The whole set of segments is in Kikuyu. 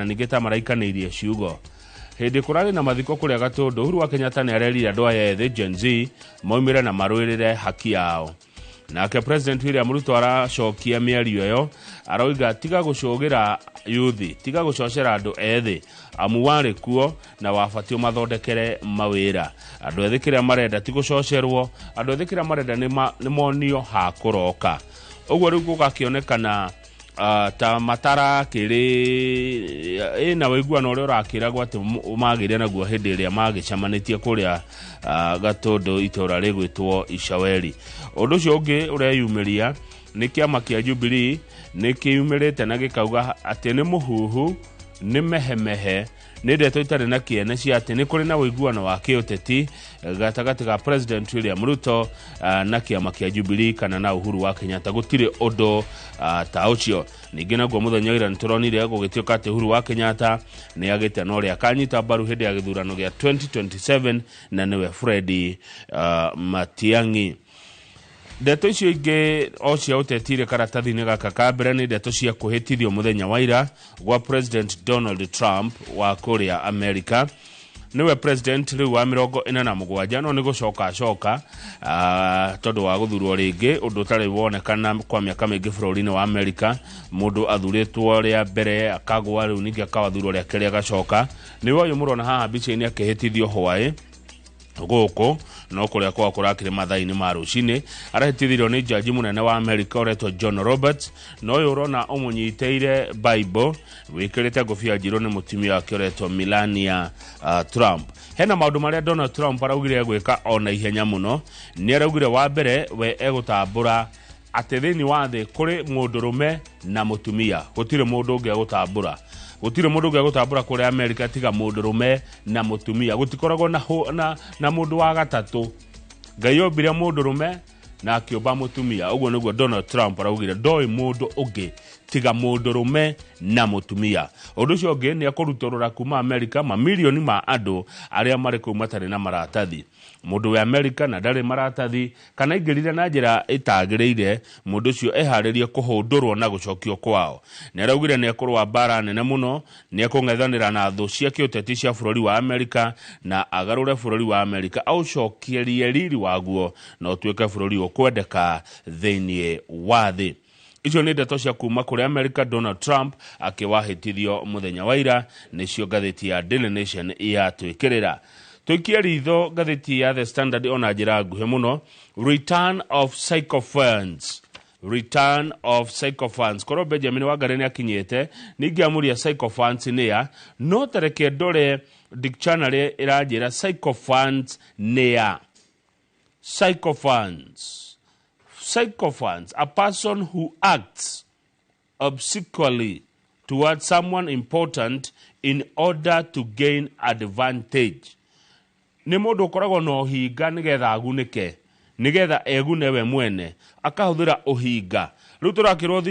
ningĩ ta maraikanĩirie ciugo. Hĩndĩ kũrarĩ na mathiko kũrĩa Gatũndũ, Uhuru wa Kenyatta nĩ arerire andũ aya ethĩ Gen Z moimĩre na marũĩrĩre haki yao. Nake President William Ruto aracokia mĩario ĩyo, aroiga tiga gũcũgĩra yuthi, tiga gũcocera andũ ethĩ, amu warĩ kuo na wabatiĩ ũmathondekere mawĩra. Andũ ethĩ kĩrĩa marenda ti gũcocerwo, andũ ethĩ kĩrĩa marenda nĩ monio ha kũroka. Ũguo rĩu gũgakĩonekana ta matarakĩrĩ ĩna ũiguano ũrĩa ũrakĩragwo atĩ magĩire naguo hĩndĩ ĩrĩa magĩcemanĩtie kũrĩa Gatũndũ itũra rĩgwĩtwo Icaweri. Ũndũ ũcio ũngĩ ũreyumĩria nĩ kĩama kĩa Jubilee nĩ kĩyumĩrĩte na gĩkauga atĩ nĩ mũhuhu, nĩ mehemehe, nĩ ndeto itarĩ na kĩene cia atĩ nĩ kũrĩ na ũiguano wa kĩũteti gatagatĩ ga President William Ruto na kĩama kĩa Jubilee kana na Uhuru wa Kenyatta. Gũtirĩ ũndũ ta ũcio. Ningĩ naguo mũthenya wa ira nĩ tũronire gũgĩtuĩka atĩ Uhuru wa Kenyatta nĩ agĩte na ũrĩa akanyita mbaru hĩndĩ ya gĩthurano gĩa 2027 na nĩwe Fred Matiang'i. Ndeto icio ingĩ o cia ũteti irĩ karatathi-inĩ gaka ka mbere nĩ ndeto cia kwĩhĩtithio mũthenya wa ira gwa President Donald Trump wa kũrĩa Amerika. Nĩwe president rĩu wa 47, no nĩ gũcoka acoka tondũ wa gũthurwo rĩngĩ, ũndũ ũtarĩ wonekana kwa mĩaka mĩingĩ bũrũri-inĩ wa Amerika. Mũndũ athurĩtwo rĩa mbere akagwa, rĩu ningĩ akawathurwo rĩa kerĩ agacoka. Nĩwe ũyũ mũrona haha mbica-inĩ akĩhĩtithio hwaĩ gũkũ, no kũrĩa kwao kũrakĩrĩ mathaa-inĩ ma rũcinĩ. Arahĩtithirio nĩ jaji mũnene wa Amerika ũretwo John Roberts, na ũyũ ũrona ũmũnyitĩire Bible wĩkĩrĩte ngũbia njirũ nĩ mũtumia wake ũretwo Melania Trump. Hena maũndũ marĩa Donald Trump araugire egwĩka ona ihenya mũno. Nĩ araugire wa mbere we egũtambũra atĩ thĩinĩ wa thĩ kũrĩ mũndũrũme na mũtumia, gũtirĩ mũndũ ũngĩ egũtambũra. Gũtirĩ mũndũ ũngĩ egũtambũra kũrĩa Amerika tiga mũndũrũme na mũtumia. Gũtikoragwo na mũndũ wa gatatũ. Ngai ombire mũndũrũme na akĩũmba mũtumia. Ũguo nĩguo Donald Trump araugire, ndoĩ mũndũ ũngĩ tiga mũndũrũme na mũtumia. Ũndũ ũcio ũngĩ nĩ ekũrutũrũra kuma Amerika mamirioni ma andũ arĩa marĩ kũu matarĩ na maratathi. Mũndũ wa Amerika na ndarĩ maratathi kana aingĩrire na njĩra ĩtagĩrĩire, mũndũ ũcio eharĩrie kũhũndũrwo na gũcokio kwao. Nĩ araugire nĩ ekũrũa mbara nene mũno, nĩ ekũng'ethanĩra na thũ cia kĩũteti cia bũrũri wa Amerika na agarũre bũrũri wa Amerika aũcokerie riri waguo na ũtuĩke bũrũri ũkwendeka thĩinĩ wa thĩ. Icio nĩ ndeto cia kuma kũrĩ Amerika, Donald Trump akĩwahĩtithio mũthenya wa ira, nĩcio ngathĩti ya Daily Nation yatwĩkĩrĩra. Tũikie ritho ngathĩti ya The Standard ona njĩra nguhĩ mũno. Return of Sycophants. Return of Sycophants. Korwo Benjamin Wangari nĩ akinyĩte, ningĩamũria Sycophants nĩ ya, no tareke ndore dictionary ĩranjĩra Sycophants nĩ ya. Sycophants. Sycophants, a person who acts obsequiously towards someone important in order to gain advantage. Nĩ mũndũ ũkoragwo na ũhinga nĩgetha agunĩke, nĩgetha egune we mwene, akahũthĩra ũhinga. Rĩu tũrakĩrwo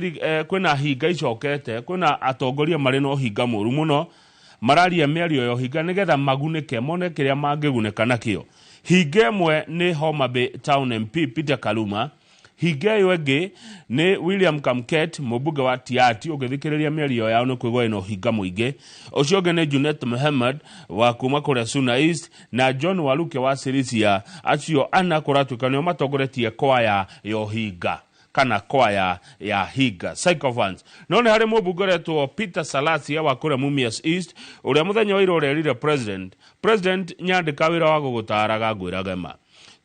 kwĩna hinga icokete, kwĩna atongoria marĩ na ũhinga mũru mũno, mararia mĩario ya ũhinga nĩgetha magunĩke, mone kĩrĩa mangĩgunĩka nakĩo. Hinga ĩmwe nĩ Homa Bay Town MP Peter Kaluma, hinga ĩyo ĩngĩ nĩ William Kamket, mũmbunge wa Tiaty, ũngĩthikĩrĩria mĩario yao nĩ kũigua ĩna ũhinga mũingĩ. Ũcio ũngĩ nĩ Junet Mohammed wa kuma kũrĩa Suna East na John Waluke wa Sirisia. Acio ana kũratuĩka nĩo matongoretie kwaya ya ũhinga kana kwaya ya hinga Sycophants. No nĩ harĩ mũmbunge ũretwo Peter Salasia wa kũrĩa Mumias East, ũrĩa mũthenya wa ira ũrerire President, President nyandĩka wĩra wa gũgũtaraga ngwĩrage ma.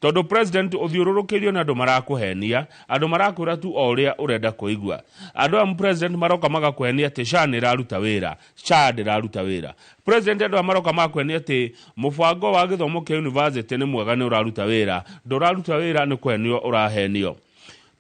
Tondũ President ũthiũrũrũkĩirio nĩ andũ marakũhenia, andũ marakwĩra tu o ũrĩa ũrenda kũigua. Andũ aya President maroka magakũhenia atĩ SHA nĩ ĩraruta wĩra, SHA ndĩraruta wĩra. President andũ aya maroka magakũhenia atĩ mũbango wa gĩthomo kĩa university nĩ mwega nĩ ũraruta wĩra, ndũraruta wĩra nĩ kũhenio ũrahenio.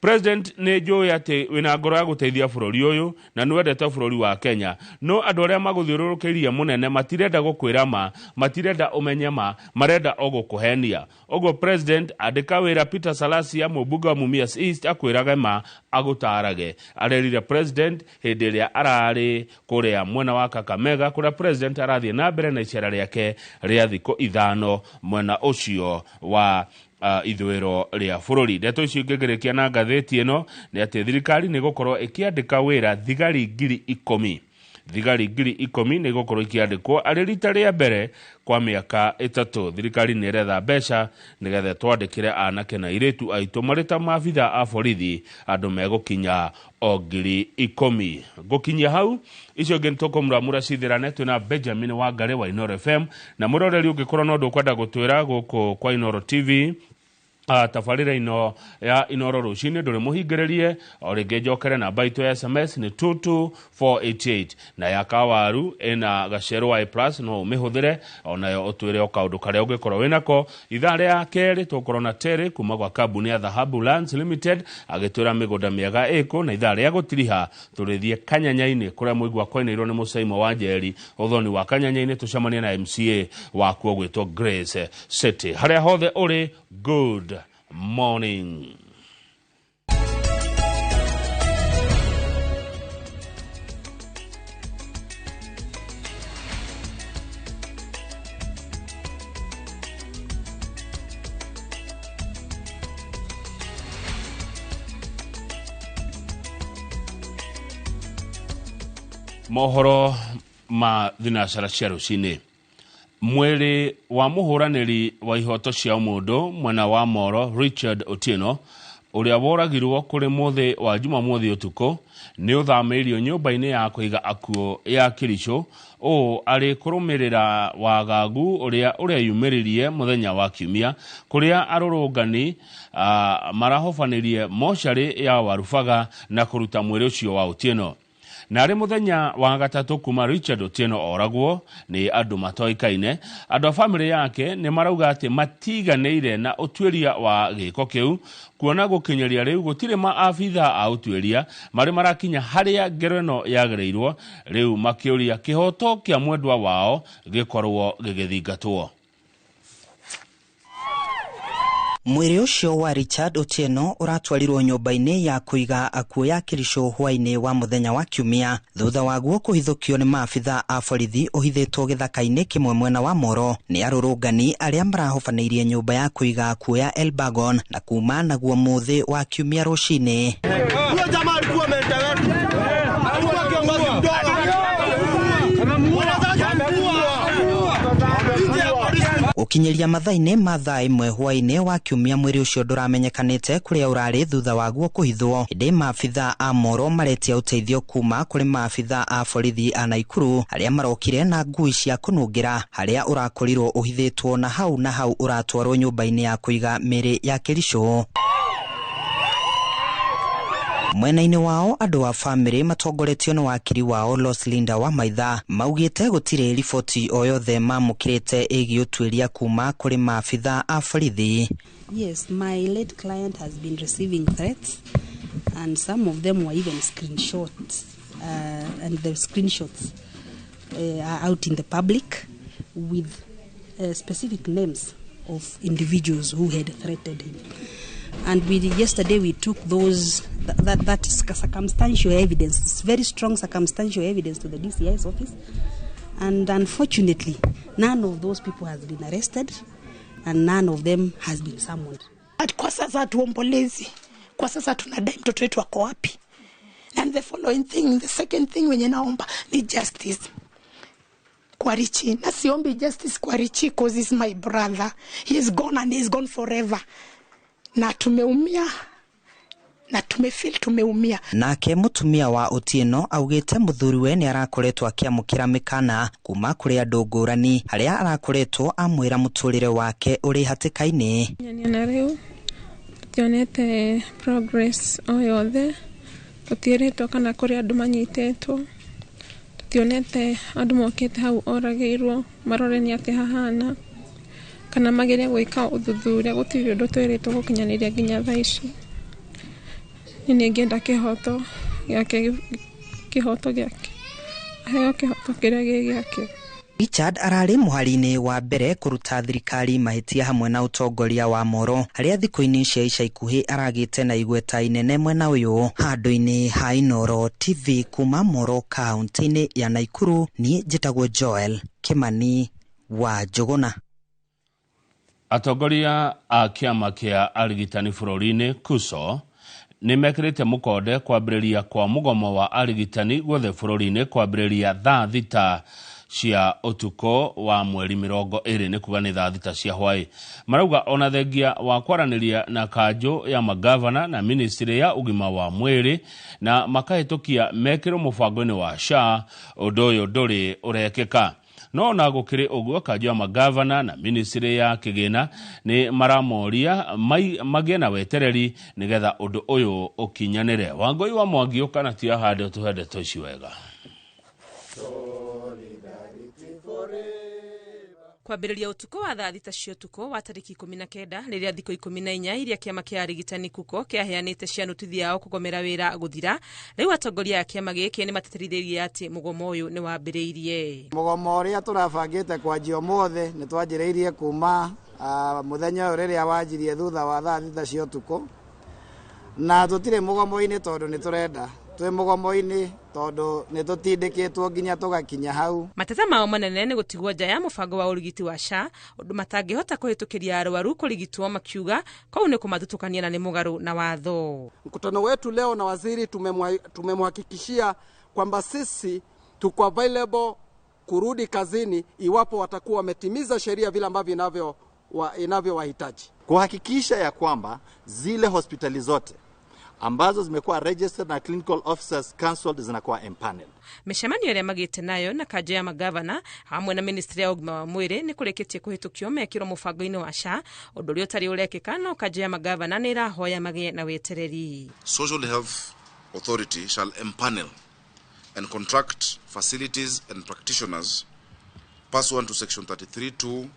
President nĩ njũĩ atĩ wĩna ngoro ya gũteithia bũrũri ũyũ na nĩ wendete bũrũri wa Kenya, no andũ arĩa magũthiũrũrũkĩirie mũnene matirenda gũkwĩra ma, matirenda ũmenye ma, marenda o gũkũhenia. Ũguo President andĩka wĩra Peter Salasia mũmbunge wa Mumias East akwĩrage ma agũtarage. Arerire President hĩndĩ ĩrĩa ararĩ kũrĩa mwena wa Kakamega, kũrĩa President arathiĩ na mbere na icera rĩake rĩa thikũ ithano mwena ũcio wa ithũĩro rĩa bũrũri. Ndeto icio ingĩngĩrĩkia na ngathĩti ĩno nĩ atĩ thirikari nĩ ĩgũkorwo ĩkĩandĩka wĩra thigari 10,000. Thigari 10,000 nĩ igũkorwo ikĩandĩkwo arĩ rita rĩa mbere kwa mĩaka 3. Thirikari nĩ ĩretha mbeca nĩgetha twandĩkĩre anake na airĩtu aitũ marĩ ta maabitha a borithi andũ megũkinya o 10,000. Ngũkinyia hau icio ingĩ nĩtũkũmuramura cithirane. Twĩna Benjamin Wangari wa Inooro FM na mũroreri ũngĩkorwo no ũndũ ũkwenda gũtwĩra gũkũ kwa Inooro TV, tabarĩra ino ya Inooro rũcinĩ ndũrĩ mũhingĩrĩrie o rĩngĩ. Njokere namba itũ ya SMS nĩ 22488 na ya kawaru ĩna gacerũ wa A plus, no ũmĩhũthĩre onayo ũtwĩre o kaũndũ karĩa ũngĩkorwo wĩnako. Ithaa rĩa kerĩ tũgũkorwo na Terry kuma gwa kambuni ya Dhahabu Lands Limited agĩtwĩra mĩgũnda mĩega ĩkũ, na ithaa rĩa gũtiriha tũrĩthiĩ Kanyanya-inĩ kũrĩa mũigua kwainĩirwo nĩ Mũcaimo wa Njeri ũthoni wa Kanyanya-inĩ, tũcemanie na MCA wakuo gwĩtwo Grace City. Harĩa hothe ũrĩ, good morning. Mohoro ma thinacara cia rũcinĩ. Mwĩrĩ wa mũhũranĩri wa ihoto cia ũmũndũ mwena wa Moro Richard Otieno ũrĩa woragirwo kũrĩ mũthĩ wa Jumamothi ũtukũ nĩ ũthamĩirio nyũmba-inĩ ya kũiga akuũ ya Kericho, ũũ arĩ kũrũmĩrĩra wagagu ũrĩa ũreyumĩririe mũthenya wa Kiumia kũrĩa arũrũngani marahobanĩrie mocarĩ ya Warubaga na kũruta mwĩrĩ ũcio wa Otieno. Na arĩ mũthenya wa gatatũ kuma Richard Otieno oragwo nĩ andũ matoĩkaine, andũ a bamĩrĩ yake nĩ marauga atĩ matiganĩire na ũtuĩria wa gĩko kĩu, kuona gũkinyĩria rĩu gũtirĩ maabitha a ũtuĩria marĩ marakinya harĩa ngero ĩno yagĩrĩirwo, rĩu makĩũria kĩhoto kĩa mwendwa wao gĩkorwo gĩgĩthingatwo. Mwĩrĩ ũcio wa Richard Otieno ũratwarirwo nyũmba-inĩ ya kũiga akuũ ya Kericho hwaĩ-inĩ wa mũthenya wa Kiumia thutha waguo kũhithũkio nĩ maabitha a borithi ũhithĩtwo gĩthaka-inĩ kĩmwe mwena wa Moro nĩ arũrũngani arĩa marahobanĩirie nyũmba ya kũiga akuũ ya Elbagon na kuma naguo mũthĩ wa Kiumia rũcinĩ. Huyo jamaa alikuwa mentor wetu, alikuwa kiongozi mdogo, wanataka nje ya polisi. Gũkinyĩria mathaa-inĩ ma thaa 1 hwaĩ-inĩ wa Kiumia mwĩrĩ ũcio ndũramenyekanĩte kũrĩa ũrarĩ thutha waguo kũhithwo. Ĩndĩ maabitha a Moro maretia ũteithio kuma kũrĩ maabitha a borithi a Naikuru arĩa marokire na ngui cia kũnungĩra harĩa ũrakorirwo ũhithĩtwo na hau ũratwarwo nyũmba-inĩ ya kũiga mĩĩrĩ ya Kericho. Mwena-inĩ wao andũ a bamĩrĩ matongoretio nĩ wakiri wao Roslinda wa Maitha maugĩte gũtirĩ riboti o yothe mamũkĩrĩte ĩgiĩ ũtuĩria kuma kũrĩ maabitha a borithi. Yes, my late client has been receiving threats and some of them were even screenshots, and the screenshots are out in the public with specific names of individuals who had threatened him. And yesterday we took those that circumstantial evidence, very strong circumstantial evidence, to the DCI's office. And unfortunately, none of those people has been arrested and none of them has been summoned. Kwa sasa tuombolezi, kwa sasa tunadai mtoto wetu ako wapi. And the following thing, the second thing wenye naomba ni justice kwa Richie. Na siombi justice kwa Richie cause he's my brother. He is gone and he is gone forever. Na tumeumia, na tumefeel tumeumia. Nake mutumia wa Otieno augite muthuriwe ni arakoretwo akiamukira mikana kuma kuri andu ngurani haria arakoretwo amwira muturire wake uri hatikaini. Na riu tutionete progress o yothe, tutieretwo kana kuri andu manyitetwo, tutionete andu mokite hau oragirwo marore ni ati hahana kana mageria gwika uthuthuria, gutiri undu twiritwo gukinyaniria nginya thaa ici. Ni ningĩenda kĩhoto gĩake, kĩhoto gĩake, aheo kĩhoto kĩrĩa gĩ gĩake. Richard ararĩ mũhari-inĩ wa mbere kũruta thirikari mahĩtia hamwe na ũtongoria wa Moro harĩa thikũ-inĩ cia ica ikuhĩ aragĩte na igweta inene mwena ũyũ. Handũ-inĩ ha Inooro TV kuma Moro kaunti-inĩ ya Naikuru, niĩ njĩtagwo Joel Kimani wa Njũgũna. Atongoria a kĩama kĩa arigitani bũrũri-inĩ KUSO Nĩ mekĩrĩte mũkonde kwambĩrĩria kwa mũgomo wa arigitani guothe bũrũri-inĩ kwambĩrĩria thaa 6 cia ũtukũ wa mweri 20, nĩ kuga nĩ thaa 6 cia hwaĩ. Marauga ona thengia wa kwaranĩria na kanjũ ya magavana na ministry ya ũgima wa mwĩrĩ na makahĩtũkia mekĩrwo mũbango-inĩ wa SHA, ũndũ ũyũ ndũrĩ ũrekĩka. No ona gũkĩrĩ ũguo, kanjũ ya magavana na ministry ya kĩgĩna nĩ maramoria magĩe na wetereri nĩgetha ũndũ ũyũ ũkinyanĩre. Wangũi wa Mwangi ũkana ti ahande ũtũhe ndeto ici wega. Kwambĩrĩria ũtukũ wa thaa 6 cia ũtukũ wa tarĩki 19, rĩrĩa thikũ 14 iria kĩama kĩa arigitani kuko kĩaheanĩte cia notithi yao kũgomera wĩra gũthira, rĩu atongoria a kĩama gĩkĩ nĩ matetithĩirie atĩ mũgomo ũyũ nĩ wambĩrĩirie. Mũgomo ũrĩa tũrabangĩte kwanjia ũmũthĩ nĩ twanjĩrĩirie kuma mũthenya ũyũ rĩrĩa wanjirie thutha wa thaa 6 cia ũtukũ, na tũtirĩ mũgomo-inĩ tondũ nĩ tũrenda twĩ mũgomo-inĩ tondũ nĩ tũtindĩkĩtwo nginya tũgakinya hau. Mateta mao manene nĩ gũtigwo nja ya mũbango wa ũrigiti wa SHA, ũndũ matangĩhota kũhĩtũkĩria arwaru kũrigitwo, makiuga kũu nĩ kũmathutũkania na nĩ mũgarũ na watho. Mkutano wetu leo na waziri tumemhakikishia kwamba sisi tuko available kurudi kazini iwapo watakuwa wametimiza sheria vile ambavyo inavyowahitaji. Kuhakikisha ya kwamba zile hospitali zote ambazo zimekuwa registered na Clinical Officers Council zinakuwa empaneled. Mĩcemanio ĩrĩa magĩte nayo na kanjũ ya magavana hamwe na ministry ya ũgima wa mwĩrĩ nĩ kũrĩkĩtie kũhĩtũkio mekĩrwo mũbango-inĩ wa SHA, ũndũ ũrĩa ũtarĩ ũrekĩka, no kanjũ ya magavana nĩ ĩrahoya magĩe na wetereri. Social Health Authority shall empanel and contract facilities and practitioners pursuant to section 33(2)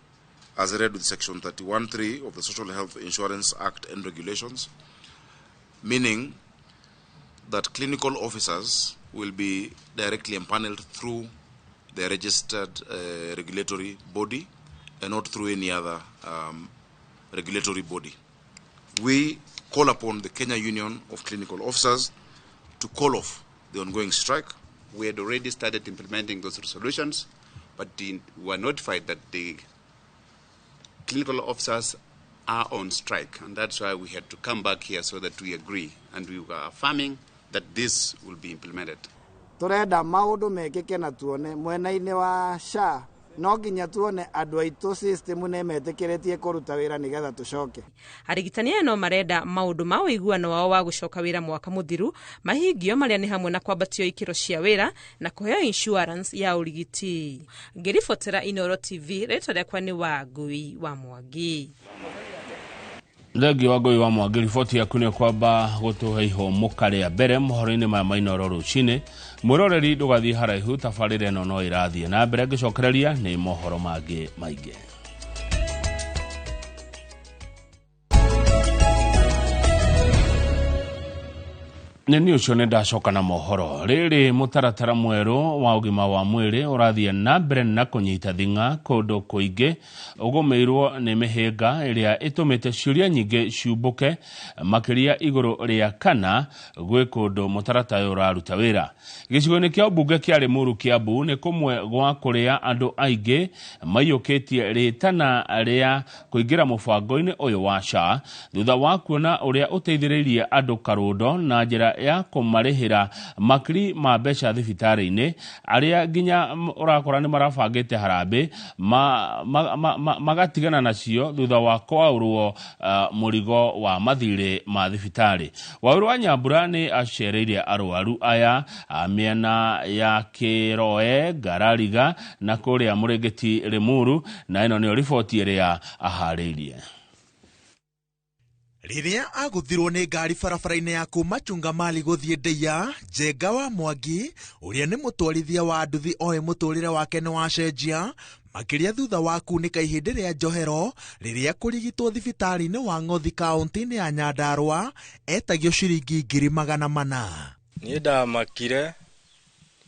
as read with section 31(3) of the Social Health Insurance Act and Regulations, meaning that clinical officers will be directly empaneled through the registered regulatory body and not through any other regulatory body. We call upon the Kenya Union of Clinical Officers to call off the ongoing strike. We had already started implementing those resolutions, but we were notified that the clinical officers are on strike, and that's why we had to come back here so that we agree, and we were affirming that this will be implemented. Turenda maundu mekike na tuone mwena-inĩ wa SHA, no nginya tuone andũ aitũ system nĩ metĩkĩrĩtie kũruta wĩra nĩgetha tũcoke. Arigitani aya no marenda maũndũ ma ũiguano wao wa gũcoka wĩra mwaka mũthiru mahingio, marĩa nĩ hamwe na kwambatio ikĩro cia wĩra na kũheo insurance ya ũrigiti. Ngĩribotera Inooro TV, rĩtwa rĩakwa nĩ Wangui wa Mwangi. Thengi wa Ngui wa Mwangi, riboti yaku nĩ kwamba gũtũhe ihũmũka rĩa mbere mohoro-inĩ maya ma Inooro rũcinĩ. Mwĩroreri ndũgathiĩ haraihu, tabarĩra ĩno no ĩrathiĩ na mbere ngĩcokereria nĩ mohoro mangĩ maingĩ. Nĩ ũcio nĩ ndacoka na mohoro. Rĩrĩ mũtaratara mwerũ wa ũgima wa mwĩrĩ ũrathiĩ na mbere na kũnyita thing'a kũndũ kũingĩ, ũgũmĩirwo nĩ mĩhĩnga ĩrĩa ĩtũmĩte ciũria nyingĩ ciumbũke, makĩria igũrũ rĩa kana gwĩ kũndũ mũtaratara ũyũ ũraruta wĩra. Gĩcigo-inĩ kĩa ũmbunge kĩa Limuru Kiambu nĩ kũmwe gwa kũrĩa andũ aingĩ maiyũkĩtie rĩtana rĩa kũingĩra mũbango-inĩ ũyũ wa SHA thutha wa kuona ũrĩa ũteithĩrĩirie andũ karũndo na njĩra ya kũmarĩhĩra makiri ma mbeca thibitarĩ-inĩ, arĩa nginya ũrakora nĩ marabangĩte harambĩ magatigana nacio thutha wa kwaũrwo mũrigo wa mathirĩ ma thibitarĩ. Waũru wa Nyambura nĩ acereire arwaru aya mĩena ya Kĩroe, Ngarariga na kũrĩa Mũrĩngĩti Limuru, na ĩno nĩyo riboti ĩrĩa aharĩirie. Rĩrĩa agũthirwo nĩ ngari barabara-inĩ ya kuma Chungamali gũthiĩ Ndeia, Njenga wa Mwangi ũrĩa nĩ mũtwarithia wa nduthi oĩ mũtũrĩre wake nĩ wacenjia, makĩria thutha wa kunĩka ihĩndĩ rĩa njohero rĩrĩa kũrigitwo thibitarĩ-inĩ wa Ng'othi kaũntĩ-inĩ ya Nyandarũa etagio ciringi 400,000. Niĩ ndamakire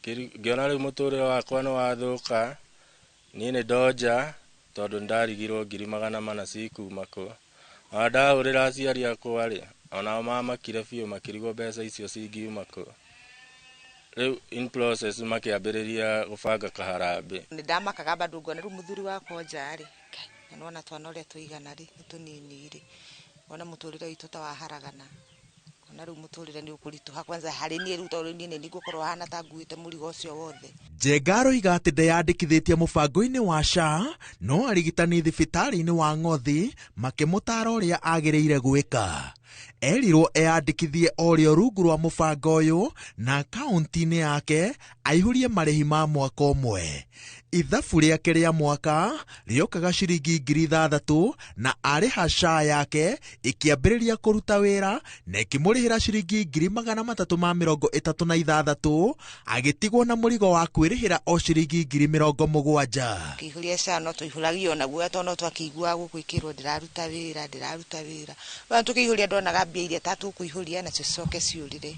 ngĩona rĩu mũtũrĩre wakwa nĩ wathũka, niĩ nĩ ndonja tondũ ndarigirwo 400,000 cikuma kũ. Ona ndahũrĩra aciari akwa rĩ, onao mamakire biũ makĩrigwo mbeca icio cingiuma kũ. Rĩu in process makĩambĩrĩria gũbanga kaharambĩ. Nĩ ndamakaga bado ngona rĩu mũthuri wakwa nja rĩ, na nĩwona twana ũrĩa tũigana rĩ, nĩ tũnini rĩ, wona mũtũrĩre witũ ta waharagana. Ngona rĩu mũtũrĩre nĩ ũkũritũha kwanza harĩ niĩ rĩu tondũ niĩ nĩ ngũkorwo hana ta nguĩte mũrigo ũcio wothe. Njenga aroiga atĩ ndeyandĩkithĩtie mũbango-inĩ wa SHA no arigitani thibitarĩ-inĩ wa Ng'othi makĩmũtaara ũrĩa agĩrĩire gwĩka. Erirwo eyandĩkithie o rĩo rungu rwa mũbango ũyũ na akaunti-inĩ yake aihũrie marĩhi ma mwaka ũmwe. Ithabu rĩake rĩa mwaka rĩokaga ciringi 6,000 na arĩha SHA yake ĩkĩambĩrĩria kũruta wĩra na ĩkĩmũrĩhĩra ciringi 336,000 agĩtigwo na mũrigo wa kwĩrĩhĩra o ciringi 70,000. Kĩihũria SHA no tũihũragia ona guoya tondũ no twakĩiguaga gũkũ ikĩrwo ndĩraruta wĩra ndĩraruta wĩra. Ona tũkĩihũria ndonaga mbia iria ta tũkũihũria nacio cicoke ciũrĩre.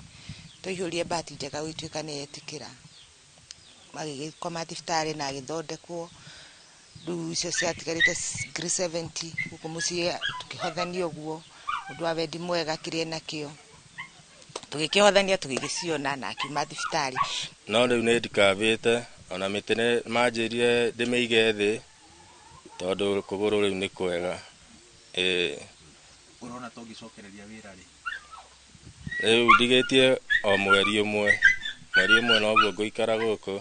Tũihũrie bahati njega gũgĩtuĩka nĩ yetĩkĩra. Magĩgĩkoma thibitarĩ na agĩthondekwo. Rĩu icio ciatigarĩte 70,000 gũkũ mũciĩ tũkĩhothania ũguo ũndũ wa wendi mwega kĩrĩa enakĩo. Tũgĩkĩhothania tũgĩgĩciona na akiuma thibitarĩ. No rĩu nĩ ndikabĩte ona mĩtĩ nĩ manjĩrire ndĩmĩige thĩ tondũ kũgũrũ rĩu nĩ kwega. Ũrona ta ũngĩcokereria wĩra rĩ? Rĩu ndigĩtie o mweri ũmwe. Mweri ũmwe noguo ngũikara gũkũ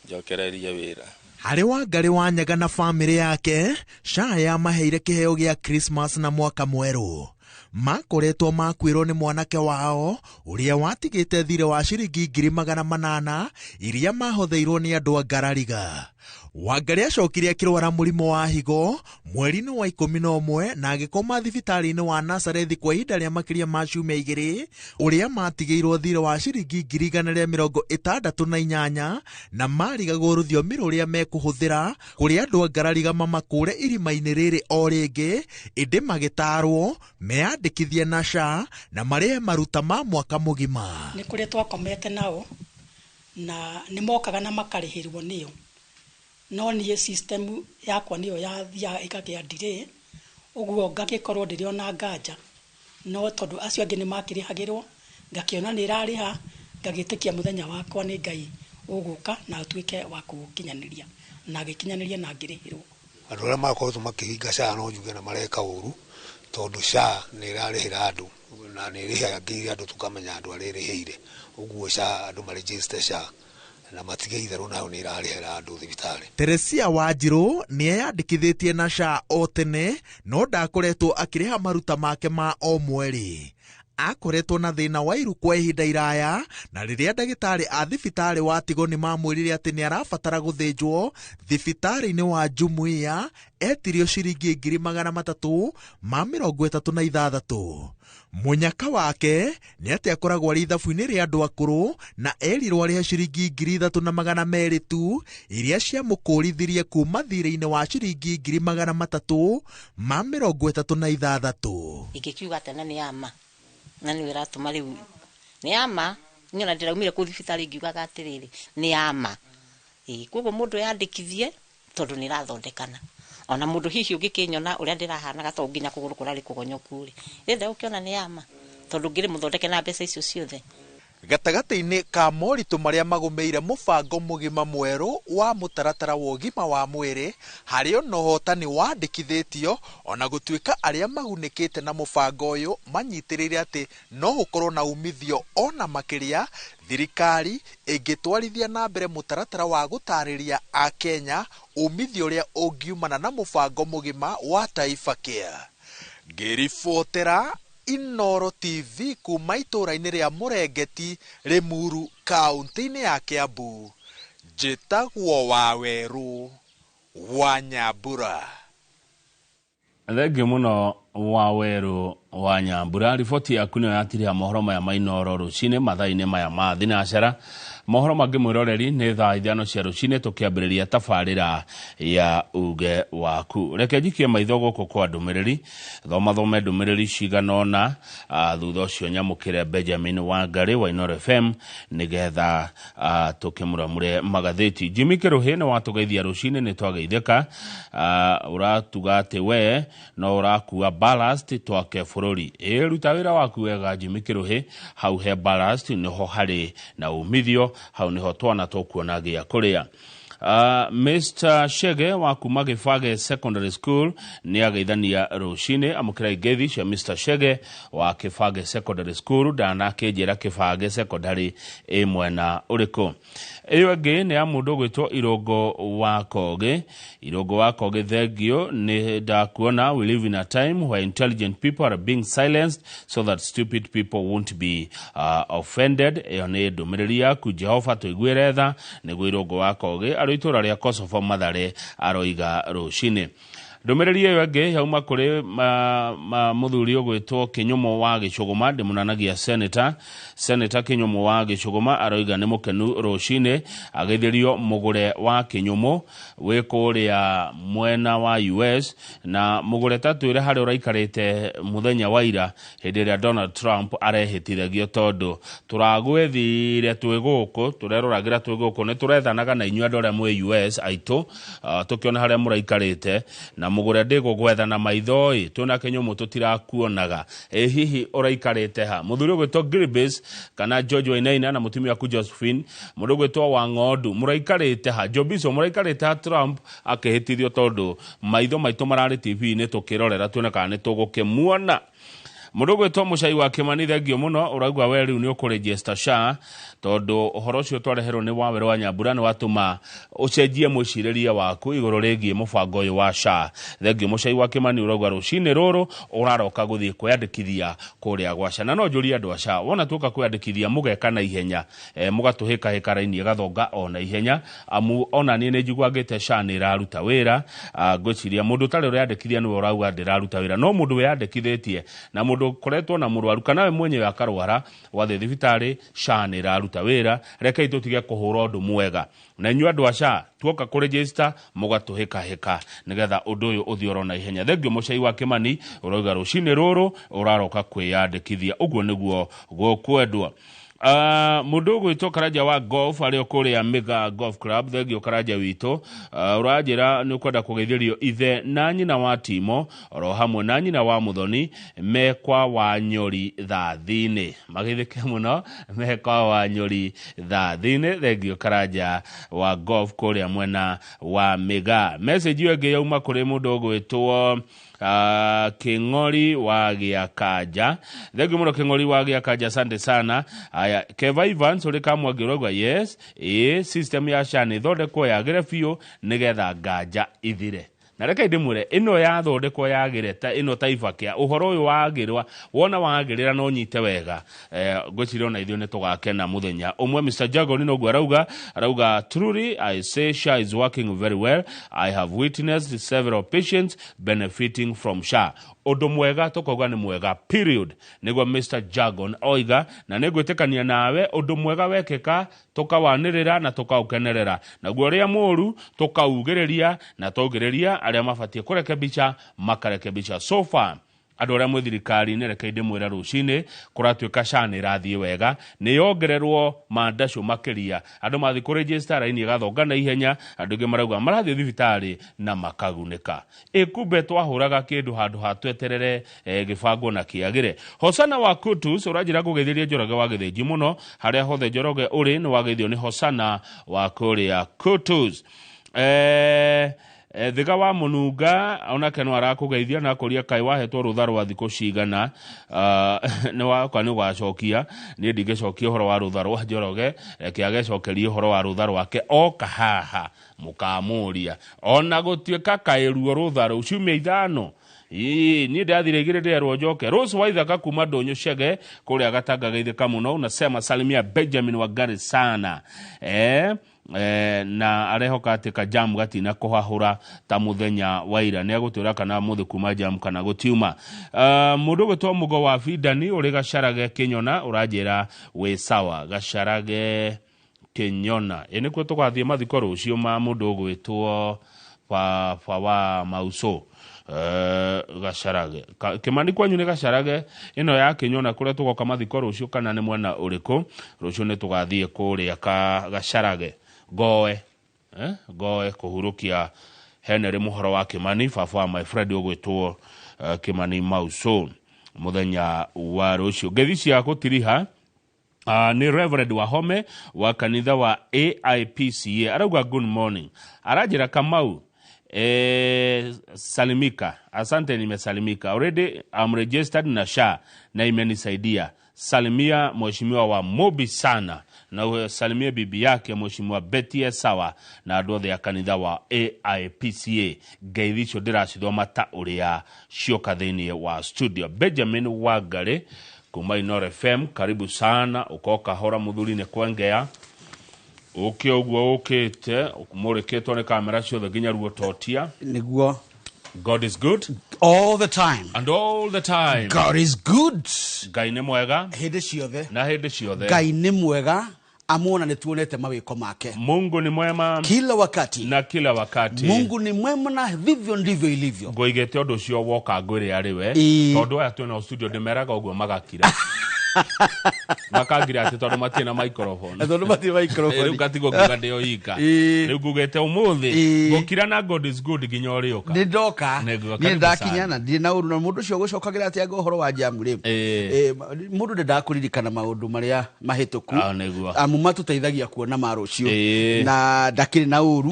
njokererie wĩra. Harĩ Wangarĩ wa Nyaga na bamĩrĩ yake, SHA yamaheire kĩheo gĩa Christmas na mwaka mwerũ. Makoretwo makuĩrwo nĩ mwanake wao ũrĩa watigĩte thirĩ wa ciringi 800,000 iria mahotheirwo nĩ andũ a Ngarariga. Wangarĩ acokire akĩrwara mũrimũ wa higo mweri-inĩ wa 11 na agĩkoma thibitarĩ-inĩ wa Nazarethi kwa ihinda rĩa makĩria ma ciumia 2 ũrĩa matigĩirwo thirĩ wa ciringi 168,000 na marigagwo rũthiomi rũrĩa mekũhũthĩra kũrĩ andũ a Ngarariga mamakũre irima-inĩ rĩrĩ o rĩngĩ, ĩndĩ magĩtarwo meyandĩkithie na SHA na marĩhe maruta ma mwaka mũgima. Nĩ kũrĩa twakomete nao na nĩ mokaga na makarĩhĩrwo nĩo. No niĩ system yakwa nĩyo yathiaga ĩkagĩa delay, ũguo ngagĩkorwo ndĩrĩ ona nganja. No tondũ acio angĩ nĩ makĩrĩhagĩrwo, ngakĩona nĩ ĩrarĩha, ngagĩtĩkia mũthenya wakwa nĩ Ngai ũgũka na ũtuĩke wa kũũkinyanĩria. Na agĩkinyanĩria na ngĩrĩhĩrwo. Andũ arĩa makoretwo makĩhinga SHA no njuge na mareka ũru tondũ SHA nĩ ĩrarĩhĩra andũ na nĩ ĩrĩhagĩire andũ tũkamenya andũ arĩa ĩrĩhĩire. Ũguo SHA andũ maregister SHA na matige itherũ nayo nĩ ĩrarĩhĩra andũ thibitarĩ. Teresia Wanjirũ nĩ eyandĩkithĩtie na SHA o tene no ndakoretwo akĩrĩha maruta make ma o mweri. Akoretwo na thĩna wa iru kwa ihinda iraya na rĩrĩa ndagĩtarĩ a thibitarĩ wa Tigo nĩ mamwĩrire atĩ nĩ arabatara gũthĩnjwo thibitarĩ-inĩ wa Jumuiya etirio ciringi 336,000. Mũnyaka wake nĩ atĩ akoragwo arĩ ithabu-inĩ rĩa andũ akũrũ na erirwo arĩhe ciringi 3,200 tu iria ciamũkũrithirie kuma thirĩ-inĩ wa ciringi 336,000. Ingĩkiuga atĩa na nĩ ama na nĩ ĩratũma rĩu nĩ ama niĩ ona ndĩraumire kũu thibitarĩ ngiugaga atĩrĩrĩ nĩ ama. Koguo mũndũ yandĩkithie tondũ nĩ ĩrathondekana. Ona mũndũ hihi ũngĩkĩnyona ũrĩa ndĩrahanaga to nginya kũgũrũ kũrarĩ kũgonyoku rĩ, rĩrĩa ũkĩona nĩ ama tondũ ngĩrĩ mũthondeke na mbeca icio ciothe. Gatagatĩ-inĩ ka moritũ marĩa magũmĩire mũbango mũgima mwerũ wa mũtaratara wa ũgima wa mwĩrĩ harĩ ona ũhotani wandĩkithĩtio ona gũtuĩka arĩa magunĩkĩte na mũbango ũyũ manyitĩrĩire atĩ no gũkorwo na umithio ona makĩria thirikari ĩngĩtwarithia na mbere mũtaratara wa gũtarĩria Akenya umithio ũrĩa ũngiumana na mũbango mũgima wa Taifa Care. Ngĩribotera Inoro TV kuma itũũra-inĩ rĩa Mũrengeti, Limuru, kaunti-inĩ ya Kiambu. Njĩtagwo Wawerũ wa Nyambura. Thengiũ mũno Wawerũ wa Nyambura. Riboti yaku nĩyo yatiria mohoro maya ma Inoro rũcinĩ mathaa-inĩ maya ma thinacara. Mohoro mangĩ mwĩroreri nĩ thaa 5 cia rũcinĩ tũkĩambĩrĩria tabarĩra ya uge waku. Reke njikie maitho gũkũ kwa ndũmĩrĩri, thoma thome ndũmĩrĩri cigana ũna, thutha ũcio nyamũkĩre Benjamin Wangarĩ wa Inoro FM nĩgetha tũkĩmũramũre magathĩti. Jimmy Kĩrũhĩ nĩ watũgeithia rũcinĩ, nĩ twageithĩka. Ũratuga atĩ we no ũrakua ballast twake bũrũri. Ĩ ruta wĩra waku wega Jimmy Kĩrũhĩ, hau he ballast nĩho harĩ na umithio, hau nĩho twana tũkuona gĩa kũrĩa. Mr Shege wa kuma Gĩbage Secondary School nĩ ageithania rũcinĩ. Amũkĩra ngeithi cia Mr Shege wa Kĩbage Secondary School. Ndanakĩnjĩra Kĩbage Secondary ĩ mwena ũrĩkũ. Ĩyo ĩngĩ nĩ ya mũndũ ũgwĩtwo Irũngũ wa Kogĩ. Irũngũ wa Kogĩ, thengio nĩ ndakuona. We live in a time where intelligent people are being silenced so that stupid people won't be offended. Ĩyo nĩ ndũmĩrĩri yaku. Jehova tũiguĩre tha, nĩguo Irũngũ wa Kogĩ arĩ itũra rĩa Kosovo Mathare aroiga rũcinĩ. Ndũmĩrĩri ĩyo ĩngĩ yauma kũrĩ mũthuri ũgwĩtwo Kĩnyũmũ wa Gĩcũgũma. Ndĩmunanagia senator, Senator Kĩnyũmũ wa Gĩcũgũma aroiga nĩ mũkenu rũcinĩ ageithĩrio mũgũre wa Kĩnyũmũ wĩ kũrĩa mwena wa US. Na mũgũre, ta twĩre harĩa ũraikarĩte mũthenya wa ira hĩndĩ ĩrĩa Donald Trump arehĩtithagio, tondũ tũragwethire twĩ gũkũ, tũreroragĩra twĩ gũkũ, nĩ tũrethanaga na inyuĩ andũ arĩa mwĩ US aitũ, tũkĩona harĩa mũraikarĩte. Na mũgũre, ndĩgũgwetha na maitho ĩ, twĩna Kĩnyũmũ tũtirakuonaga. Ĩ hihi ũraikarĩte ha? Mũthuri ũgwĩtwo Gilbis kana George Wainaina na mũtumia waku Josephine, mũndũ ũgwĩtwo wa Ng'ondu, mũraikarĩte ha? Jobiso, mũraikarĩte ha Trump akĩhĩtithio? Tondũ maitho maitũ mararĩ TV-inĩ tũkĩrorera tuone kana nĩ tũgũkĩmuona. Mũndũ ũgwĩtwo Mũcai wa Kĩmani, thengio mũno. Ũraigua we rĩu nĩ ũkũregister SHA, tondũ ũhoro ũcio twareherwo nĩ Wawerũ wa Nyambura nĩ watũma ũcenjie mwĩcirĩrie waku igũrũ rĩgiĩ mũbango ũyũ wa SHA. Thengio Mũcai wa Kĩmani, ũrauga rũcinĩ rũrũ ũraroka gũthiĩ kwĩyandĩkithia kũrĩa gwa SHA. Na no njũrie andũ a SHA, wona tuoka kwĩyandĩkithia mũgeka na ihenya, mũgatũhĩkahĩka raini ĩgathonga o na ihenya, amu ona niĩ nĩ njiguangĩte SHA nĩ ĩraruta wĩra. Ngwĩciria mũndũ ũtarĩ ũreyandĩkithia nĩwe ũrauga ndĩraruta wĩra, no mũndũ wĩyandĩkithĩtie na mũndũ ũkoretwo na mũrwaru kana we mwenyewe akarwara wathiĩ thibitarĩ, SHA nĩ ĩraruta wĩra. Rekei tũtige kũhũra ũndũ mwega na inyuĩ andũ a SHA, tuoka kũregister mũgatũhĩkahĩka nĩgetha ũndũ ũyũ ũthiĩ oro na ihenya. Thengio Mũcai wa Kĩmani, ũrauga rũcinĩ rũrũ ũraroka kwĩyandĩkithia, ũguo nĩguo gũkwendwo. Mũndũ ũgwĩtwo Karanja wa golf arĩ o kũrĩa Mĩga Golf Club, thengio Karanja witũ. Ũranjĩra nĩ ũkwenda kũgeithĩrio ithe na nyina wa Timo oro hamwe na nyina wa Mũthoni me kwa Wanyori Thathi-inĩ, mageithĩke mũno me kwa Wanyori Thathi-inĩ. Thengio Karanja wa golf kũrĩa mwena wa Mĩga. Message ĩyo ĩngĩ yauma kũrĩ mũndũ ũgwĩtwo Kĩng'ori wa Gĩakanja. Thengio mũno Kĩng'ori wa Gĩakanja, asante sana. Aya, Keva Evans ũrĩ Kamwangi ũrauga yes, ĩĩ, system ya SHA nĩ ĩthondekwo yagĩre biũ nĩgetha nganja ithire. Na reke ndĩmwĩre, ĩno yathondekwo yagĩre ta ĩno taifa kĩa ũhoro ũyũ wagĩrwa, wona wagĩrĩra no nyite wega, ngwĩciria ona ithuĩ nĩ tũgakena mũthenya ũmwe. Mr Jagon noguo arauga, truly I say SHA is working very well. I have witnessed several patients benefiting from SHA. Ũndũ mwega tũkauga nĩ mwega, period, nĩguo Mr Jagon oiga, na nĩ ngwĩtĩkania nawe. Ũndũ mwega wekĩka tũkawanĩrĩra na tũkaũkenerera, naguo ũrĩa mũũru tũkaugĩrĩria na twaugĩrĩria arĩa mabatiĩ kũrekebisha makarekebisha. So far andũ arĩa mwĩ thirikari-inĩ, reke ndĩmwĩre rũcinĩ kũratuĩka SHA nĩ ĩrathiĩ wega, nĩ yongererwo mandacũ makĩria, andũ mathiĩ kũregister raini ĩgathonga na ihenya, andũ aingĩ marauga marathiĩ thibitarĩ na makagunĩka. Ĩ kumbe twahũraga kĩndũ handũ ha tweterere gĩbangwo na kĩagĩre. Hosana wa Kutus ũranjĩra ngũgeithĩrie Njoroge wa Gĩthĩnji mũno. Harĩa hothe Njoroge ũrĩ, nĩ wageithio nĩ Hosana wa kũrĩa Kutus. Thiga wa Mũnunga onake no arakũgeithia na akũria kaĩ wahetwo rũtha rwa thikũ cigana. Nĩ wakwa nĩ ũgacokia, niĩ ndingĩcokia ũhoro wa rũtha rwa Njoroge, reke agecokerie ũhoro wa rũtha rwake oka haha mũkamũria. Ona gũtuĩka kaĩ ruo rũtha rũu ciumia 5. Ii, niĩ ndathire igĩrĩ ndĩrerwo njoke. Rose Waithaka kuma Ndũnyũ Chege kũrĩa Gatanga, geithĩka mũno. Unasema salimia Benjamin Wangari sana, na arehoka atĩ kajamu gatina kũhahũra ta mũthenya wa ira. Nĩ agũtwĩra kana mũthĩ kuma jamu kana gũtiuma. Mũndũ ũgwĩtwo Mũgo wa Bindani ũrĩ Gacarage Kĩnyona ũranjĩra wĩ sawa. Gacarage Kĩnyona, ĩ nĩkuo tũgathiĩ mathiko rũciũ ma mũndũ ũgwĩtwo baba wa Mauso. Gacarage. Kĩmani kwanyu nĩ Gacarage ĩno ya Kĩnyona kũrĩa tũgoka mathiko rũciũ, kana nĩ mwena ũrĩkũ? Rũciũ nĩ tũgathiĩ kũrĩa Gacarage Ngoe, Ngoe kũhurũkia Henry mũhoro wa Kĩmani, baba wa my friend ũgwĩtwo Kĩmani Mauso mũthenya wa rũciũ. Ngeithi cia gũtiriha. Nĩ Reverend Wahome wa kanitha wa AIPCA arauga good morning, aranjĩra Kamau, salimika. Asante, nimesalimika. Already I'm registered na SHA na imenisaidia. Salimia mheshimiwa wa Mobi sana na usalimie bibi yake mheshimiwa Betty Esawa na andũ othe a kanitha wa AIPCA. Ngeithi icio ndĩracithoma ta ũrĩa cioka thĩinĩ wa studio. Benjamin Wangari kuma Inoro FM, karibu sana. Uko kahora muthuri nĩ kwengea ũke ũguo ũkĩte mũrĩkĩtwo nĩ kamera ciothe nginya ruo totia. Nĩguo. God is good all the time. And all the time. God is good. Ngai nĩ mwega hĩndĩ ciothe. Na hĩndĩ ciothe. Ngai nĩ mwega amuona nĩ tuonete mawĩko make. Mungu ni mwema kila wakati. Na kila wakati. Mungu ni mwema na vivyo ndivyo ilivyo. Ngũigĩte ũndũ ũcio woka ngwĩre arĩ we. Tondũ aya twĩnao studio ndĩmeraga ũguo magakira. Makangira atĩ tondũ matirĩ na microphone. Tondũ matirĩ microphone. Rĩu ngatigwo ngiuga ndĩ o ika. Rĩu ngugĩte ũmũthĩ ngũkira na God is good nginya ũrĩũka. Nĩ ndoka. Nĩguo, Niĩ karibu ndakinya sana. na ndirĩ na ũru na mũndũ ũcio ũgũcokagĩra atĩ anga ũhoro wa jamu rĩ. Mũndũ ndendaga kũririkana maũndũ marĩa mahĩtũku. Nĩguo. Amu matũteithagia kuona ma rũciũ. Na ndakĩrĩ na ũru.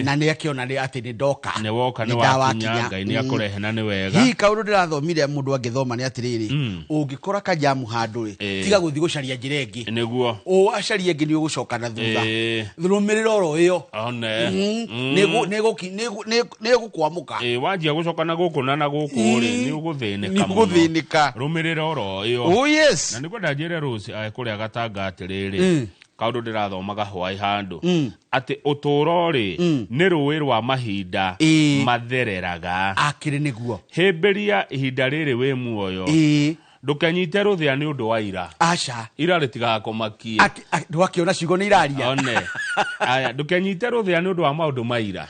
Na nĩ akĩona nĩ atĩ nĩ ndoka. Nĩ woka, nĩ Nĩ wakinya, ndawakinya. Ngai nĩ akũrehe na nĩ wega. Hihi kaũndũ ndĩrathomire mũndũ angĩthoma nĩ atĩrĩrĩ, ũngĩkora kajamu handũ rĩ, tiga gũthiĩ gũcaria njĩra ĩngĩ. Nĩguo. Ũcarie ĩngĩ nĩ ũgũcoka na thutha. Rũmĩrĩra oro ĩyo. One. Nĩ ĩgũkwamũka. Wanjia gũcoka na gũkũ na gũkũ rĩ, nĩ ũgũthĩnĩka Nĩ mũno. ũgũthĩnĩka. Rũmĩrĩra oro ĩyo. Oh, yes. Na nĩngwenda njĩre Rose kũrĩa gatanga atĩrĩrĩ, kaũndũ ndĩrathomaga hwaĩ handũ atĩ ũtũũro rĩ nĩ rũĩ rwa mahinda mathereraga. Akĩrĩ nĩguo. Hĩmbĩria ihinda rĩrĩ wĩ muoyo. Ndũkenyite rũthĩa nĩ ũndũ wa ira. Aca. Ira rĩtigaga kũmakia. Ndwakĩona ciugo nĩ iraria. One. Aya, ndũkenyite rũthĩa nĩ ũndũ wa maũndũ ma ira.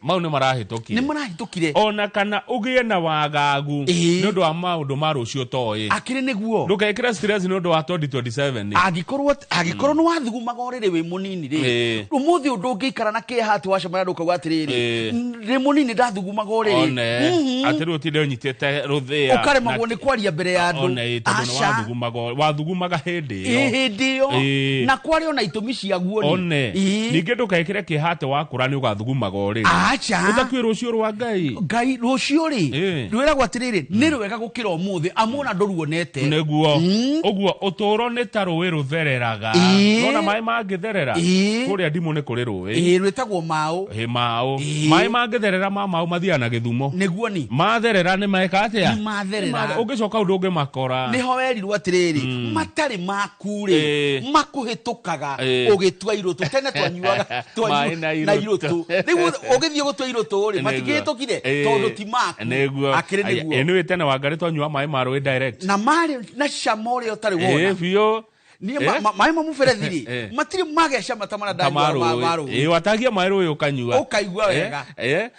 Mau nĩ marahĩtũkire. Nĩ marahĩtũkire. Ona kana ũgĩe na wagagu nĩ ũndũ wa maũndũ ma rũciũ ũtoĩ. Akĩrĩ nĩguo. Ndũkekĩre stress nĩ ũndũ wa 2027. Angĩkorwo nĩ wathugumaga ũrĩrĩ wĩ mũnini rĩ, ũmũthĩ ũndũ ũngĩikara na kĩeha atĩ wacemania na ũkauga atĩrĩrĩ, ndĩ mũnini ndathugumaga ũrĩrĩ. One. Atĩ rĩu ũtinde ũnyitĩte rũthĩa. Ũkaremagwo nĩ kwaria mbere ya andũ. One, tondũ nĩ wathugumaga hĩndĩ ĩyo. Hĩndĩ ĩyo. Na kwarĩ ona itũmi ciaguo nĩ. One. Ningĩ ndũkekĩre kĩeha atĩ wakũra nĩ ũgathugumaga ũrĩrĩ. Aca. Ũtakuĩ rũciũ rwa Ngai. Ngai rũciũ rĩ, rwĩragwo atĩrĩrĩ, nĩ rwega gũkĩra ũmũthĩ, amu ona ndũruonete. Nĩguo. Ũguo ũtũũro nĩ ta rũĩ rũthereraga. Nona maĩ mangĩtherera, kũrĩa ndimũ nĩ kũrĩ rũĩ. Rwĩtagwo maũ. Maũ. Maĩ mangĩtherera ma maũ mathiaga na gĩthumo. Nĩguo ni. Matherera nĩ meka atĩa? Nĩ matherera. Ũngĩcoka ũndũ ũngĩmakora. Nĩho werirwo atĩrĩrĩ, matarĩ maku rĩ, makũhĩtũkaga ũgĩtua irũtũ. Tene twanyuaga Maĩ na irũtũ. Rĩu ũgĩthiĩ gũtua irũtũ rĩ, matingĩhĩtũkire tondũ ti maku. Nĩguo. Akĩrĩ nĩguo. Nĩũĩ tene Wangari twanyua maĩ ma rũĩ direct. Na marĩ na cama ũrĩa ũtarĩ wona. Biũ. Niĩ maĩ ma mũberethi rĩ, matirĩ magĩa cama ta marĩa ndanyua ma rũĩ. Watagia maĩ rũĩ ũkanyua. Ũkaigua wega.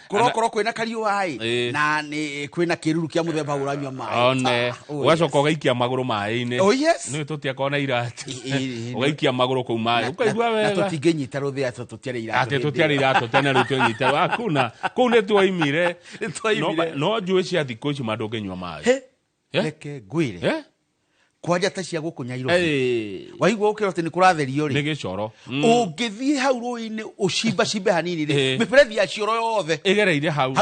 Kũrokorwo kwĩna kariũa ĩ, na nĩ kwĩna kĩruru kĩa mũthemba ũranyua maĩ. One. Ũgacoka ũgaikia magũrũ maĩ-inĩ. Oh, yes. Nĩũĩ tũtiakoragwo na iratũ. Ũgaikia magũrũ kũu maĩ. Ũkaigua Na wega. tũtingĩnyita rũthĩa tondũ tũtiarĩ iratũ. Atĩ tũtiarĩ iratũ tene rĩu twĩnyite. Hakuna. Kũu nĩ twoimire. No njũĩ cia thikũ ici ma ndũngĩnyua maĩ. Reke ngwĩre. Kwanja ta cia gũkũ Nyairobi. Waigua ũkĩrwo atĩ nĩ kũratherio rĩ. Nĩ gĩcoro. Ũngĩthiĩ hau rũĩ-inĩ ũcimbacimbe hanini rĩ, mĩberethi ya cioro yothe ĩgereire hau.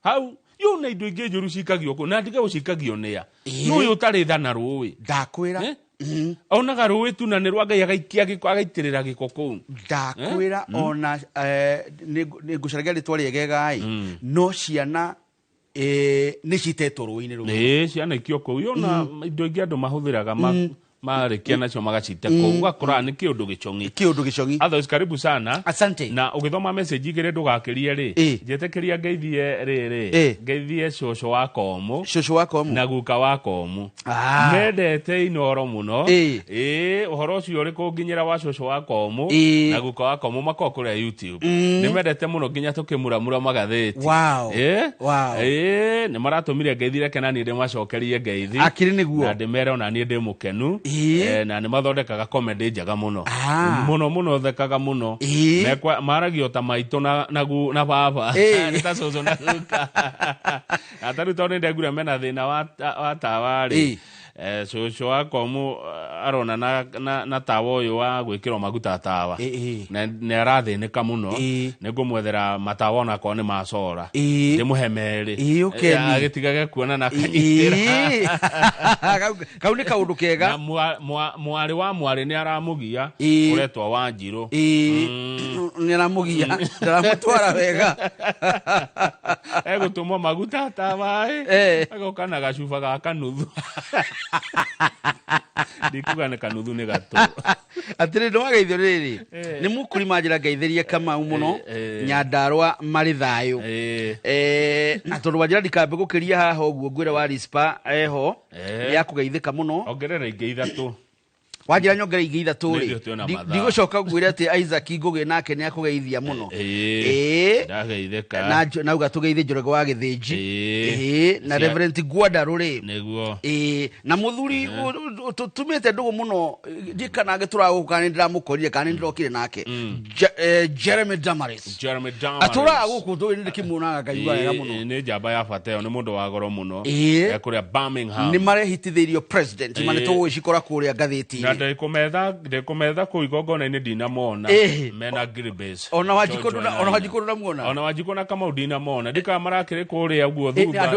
Hau. Yo na indo ingĩ njũru cikagio kũu na ndige gũcikagio nĩa. Nũyũ ũtarĩ tha na rũĩ. Ndakwĩra. Onaga rũĩ tu na nĩ rwa Ngai agaikia gĩko agaitĩrĩra gĩko kũu. Ndakwĩra ona nĩ ngũcaragia rĩtwa rĩegega ĩ, no ciana nĩ citetwo rũĩ-inĩ rũu. Ciana ikio kũu. Yona indo ingĩ andũ mahũthĩraga marĩkia nacio magacite kũu. Ũgakora nĩ kĩũndũ gĩcong'i. Kĩũndũ gĩcong'i. Otherwise, karibu sana. Asante. Na ũgĩthoma message igĩrĩ ndũgakĩrie rĩ, njĩtĩkĩria ngeithie rĩrĩ, ngeithie cũcũ wa Komũ. Cũcũ wa Komũ. Na guka wa Komũ. Mendete Inoro mũno. Ũhoro ũcio ũrĩ kũnginyĩra wa cũcũ wa Komũ na guka wa Komũ makoragwo kũrĩa YouTube. Nĩ mendete mũno nginya tũkĩmuramura magathĩti. Wow. Wow. Nĩ maratũmire ngeithi, reke na niĩ ndĩmacokerie ngeithi. Akĩrĩ nĩguo. Na ndĩmere ona niĩ ndĩ mũkenu. Na nĩ mathondekaga comedy njega mũno. Mũno mũno thekaga mũno. Maragio ta maitũ na baba. Nĩ ta cũcũ na guka. Na ta rĩu tondũ nĩ ndengire mena thĩna wa tawa rĩ. Cũcũ wakwa arona na tawa ũyũ wa gwĩkĩrwo maguta tawa na nĩ arathĩnĩka mũno, nĩ ngũmwethera matawa onakorwo nĩ macora, ndĩmũhe merĩ agĩtigage kuona na akanyitĩra. Kau nĩ kaũndũ kega. Na mwarĩ wa mwarĩ nĩ aramũgia, ũretwo Wanjirũ. Nĩ aramũgia, ndaramũtwara wega. Egũtũmwo maguta tawa agoka na gacuba ga kanuthu. Ndikuga nĩ kanuthu nĩ gatũ. Atĩrĩ, nĩwageithio rĩrĩ nĩ mũkũri manjĩra ngeithĩrie Kamau mũno, Nyandarũa marĩ thayũ. Na tondũ wanjĩra ndikambe gũkĩria haha ũguo, ngwĩre wa Rispa eho nĩ akũgeithĩka mũno. Ongerera ingĩ ithatũ. Wanjĩra nyongere ingĩ ithatũ rĩ, ndigũcoka ngwĩre atĩ Isaac Ngũgĩ nake nĩ akũgeithia mũno. Ndageithĩka. Nauga tũgeithie Njoroge wa Gĩthĩnji. Na Reverend Gwandarũ rĩ. Nĩguo. Na mũthuri tũtumĩte ndũgũ mũno, ndiĩ kana ngĩtũraga kana nĩ ndĩramũkorire kana nĩ ndĩrokire nake. Jeremy Damaris. Jeremy Damaris. Atũraga gũkũ tũĩ nĩ ndĩkĩmuonaga ngaigua wega mũno. Nĩ njamba ya bata ĩyo, nĩ mũndũ wa goro mũno. Kũrĩa Birmingham. Nĩ marehitithĩirio president, ma nĩ tũgũgĩcikora kũrĩa ngathĩti-inĩ. Ndĩkũmetha kũu igongona-inĩ ndinamona. Mena Gribes. Ona Wanjikũ ndũnamuona. Ona Wanjikũ na Kamau ndinamona. Ndikana marakĩrĩ kũrĩa ũguo thutha.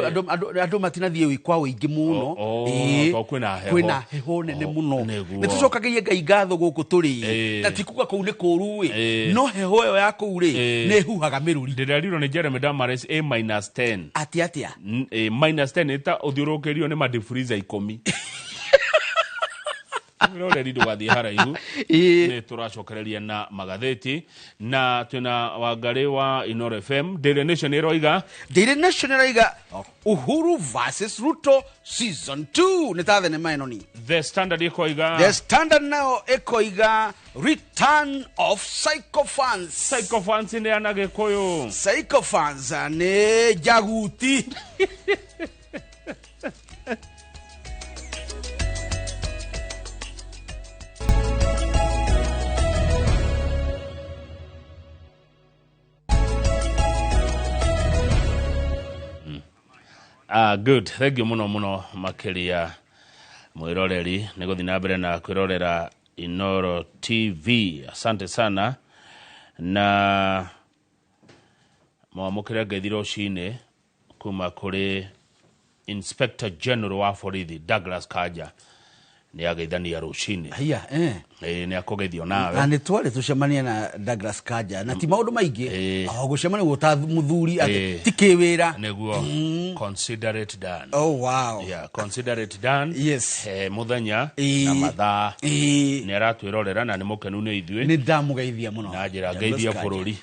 Andũ matinathiĩ kwa ũingĩ mũno. Tondũ kwĩna heho. Kwĩna heho nene mũno. Nĩ tũcokagia Ngai ngatho gũkũ tũrĩ. Na ti kuga kũu nĩ kũũru ĩ. No heho ĩyo ya kũu rĩ, nĩ ĩhuhaga mĩrũri. Ndĩrerirwo nĩ Jeremy Damaris A minus 10. Atĩ atĩa? A minus 10 ĩta ũthiũrũrũkĩirio nĩ madifriza 10. Roreri ndũgathiĩ haraihu. Nĩ tũracokereria na magathĩti na twĩna Wangarĩ wa Inooro FM. Daily Nation ĩroiga, Daily Nation ĩroiga Uhuru versus Ruto season 2 nĩ ta thenema ĩno ni. The Standard ĩkoiga, The Standard nao ĩkoiga return of sycophants. Sycophants nĩ ana Gĩkũyũ. Sycophants nĩ njaguti. Good, thank you muno muno makiria mwiroreri nĩ gũthiĩ na mbere na kwĩrorera Inooro TV. Asante sana na mwamũkĩre ngeithi rũcinĩ kuma kũrĩ Inspector General wa borithi Douglas Kanja. Nĩ ageithania rũcinĩ. Haya, Nĩ akũgeithio nawe. Na nĩ twarĩ tũcemanie na Douglas Kanja na ti maũndũ maingĩ. O gũcemania gũta mũthuri atĩ ti kĩwĩra. Nĩguo. Consider it done. Oh wow. Yeah, consider it done. Yes. Mũthenya na mathaa. Nĩ aratwĩrorera na nĩ mũkenu nĩ ithuĩ. Nĩ ndamũgeithia mũno. Na njĩra ngeithia bũrũri.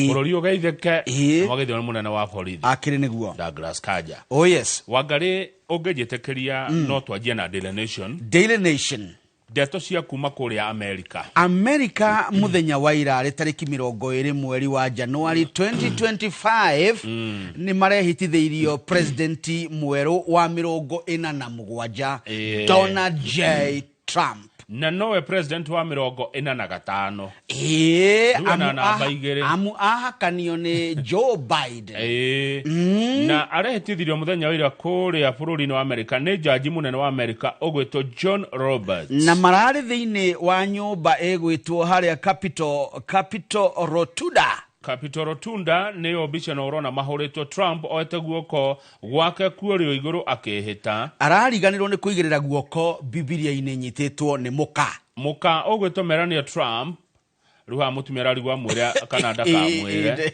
Bũrũri ũgeithĩke. Mwageithio nĩ mũnene wa borithi. Akĩrĩ nĩguo. Douglas Kanja. Oh yes. Wangarĩ ũngĩnjĩtĩkĩria no twanjie na Daily Nation. Daily Nation. Ndeto cia kuma kũrĩa Amerika. Amerika mũthenya wa ira rĩ tarĩki 20 mweri wa Januari 2025 nĩ marehitithĩirio president mwerũ wa 47 Donald J Trump. Na nowe president wa 45. Amu ahakanio nĩ Joe Biden. Na arehitithirio mũthenya wa ira kũrĩa bũrũri-inĩ wa Amerika nĩ jaji mũnene wa Amerika ũgwĩtwo John Roberts. Na mararĩ thĩinĩ wa nyũmba ĩgwĩtwo harĩa Capitol Rotunda. Capitol Rotunda nĩyo mbica na ũrona mahũrĩtwo Trump oete guoko gwake kuorio igũrũ akĩhĩta. Arariganĩrwo nĩ kũigĩrĩra guoko Bibilia-inĩ nyitĩtwo nĩ mũka. Mũka ũgwĩtwo Melania Trump rĩu haha mũtumia ararigwo amwĩre kana ndakamwĩre.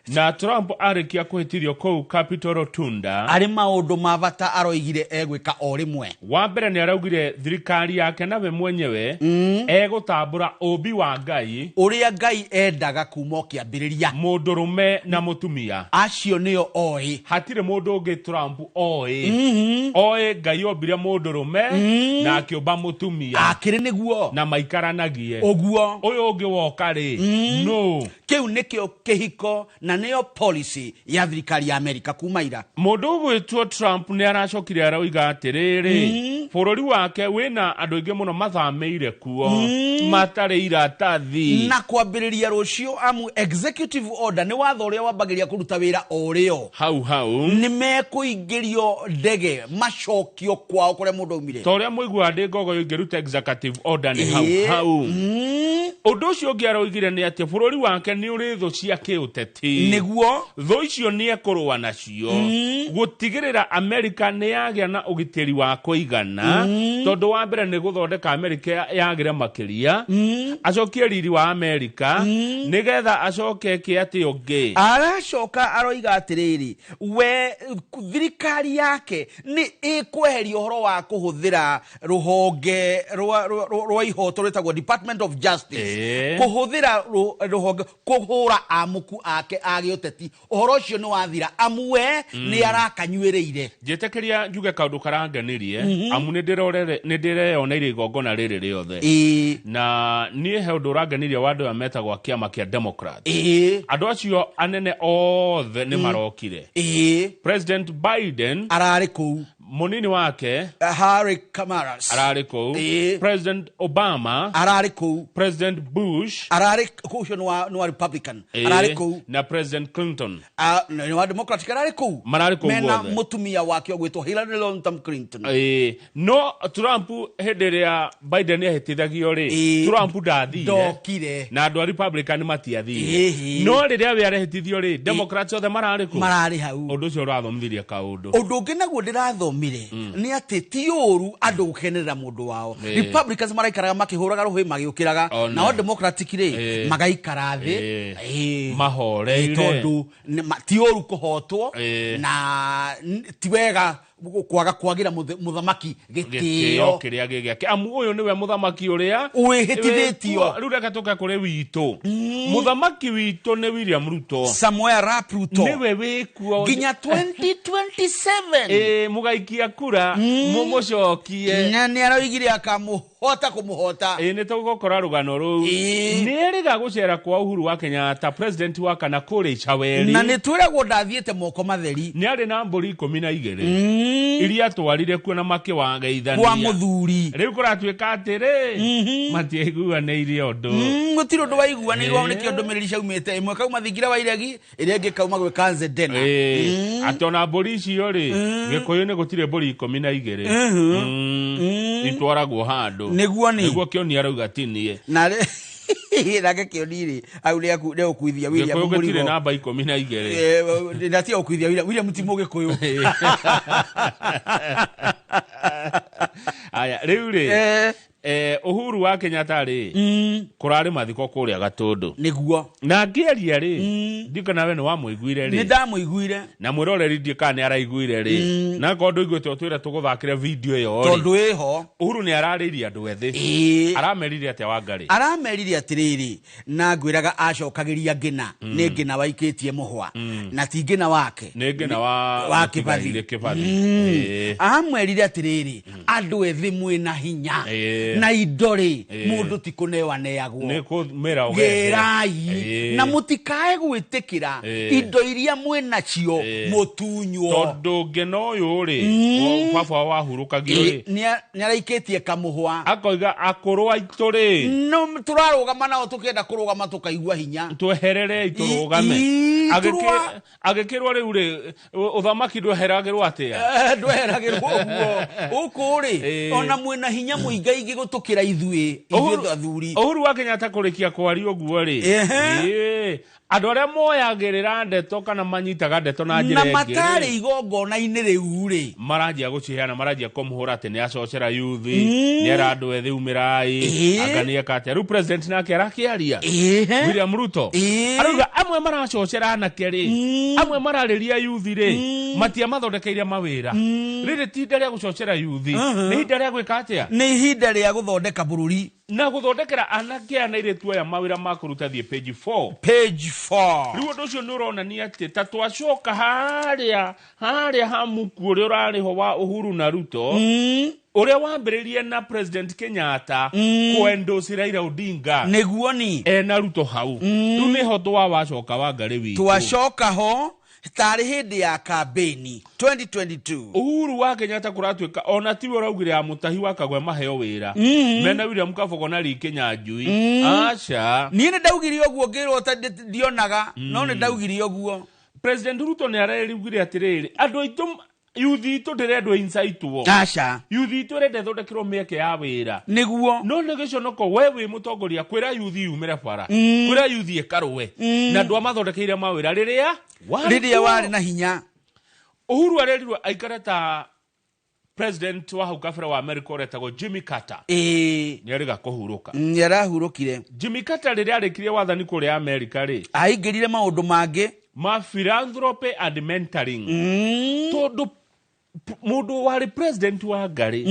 Na Trump arĩkia kũhĩtithio kũu Capitol Rotunda arĩ maũndũ ma bata aroigire egwĩka o rĩmwe. Wa mbere nĩ araugire thirikari yake nawe mwenyewe egũtambũra ũmbi wa Ngai ũrĩa Ngai endaga kuma kĩambĩrĩria, mũndũrũme na mũtumia acio nĩo oĩ, hatirĩ mũndũ ũngĩ Trump oĩ. Oĩ Ngai ombire mũndũrũme na akĩũmba mũtumia, akĩrĩ nĩguo na maikaranagie ũguo. Ũyũ ũngĩ woka rĩ no kĩu nĩkĩo kĩhiko na nĩyo policy ya thirikari ya Amerika kuma ira. Mũndũ ũgwĩtwo Trump nĩ aracokire aroiga atĩrĩrĩ, bũrũri wake wĩna andũ aingĩ mũno mathamĩire kuo matarĩ iratathi. Na kwambĩrĩria rũciũ, amu executive order nĩ watho ũrĩa wambagĩrĩria kũruta wĩra o rĩo hau hau, nĩ mekũingĩrio ndege macokio kwao kũrĩa mũndũ aumire. Ta ũrĩa mũiguaga ndĩ ngogo ingĩruta executive order nĩ hau hau. Ũndũ ũcio ũngĩ aroigire nĩ atĩ bũrũri wake nĩ ũrĩ thũ cia kĩũteti. Nĩguo. Thũ icio nĩ ekũrũa nacio gũtigĩrĩra Amerika nĩ yagĩa na ũgitĩri wa kũigana, tondũ wa mbere nĩ gũthondeka Amerika yagĩre makĩria, acokie riri wa Amerika, nĩgetha acoke eke atĩ ũngĩ. Aracoka aroiga atĩrĩrĩ, we thirikari yake nĩ ĩkweheria ũhoro wa kũhũthĩra rũhonge rwa ihoto rwĩtagwo Department of Justice, kũhũthĩra rũhonge kũhũra amũku ake a gĩũteti. Ũhoro ũcio nĩ wathira, amu we nĩ arakanyuĩrĩire. Njĩtĩkĩria njuge kaũndũ karangenirie, amu nĩ ndĩreyoneire igongona rĩrĩ rĩothe. Na niĩ he ũndũ ũrangenirie wa andũ aya metagwo a kĩama kĩa Democrat. Andũ acio anene othe nĩ marokire. President Biden ararĩ kũu, mũnini wake Harry Kamaras ararĩ kũu, President Obama ararĩ kũu, President Bush ararĩ kũu, ũcio nĩ wa Republican ararĩ kũu, na President Clinton nĩ wa Democratic ararĩ kũu, mararĩ kũu mena mũtumia wake ũgwĩtwo Hillary Rodham Clinton. No Trump hĩndĩ ĩrĩa Biden ahĩtithagio rĩ, Trump ndathire, ndokire, na andũ a Republican matiathire. No rĩrĩa we arehĩtithio rĩ, Democrats othe mararĩ kũu, mararĩ hau. Ũndũ ũcio ũrathomithirie kaũndũ. Ũndũ ũngĩ naguo ndĩrathomire nĩ atĩ ti ũru andũ gũkenerera mũndũ wao. Republicans maraikaraga makĩhũraga rũhĩ magĩũkĩraga, nao Democratic rĩ magaikara thĩ mahoreire, tondũ ti ũru kũhotwo na ti wega kwaga kwagira muthamaki gitio kiria gĩake, amu ũyũ nĩwe muthamaki ũrĩa wĩhĩtithĩtio. Rĩu reke tũke kũrĩ witũ. Muthamaki witũ nĩ William Ruto, Samuel Arap Ruto, nĩwe wĩkuo nginya 2027. Mũgaikia kura mũmũcokie, na nĩ aroigire akamũhota kũmũhota. Nĩ tũgũkora rũgano rũu. Nĩ erĩga gũcera kwa Uhuru wa Kenyatta president wa kana kũrĩ Icaweri, na nĩ twĩragwo ndathiĩte moko matheri. Nĩ arĩ na mbũri 12 iria twarire kuo na makĩwageithania kwa mũthuri. Rĩu kũratuĩka atĩrĩ, matiaiguanĩire ũndũ. Gũtirĩ ũndũ waiguanĩirwo, nĩkĩo ndũmĩrĩri ciaumĩte, ĩmwe kauma thingira wa iregi, ĩrĩa ĩngĩ kauma gwĩ Kanzedena. Atĩ ona mbũri icio rĩ, Gĩkũyũ nĩ gũtirĩ mbũri 12 itwaragwo handũ. Nĩguo nĩ nĩguo Kĩoni arauga ti niĩ. Na nake Kĩoni rĩ, au nĩ ũkuithia William Mũrigo. Gũtirĩ namba 12. Ndatia ũkuithia William, William ti Mũgĩkũyũ. Aya, rĩu rĩ, Uhuru wa Kenyatta rĩ, kũrarĩ mathiko kũrĩa Gatũndũ. Nĩguo. Na ngĩaria rĩ, ndiũ kana we nĩ wamũiguire rĩ. Nĩ ndamũiguire. Na mwĩroreri ndiũ kana nĩ araiguire rĩ. Na akorwo ndũiguĩte ũtwĩre tũgũthakĩre video ĩyo rĩ. Tondũ ĩho. Uhuru nĩ ararĩirie andũ ethĩ. Aramerire atĩa Wangari? Aramerire atĩrĩrĩ, na ngwĩraga acokagĩria Ngĩna, nĩ Ngĩna waikĩtie mũhwa, na ti Ngĩna wake. Nĩ Ngĩna wa Kĩbathi. Kĩbathi. Amwerire atĩrĩrĩ, andũ ethĩ mwĩna hinya. Na indo rĩ, mũndũ ti kũnewa neagwo, nĩ kũmĩra ũgethe. Gĩrai na mũtikae gwĩtĩkĩra indo iria mwĩnacio mũtunywo. Tondũ Ngĩna ũyũ rĩ, baba wahurũkagio rĩ, nĩ araikĩtie kamũhwa, akoiga akũrũ aitũ rĩ, no tũrarũgama nao tũkĩenda kũrũgama tũkaigua hinya, twehererei tũrũgame. Agĩkĩrwo rĩu rĩ, ũthamaki ndweheragĩrwo atĩa? Ndweheragĩrwo ũguo gũkũ rĩ, ona mwĩna hinya mũingaingĩ gũtũkĩra ithuĩ athuri. Uhuru wa Kenyatta kũrĩkia kwaria ũguo rĩ, andũ arĩa moyagĩrĩra ndeto kana manyitaga ndeto na njĩra na ĩngĩ matarĩ igongona-inĩ rĩu rĩ, maranjia gũciheana, maranjia kũmũhũra atĩ nĩ acocera yuthi, nĩ era andũ ethĩ umĩrai, anga nĩ eka atĩa. Rĩu president nake arakĩaria William Ruto arauga amwe maracocera anake rĩ, amwe mararĩria yuthi rĩ, matiamathondekeire mawĩra. Rĩrĩ ti ihinda rĩa gũcocera yuthi, nĩ ihinda rĩa gwĩka atĩa? Nĩ ihinda rĩa gũthondeka bũrũri. Na gũthondekera anake aya na airĩtu aya mawĩra ma kũruta. Thiĩ page 4. Page 4. Rĩu ũndũ ũcio nĩ ũronania atĩ ta twacoka harĩa harĩa ha muku ũrĩa ũrarĩho wa Uhuru na Ruto, ũrĩa wambĩrĩrie na President Kenyatta kũendorse Raila Odinga. Nĩguo ni ena Ruto hau. Rĩu nĩho twa wacoka wa ngarĩ witũ. Twacoka ho tarĩ hĩndĩ ya kambĩni 2022. Uhuru wa Kenyatta kũratuĩka ona tiwe ũraugire ya Mũtahi wa Kagwe maheo wĩra mena William Kabogo na Lee Kinyanjui. Aca. Niĩ nĩ ndaugire ũguo, ngĩrwo ta ndionaga, no nĩ ndaugire ũguo. President Ruto nĩ arerugire atĩrĩrĩ, andũ aitũ, youth itũ ndĩrendwo insaitwo. Aca. Youth itũ ĩrenda ĩthondekerwo mĩeke ya wĩra. Nĩguo. No nĩ gĩconoko we wĩ mũtongoria kwĩra youth yumĩre bara, kwĩra youth ĩkarũe, na andũ amathondekeire mawĩra rĩrĩa warĩ rĩrĩa kuo. Warĩ na hinya. Uhuru arerirwo aikare ta president wa hau kabere wa America ũretagwo Jimmy Carter. Nĩ arĩga kũhurũka. Nĩ arahurũkire. Jimmy Carter rĩrĩa arĩkirie wathani kũrĩa America rĩ, aingĩrire maũndũ mangĩ ma philanthropy and mentoring, tondũ mũndũ warĩ president wa ngarĩ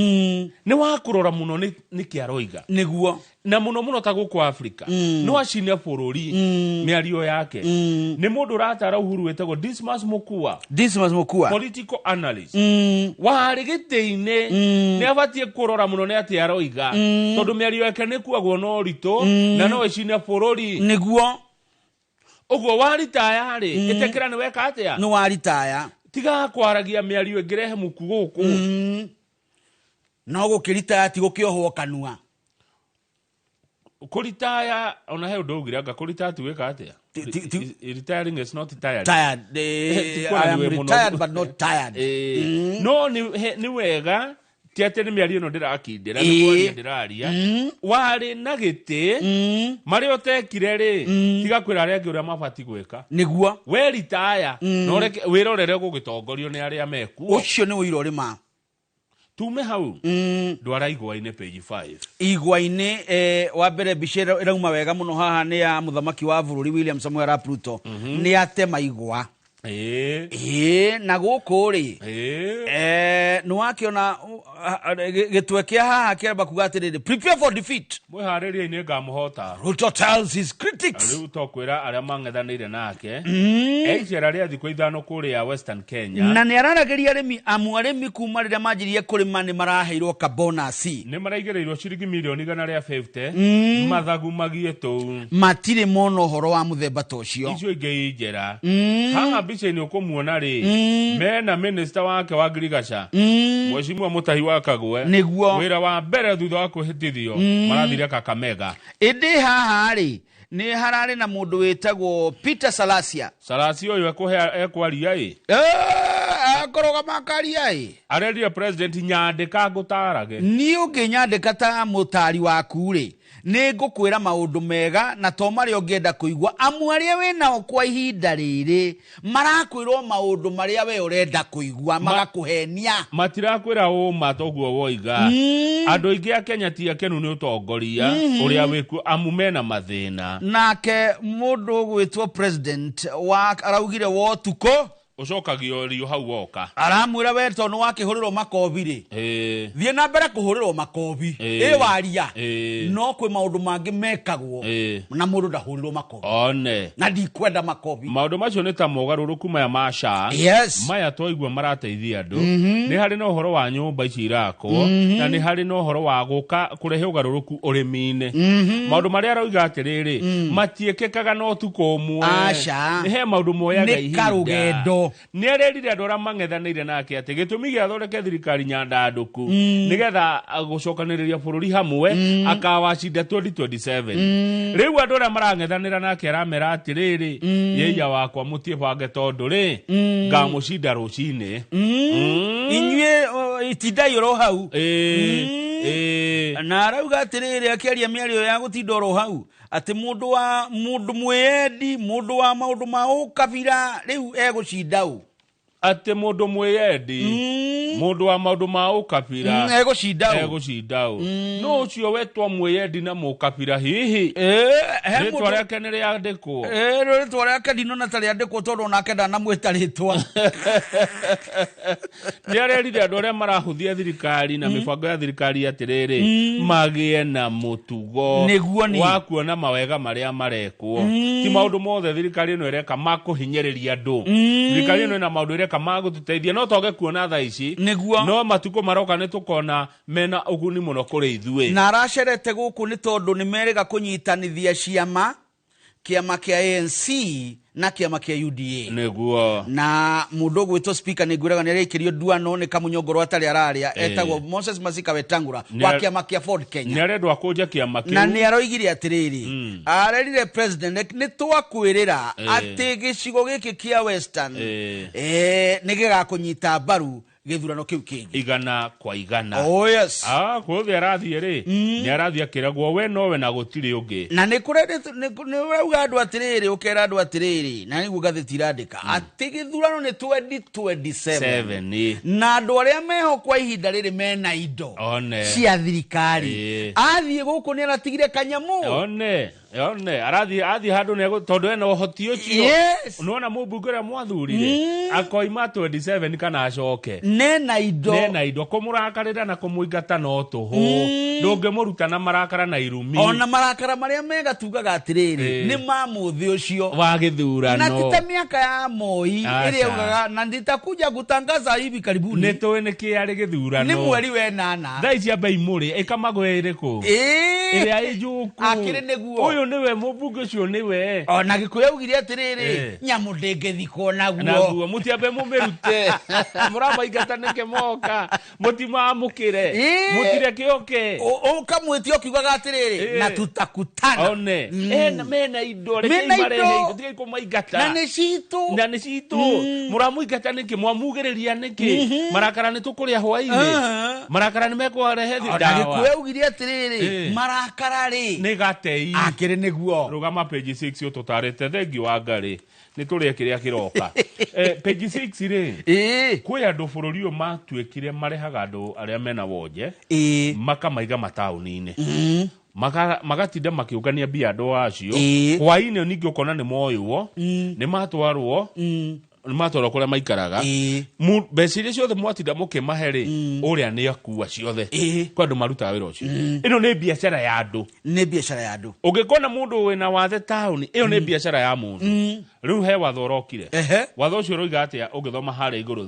nĩ wa kũrora mũno nĩkĩ aroiga. Nĩguo. Na mũno mũno ta gũkũ Africa no acine bũrũri mĩario yake. Nĩ mũndũ ũratara Uhuru wĩtagwo Dismas Mukua. Dismas Mukua. Political analyst warĩ gĩtĩ-inĩ, nĩ abatiĩ kũrora mũno nĩ atĩ aroiga, tondũ mĩario yake nĩ kuagwo na ũritũ na no ĩcine bũrũri. Nĩguo. Ũguo waritaya rĩ, ĩtĩkĩra nĩ weka atĩa. Nĩ waritaya. Tiga kwaragia mĩario ĩngĩrehe muku gũkũ. No gũkĩritaya ti gũkĩohwo kanua. Kũritaya ona he ũndũ ũgire anga kũritaya ti gwĩka atĩa. Retiring is not tired. Tired. Ti I kuona am nĩ wĩ mũno. retired but not tired. No nĩ wega ti atĩ nĩ mĩario ĩno ndĩrakindĩra, nĩ kwaria ndĩraria. Warĩ na gĩtĩ marĩa ũtekire rĩ, tiga kwĩra arĩa angĩ ũrĩa mabatiĩ gwĩka. Nĩguo. We ritaya na ũreke wĩrorere gũgĩtongorio nĩ arĩa mekuo. Ũcio nĩ ũira ũrĩ ma. Tume hau, ndwara igwa-inĩ page 5. Igwa-inĩ, wa mbere mbica ĩrauma wega mũno haha nĩ ya mũthamaki wa bũrũri William Samoei Arap Ruto. Nĩ atema igwa. Ĩĩ, na gũkũ rĩ, nĩ wakĩona gĩtwe kĩa haha kĩamba kuga atĩrĩrĩ, "Prepare for defeat." Mwĩharĩrie-inĩ ngamũhota. Ruto tells his critics. Rĩu to kwĩra arĩa mang'ethanĩire nake icera rĩa thikũ 5 kũrĩa Western Kenya. Na nĩ araragĩria arĩmi, amu arĩmi kuma rĩrĩa manjirie kũrĩma nĩ maraheirwo kabonasi. Nĩ maraigĩrĩirwo ciringi mirioni 150. Mathagu magie tũu. Matirĩ mona ũhoro wa mũthemba ta ũcio. Icio ingĩ i njera. Haha mbica-inĩ ũkũmuona rĩ, mena minista wake wa ngirigaca, Mheshimiwa Mũtahi wa Kagwe. Nĩguo. Wĩra wa mbere thutha wa kwĩhĩtithio marathire Kakamega. Ĩndĩ haha rĩ, nĩ hararĩ na mũndũ wĩtagwo Peter Salasia. Sarasi ũyũ ekũhe ekwaria ĩ. Akũrũgama akaria ĩ. Arerire president, "Nyandĩka ngũtarage." Niĩ ũngĩnyandĩka ta mũtari waku rĩ, nĩ ngũkwĩra maũndũ mega na to marĩa ũngĩenda kũigua, amu arĩa wĩ nao kwa ihinda rĩrĩ marakwĩra o maũndũ marĩa we ũrenda kũigua, magakũhenia. Matirakwĩra ũma toguo woiga. Andũ aingĩ a Kenya ti akenu nĩ ũtongoria ũrĩa wĩkuo, amu mena mathĩna. Nake mũndũ ũgwĩtwo president wa araugire wotukũ ũcokagio rio hau woka. Aramwĩra we tondũ nĩ wakĩhũrĩrwo makobi rĩ, thiĩ na mbere kũhũrĩrwo makobi. Ĩ waria no kwĩ maũndũ mangĩ mekagwo na mũndũ ndahũrĩrwo makobi. One. Na ndikwenda makobi. Maũndũ macio nĩ ta mogarũrũku maya ma SHA. Maya twaigua marateithia andũ. Nĩ harĩ na ũhoro wa nyũmba ici irakwo, na nĩ harĩ na ũhoro wa gũka kũrehe ũgarũrũku ũrĩmi-inĩ. Maũndũ marĩa aroiga atĩrĩrĩ, matiĩkĩkaga na ũtukũ ũmwe. Aca. Nĩ he maũndũ moyaga Nĩ ihinda. karũgendo. Nĩ arerire andũ arĩa mang'ethanĩire nake atĩ gĩtũmi gĩa athondeke thirikari nyandandũku nĩgetha gũcokanĩrĩria bũrũri hamwe akawacinda 2027. Rĩu andũ arĩa marang'ethanĩra nake aramera atĩrĩrĩ, yeiya wakwa, mũtiĩbange tondũ rĩ ngamũcinda rũcinĩ. Inyuĩ itindai oro hau. Ĩĩ. Na arauga atĩrĩrĩ, akĩaria mĩario ya gũtinda oro hau, atĩ mũndũ wa mũndũ mwĩyendi, mũndũ wa maũndũ ma ũkabira, rĩu egũcinda ũ. Atĩ mũndũ mwĩyendi, mũndũ wa maũndũ ma ũkabira Egũcinda ũ. Egũcinda ũ. No ũcio wetwo mwĩyendi na mũkabira hihi he rĩtwa mũndũ- rĩake nĩ rĩandĩkwo? Rĩtwa rĩake ndinona ta rĩandĩkwo tondũ onake ndanamwĩta rĩtwa. Nĩ arerire andũ arĩa marahũthia thirikari na mĩbango ya thirikari atĩrĩrĩ, magĩe na mũtugo Nĩguo ni. wa kuona mawega marĩa marekwo. Ti maũndũ mothe thirikari ĩno ĩreka ma kũhinyĩrĩria andũ. Thirikari ĩno ĩna maũndũ ĩreka ma gũtũteithia, no twage kuona thaa ici. Nĩguo. No matukũ maroka nĩ tũkona mena ũguni mũno kũrĩ ithuĩ. Na aracerete gũkũ nĩ tondũ nĩ merĩga kũnyitanithia ciama, kĩama kĩa ANC na kĩama kĩa UDA. Nĩguo. Na mũndũ ũgwĩtwo speaker nĩ ngwĩraga nĩ araikĩrio nduano nĩ kamunyongoro atarĩ ararĩa, etagwo Moses Masika Wetangula wa kĩama kĩa Ford Kenya. Nĩ arendwo akũnje kĩama Na kĩu. nĩ aroigire atĩrĩrĩ, arerire president nĩ twakwĩrĩra atĩ gĩcigo gĩkĩ kĩa Western nĩ gĩgakũnyita mbaru gĩthurano kĩu kĩngĩ. 100%. Oh yes. Ah, kũthĩ arathiĩ rĩ, nĩ arathiĩ akĩragwo we nowe na gũtirĩ ũngĩ. Na nĩ nĩ ũrauga andũ atĩrĩrĩ, ũkera andũ atĩrĩrĩ, na nĩguo ngathĩti irandĩka atĩ gĩthurano nĩ 2027. Seven, ĩ. Na andũ arĩa meho kwa ihinda rĩrĩ mena indo One. cia thirikari, athiĩ gũkũ nĩ aratigire kanyamũ. One one arathiĩ athiĩ handũ nĩ tondũ ena ũhoti ũcio. Nĩwona mũmbunge ũrĩa mwathurire akoima 27 kana acoke nena indo. Nena indo, kũmũrakarĩra na kũmũingata no tũhũ. Ndũngĩmũruta na marakara na irumi. Ona marakara marĩa mega tugaga atĩrĩrĩ, nĩ ma mũthĩ ũcio wa gĩthurano. Na ti ta mĩaka ya Moi Aca. ĩrĩa ugaga na nitakuja kutangaza hivi karibuni. Nĩ tũĩ nĩkĩ arĩ gĩthurano. Nĩ mweri wa ĩnana. Thaa ici amba imũrĩ ĩkamagwe ĩrĩkũ? Ĩrĩa ĩnjuku. Akĩrĩ nĩguo. Ũyũ nĩwe mũmbunge ũcio nĩwe. Ona Gĩkũyũ augire atĩrĩrĩ, nyamũ ndĩngĩthikwo naguo. Naguo mũtiambe mũmĩrute. Mũramaingata nĩkĩ moka? Mũtimamũkĩre. Mũtireke oke. Ũkamwĩtia ũkiugaga atĩrĩrĩ, na tutakutana. One. Ena mena indo, reke Mena imarehe indo. indo, tigai kũmaingata. Na nĩ citũ. Na nĩ citũ. Mũramũingata nĩkĩ? Mwamugĩrĩria nĩkĩ? Marakara nĩ tũkũrĩa hwaĩ-inĩ. Marakara nĩ mekũrehe Ona ndawa. Gĩkũyũ augire atĩrĩrĩ, marakara rĩ nĩ gatei. Akĩrĩ nĩguo. Rũgama page 6 ũtũtarĩte. Thengi wa Ngarĩ, nĩ tũrĩe kĩrĩa kĩroka. Page 6 rĩ, kwĩ andũ bũrũri ũyũ matuĩkire marehaga andũ arĩa mena wonje, makamaiga mataũni-inĩ. Magatinda makĩũngania mbia andũ acio. Hwaĩ-inĩ ningĩ ũkona nĩ moywo, nĩ matwarwo, nĩ matwarwo kũrĩa maikaraga. Mbeca iria ciothe mwatinda mũkĩmahe rĩ, ũrĩa nĩ akua ciothe. Kwĩ andũ marutaga wĩra ũcio. Ĩno nĩ biacara ya andũ. Nĩ biacara ya andũ. Ũngĩkona mũndũ wĩna wathe taũni, ĩyo nĩ biacara ya mũndũ. Rĩu he watho ũrokire. Watho ũcio ũroiga atĩa ũngĩthoma harĩa igũrũ?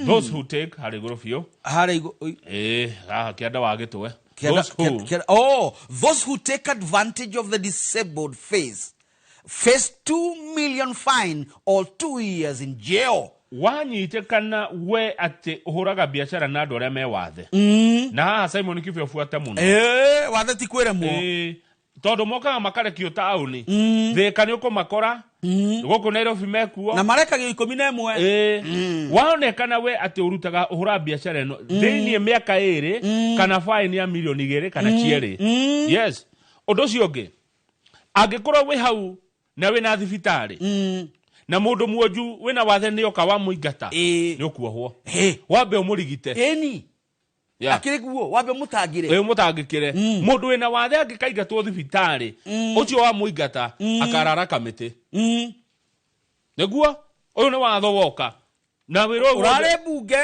Those who take harĩa igũrũ biũ. Harĩa igũrũ. Haha kĩanda wa gĩtwe. Kĩanda- Those who oh, those who take advantage of the disabled face 2 million fine or 2 years in jail. Wanyitĩkana we atĩ ũhũraga biacara na andũ arĩa me wathe. Na haha Simon Kibe ũbuate mũno. Wathe ti kwĩremwo. Tondũ mokaga makarekio taũni. Thĩka nĩ ũkũmakora. Gũkũ Nairobi mekuo. Na marekagio 11. Waonekana we atĩ ũrutaga ũhũraga biacara ĩno thĩiniĩ mĩaka 2 kana fine ya milioni 2 kana cierĩ. Yes. Ũndũ ũcio ũngĩ, angĩkorwo wĩ hau na wĩna thibitarĩ na mũndũ mwonju wĩna wathe nĩ oka wamũingata, nĩ ũkuohwo. Wambe ũmũrigite. Ĩni. Akĩrĩ guo, wambe ũmũtangĩre. Ũmũtangĩkĩre. Mũndũ wĩna wathe angĩkaingatwo thibitarĩ, ũcio wamũingata akarara kamĩtĩ. Nĩguo ũyũ nĩ watho woka. Na wĩra ũyũ wothe Ũrarĩ mbunge.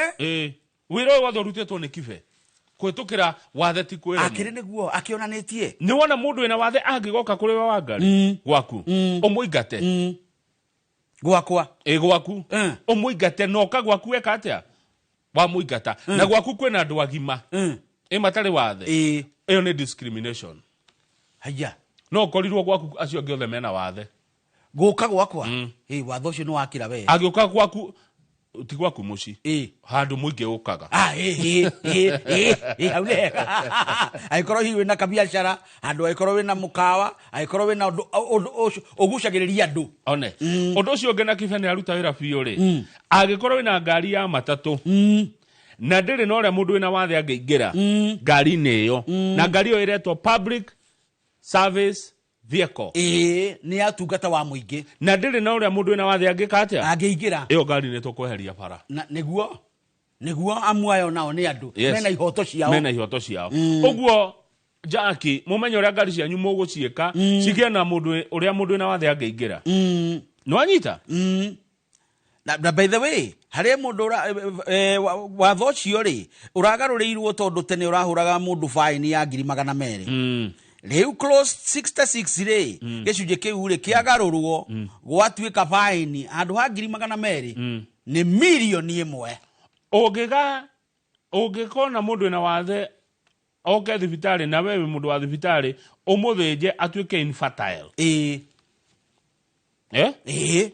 Wĩra ũyũ wothe ũrutĩtwo nĩ Kibe. Kũhĩtũkĩra wathe ti kwĩremwo. Akĩrĩ nĩguo, akĩonanĩtie. Nĩ wona mũndũ wĩna wathe angĩgoka kũrĩ we Wangari gwaku, ũmũingate. Gwakwa. Gwaku. Ũmũingate na ũka gwaku weka atĩa? Wamũingata. Na gwaku kwĩna andũ agima. Matarĩ wathe. Ĩyo nĩ discrimination. Haya. No ũkorirwo gwaku acio angĩ othe mena wathe. Gũka gwakwa? Watho ũcio nĩ wakĩra we. Agĩũka gwaku, ti gwaku mũciĩ. Handũ mũingĩ ũkaga. Hau nĩ hega. Angĩkorwo hihi wĩna kabiacara, handũ angĩkorwo wĩna mũkawa, angĩkorwo wĩna ũndũ ũcio ũgucagĩrĩria andũ. One. Ũndũ ũcio ũngĩ na Kibe nĩ aruta wĩra biũ rĩ. Angĩkorwo wĩna ngari ya matatũ, na ndĩrĩ na ũrĩa mũndũ wĩna wathe angĩingĩra ngari-inĩ ĩyo, na ngari ĩyo ĩretwo public service vehicle. Ĩĩ, nĩ ya tungata wa mũingĩ. Na ndĩrĩ na ũrĩa mũndũ wĩna wathe angĩka atĩa? Angĩingĩra. Ĩyo ngari nĩ tũkweheria bara. Na nĩguo nĩguo amu ayo nao nĩ andũ. Yes. Mena ihoto ciao. Mena ihoto ciao. Ũguo Jackie, mũmenye ũrĩa ngari cianyu mũgũciĩka cigĩe na mũndũ ũrĩa mũndũ wĩna wathe angĩingĩra. Nĩwanyita? Na by the way, harĩ mũndũ watho ũcio rĩ ũragarũrĩirwo tondũ tene ũrahũraga mũndũ faini ya 200,000. Rĩu clause 66 rĩ, gĩcunjĩ kĩu rĩ kĩagarũrwo gwatuĩka faini handũ ha 200,000 nĩ 1,000,000. Ũngĩkona mũndũ wĩna wathe oke thibitarĩ na we wĩ mũndũ wa thibitarĩ ũmũthĩnje atuĩke infertile. Ĩĩ. Eh? Ĩĩ.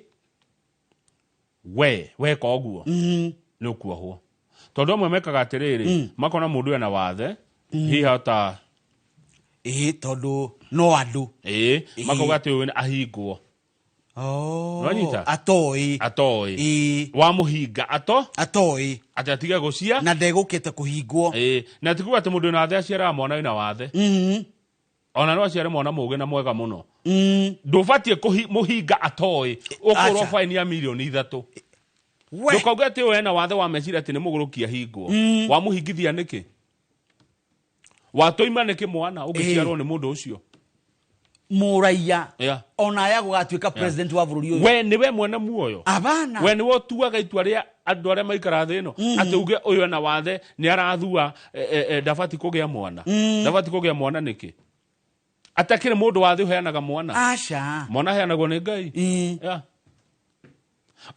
We weka ũguo nĩ ũkuohwo tondũ amwe mekaga atĩrĩrĩ, makona mũndũ ena wathe hihi hota. Ĩĩ, tondũ no andũ. Ĩĩ, makauga atĩ ũyũ ahingwo. Oh. Nĩwanyita? Atoĩ. Atoĩ. Ĩĩ. Wamũhinga atoĩ atĩ atige gũcia na ndegũkĩte kũhingwo. Ĩĩ, na ti kuga atĩ mũndũ wĩna wathe aciaraga mwana wĩna wathe. Ona no aciare mwana mũũgĩ na mwega mũno. Ndũbatiĩ mũhinga atoĩ ũkũrwo Aca. faini ya 3,000,000. We. Ndũkauge atĩ ũyũ ena wathe wa meciria atĩ nĩ mũgũrũki ahingwo. Wamũhingithia nĩkĩ? Watũima nĩkĩ mwana ũngĩciarwo nĩ mũndũ ũcio? Mũraiya. Yeah. Ona aya gũgatuĩka president wa bũrũri ũyũ. We nĩwe mwene muoyo. Abana. We nĩwe ũtuaga itua rĩa andũ arĩa maikaraga thĩ ĩno atĩ uge ũyũ ena wathe nĩ arathua, ndabati kũgĩa mwana. Ndabati kũgĩa mwana nĩkĩ? Atakĩrĩ mũndũ wa thĩ ũheanaga mwana. Aca. Mwana aheanagwo nĩ Ngai. Yeah.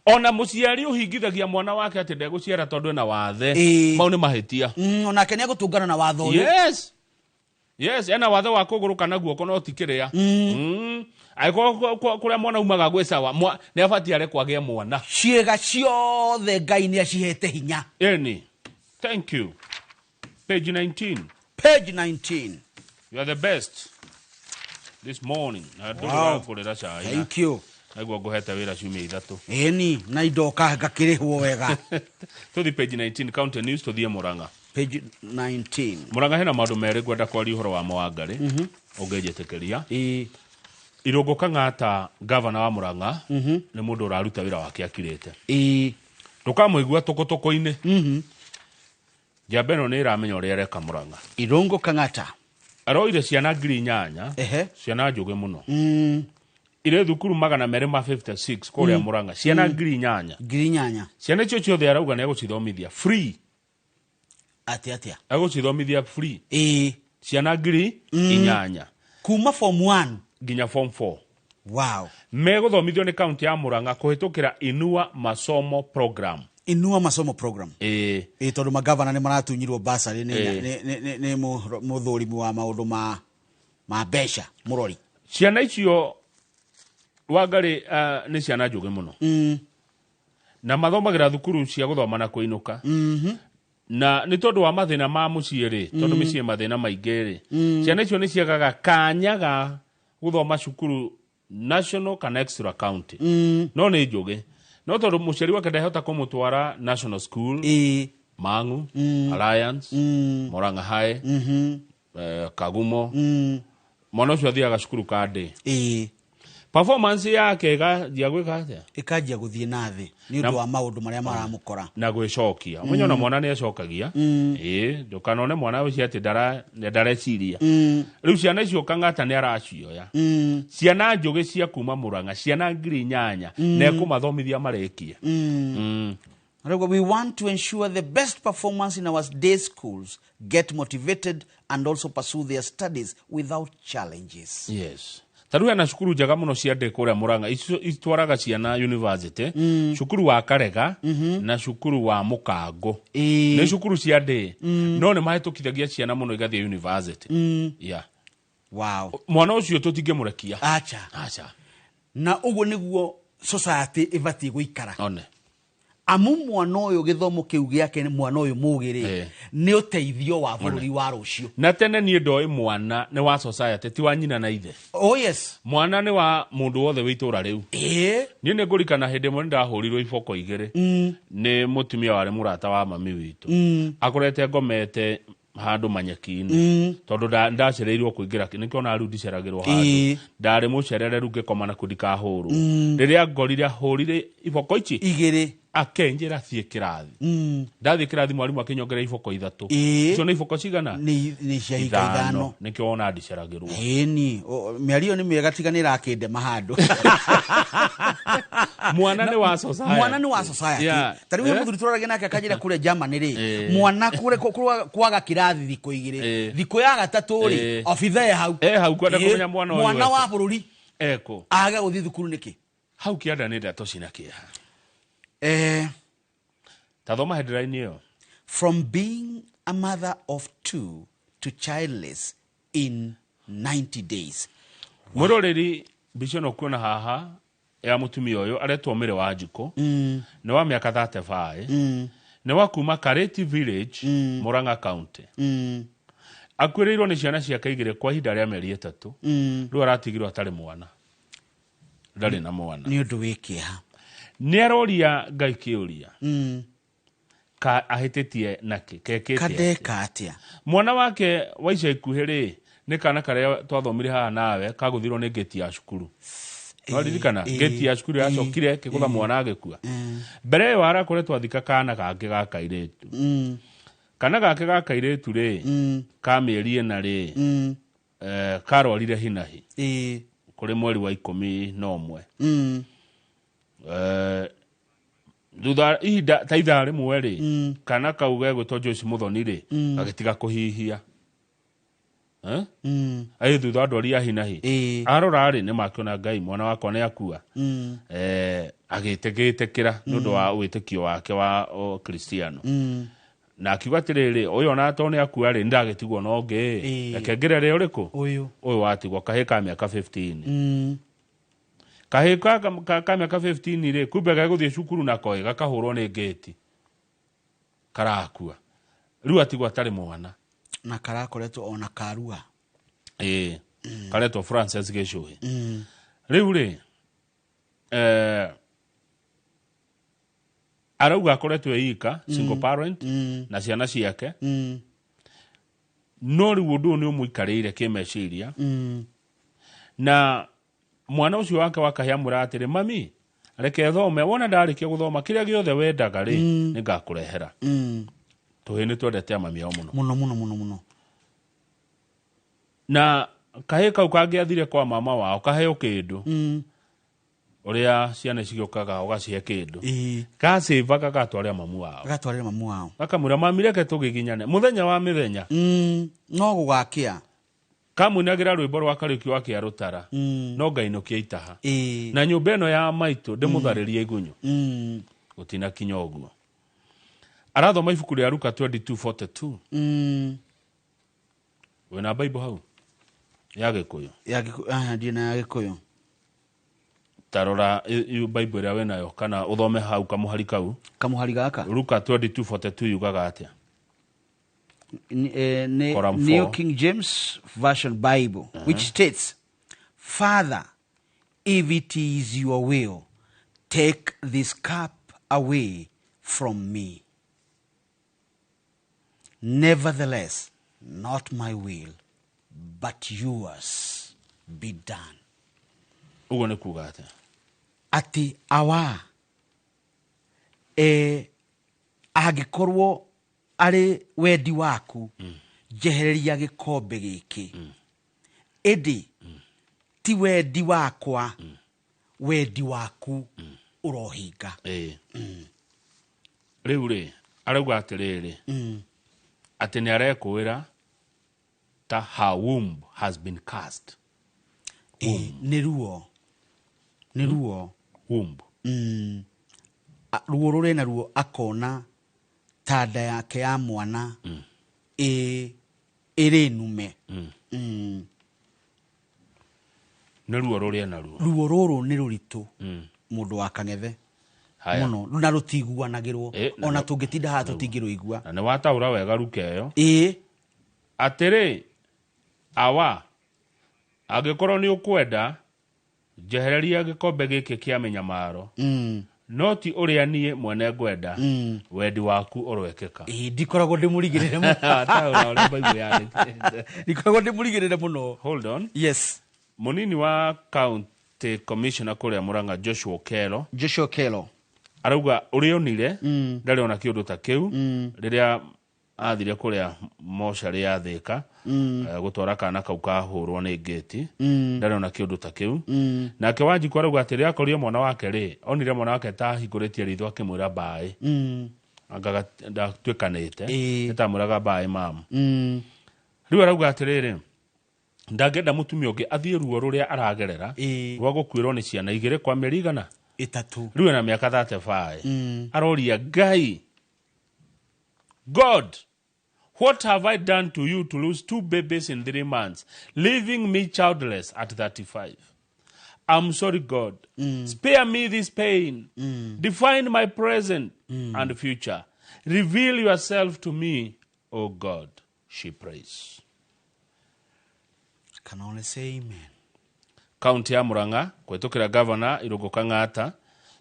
Ona mũciari ũhingithagia mwana wake atĩ ndegũciara tondũ ena wathe. Mau nĩ mahĩtia. Onake nĩ egũtũngana na watho ũyũ. Yes. Yes, ena wathe wa kũgũrũka na guoko no ti kĩrĩa. Angĩkorwo kũrĩa mwana umaga gwĩ sawa, nĩ abatiĩ arekwo agĩe mwana. Ciĩga ciothe Ngai nĩ acihete hinya. Ĩni. Thank you. Page 19. Page 19. You are the best this morning. Na ndũrĩ Wow. ũrakũrĩra cai. Thank you. Naguo ngũhete wĩra ciumia ithatũ. Ĩni, na indoka ngakĩrĩhwo wega. Tũthiĩ page 19 County News, tũthiĩ Murang'a. Page 19. Murang'a hena maũndũ merĩ ngwenda kwaria ũhoro wamo wa Ngarĩ. Ũngĩnjĩtĩkĩria. Irũngũ Kang'ata, gavana wa Murang'a, nĩ mũndũ ũraruta wĩra wake akirĩte. Ndũkamũigua tũkũtũkũ-inĩ. Njamba ĩno nĩ ĩramenya ũrĩa ĩreka Murang'a. Irũngũ Kang'ata aroire ciana 8,000, ciana njũgĩ mũno. Irĩ thukuru 256 kũrĩa Murang'a, ciana 8,000. 8,000. Ciana icio ciothe arauga nĩ egũcithomithia free. Atĩa atĩa? Egũcithomithia free. Ĩĩ. Ciana 8,000. Kuma form 1 nginya form 4. Wow. Megũthomithio nĩ kaunti ya Murang'a kũhĩtũkĩra Inua Masomo Program. Inua Masomo Program. Ĩĩ. Ĩĩ, tondũ magavana nĩ maratunyirwo basarĩ Ĩĩ. nĩ mũthũrimi wa maũndũ ma mbeca mũrori. Ciana icio Wangarĩ nĩ ciana njũgĩ mũno. Na mathomagĩra thukuru cia gũthoma na kũinũka. Na nĩ tondũ wa mathĩna ma mũciĩ rĩ, tondũ mĩciĩ mathĩna maingĩ rĩ, ciana icio nĩ ciagaga kanya ga gũthoma cukuru national kana extra county. No nĩ njũgĩ. No tondũ mũciari wake ndahota kũmũtwara national school, Mang'u, Alliance, Murang'a High, Kagumo. Mwana ũcio athiaga cukuru ka ndĩ. Performance yake ĩkanjia gwĩka atĩa? Ĩkanjia gũthiĩ na thĩ nĩ ũndũ wa maũndũ marĩa maramũkora. Na gwĩcokia. Ũmenye ona mwana nĩ acokagia. Ĩĩ, ndũkanone mwana ũcio atĩ ndareciria. Rĩu ciana icio Kang'ata nĩ aracioya. Ciana njũgĩ cia kuma Murang'a, ciana 8,000, na ekũmathomithia marĩkie. We want to ensure the best performance in our day schools, get motivated and also pursue their studies without challenges. Yes. Ta rĩu hena cukuru njega mũno cia ndĩ kũrĩa Murang'a, icio itwaraga ciana university, cukuru wa Karega na cukuru wa Mũkango. Nĩ cukuru cia ndĩ, no nĩ mahĩtũkithagia ciana mũno igathiĩ university. Yeah. Wow. Mwana ũcio tũtingĩmũrekia. Acha. Acha. Na ũguo nĩguo society ĩbatiĩ gũikara. One. Amu mwana ũyũ gĩthomo kĩu gĩake mwana ũyũ mũgĩ rĩ, nĩ ũteithio wa bũrũri wa rũciũ. Na tene niĩ ndoĩ mwana nĩ wa society, ti wa nyina na ithe. Oh yes. Mwana nĩ wa mũndũ wothe wĩ itũũra rĩu. Niĩ nĩ ngũrikana hĩndĩ ĩmwe nĩ ndahũrirwo iboko igĩrĩ nĩ mũtumia warĩ mũrata wa mami witũ. Akorete ngomete Handũ manyeki-inĩ, tondũ ndacereirwo kũingĩra, nĩkĩo ona rĩu ndiceragĩrwo handũ. Ndarĩ mũcerere, rĩu ngĩkoma na ndikahũrwo. Rĩrĩa ngorire ahũrire iboko ici igĩrĩ, akenjĩra thiĩ kĩrathi. Ndathiĩ kĩrathi, mwarimũ akĩnyongerera iboko ithatũ. Icio nĩ iboko cigana? Nĩ cia ika ithano. Nĩkĩo wona ndiceragĩrwo. Ĩni mĩario nĩ mĩega, tiga nĩ ĩrakĩndema handũ. Mwana nĩ wa society. Mwana nĩ wa society. Ta rĩu mũthuri tũraragia nake akanjĩra kũrĩa Germany rĩ, mwana kũrĩa kwaga kĩrathi thikũ 2, thikũ ya gatatũ rĩ, obitha e hau. E hau kwenda kũmenya mwana ũyũ mwana wa bũrũri eko age gũthiĩ thukuru nĩkĩ. Hau kĩanda nĩ ndeto cina kĩeha. Ta thoma headline ĩyo. From being a mother of two to childless in 90 days. Mwĩroreri, mbica ĩno kuona haha ya mũtumia ũyũ aretwo Mĩrĩ wa Njukũ, nĩ wa mĩaka 35, nĩ wa kuma Kareti Village, Murang'a County. Akuĩrĩirwo nĩ ciana ciake igĩrĩ kwa ihinda rĩa mĩeri 3. Rĩu aratigirwo atarĩ mwana, ndarĩ na mwana. Nĩ ũndũ wĩ kĩeha. Nĩ aroria Ngai kĩũria, ka ahĩtĩtie nakĩ, kekĩte Kadeka atĩa? Mwana wake wa ica ikuhĩ rĩ, nĩ kana karĩa twathomire haha nawe, kagũthirwo nĩ ngĩti ya cukuru. Waririkana ngĩti ya cukuru yacokire kĩgũtha mwana agĩkua. Mbere ĩyo arakoretwo athika kana gake ga kairĩtu. Kana gake ga kairĩtu rĩ, ka mĩeri 4 rĩ, karwarire hinahi kũrĩ mweri wa 11. Thutha ihinda ta ithaa rĩmwe rĩ, kana kau gegwĩtwo Joyce Muthoni rĩ, gagĩtiga kũhihia. Aĩ thutha wa ndwari ya hinahi, arora rĩ, nĩ makĩona Ngai mwana wakwa nĩ akua. Agĩtĩkĩra nĩ ũndũ wa wĩtĩkio wake wa Kristiano, na akiuga atĩrĩrĩ, ũyũ ona to nĩ akua rĩ, ndagĩtigwo na ũngĩ, reke ngĩrere ũrĩkũ ũyũ. Ũyũ watigwo, kahĩĩ ka mĩaka 15. Kahĩĩ ka mĩaka 15 rĩ, kumbe gegũthiĩ cukuru nako ĩ, gakahũrwo nĩ ngĩti, karakua. Rĩu atigwo atarĩ mwana. Na karakoretwo ona karua. Ĩĩ, karetwo Francis Gĩcũhĩ. Rĩu rĩ, arauga akoretwo e ika, single parent, na ciana ciake. No rĩu ũndũ ũyũ nĩ ũmũikarĩire kĩmeciria. Na mwana ũcio wake wa kahĩĩ amwĩra atĩrĩ, mami, reke thome, wona ndarĩkia gũthoma kĩrĩa gĩothe wendaga rĩ, nĩngakũrehera. Tũhĩĩ nĩ twendete amami ao mũno. Mũno mũno mũno mũno. Na kahĩĩ kau kangĩathire kwa mama wao kaheo kĩndũ, ũrĩa ciana cigĩũkaga ũgacihe kĩndũ, gacĩvaga gatwarĩra mamu wao. Gatwarĩra mamu wao. Gakamwĩra, mami, reke tũgĩginyane mũthenya wa mĩthenya. No gũgakĩa. Kamũinagĩra rwĩmbo rwa Kariũki wa Kĩa Rũtara, no ngainũkia itaha na nyũmba ĩno ya maitũ ndĩmũtharĩrie igunyũ. Gũtinakinya ũguo. Arathoma ibuku rĩa Luka 22:42. Wĩna Bible hau ya Gĩkũyũ? Ya Gĩkũyũ ndirĩ na ya Gĩkũyũ. Ta rora Bible ĩrĩa wĩnayo, kana ũthome hau kamũhari kau. Kamũhari gaka? Luka 22:42 yugaga atĩa? Nĩ Column New 4. King James Version Bible, which states, Father, if it is your will, take this cup away from me. Nevertheless, not my will, but yours be done. Ũguo nĩ kuga atĩa? Atĩ awa, angĩkorwo arĩ wendi waku, njehereria gĩkombe gĩkĩ, ĩndĩ ti wendi wakwa, wendi waku ũrohinga. Rĩu rĩ, arauga atĩrĩrĩ, atĩ nĩ arekũĩra ta her womb has been cast. Nĩ ruo, nĩ ruo. Womb. Ruo rũrĩ na ruo, akona ta nda yake ya mwana ĩrĩ nume. Nĩ ruo rũrĩ na ruo. Ruo rũrũ nĩ rũritũ, mũndũ wa kang'ethe. Haya. Mũno, na rũtiguanagĩrwo. Na Ona tũngĩtinda haha tũtingĩrũigua. Na nĩ wataũra wega Luka ĩyo. Atĩrĩ, awa, angĩkorwo nĩ ũkwenda, njehereria gĩkombe gĩkĩ kĩa mĩnyamaro. No ti ũrĩa niĩ mwene ngwenda, wendi waku ũroekĩka. Ĩĩ, ndikoragwo ndĩmũrigĩrĩre mũno. Taũra ũrĩa Bible yandĩkĩte. Ndikoragwo ndĩmũrigĩrĩre mũno. Hold on. Yes. Mũnini wa county commissioner kũrĩa Murang'a, Joshua Okelo. Joshua Okelo arauga ũrĩa onire, ndarĩ ona kĩũndũ ta kĩu rĩrĩa athire kũrĩa mocarĩ ya Thĩka, gũtwara kana kau kahũrwo nĩ ngĩti. Ndarĩ ona kĩũndũ ta kĩu. Nake Wanjikũ arauga atĩ rĩrĩa akorire mwana wake rĩ, onire mwana wake ta ahingũrĩtie ritho akĩmwĩra mbaĩ, anga ndatuĩkanĩte, nĩtamwĩraga mbaĩ mamu. Rĩu arauga atĩrĩrĩ, ndangĩenda mũtumia ũngĩ athiĩ ruo rũrĩa aragerera rwa gũkuĩrwo nĩ ciana igĩrĩ kwa mĩeri igana 3. Rĩu ena mĩaka 35. Aroria Ngai, "God, what have I done to you to lose two babies in 3 months, leaving me childless at 35? I'm sorry, God. Spare me this pain. Define my present and future. Reveal yourself to me, oh God," she prays. Can only say amen. Kaunti ya Murang'a kũhetũkĩra Gavana Irũngũ Kang'ata,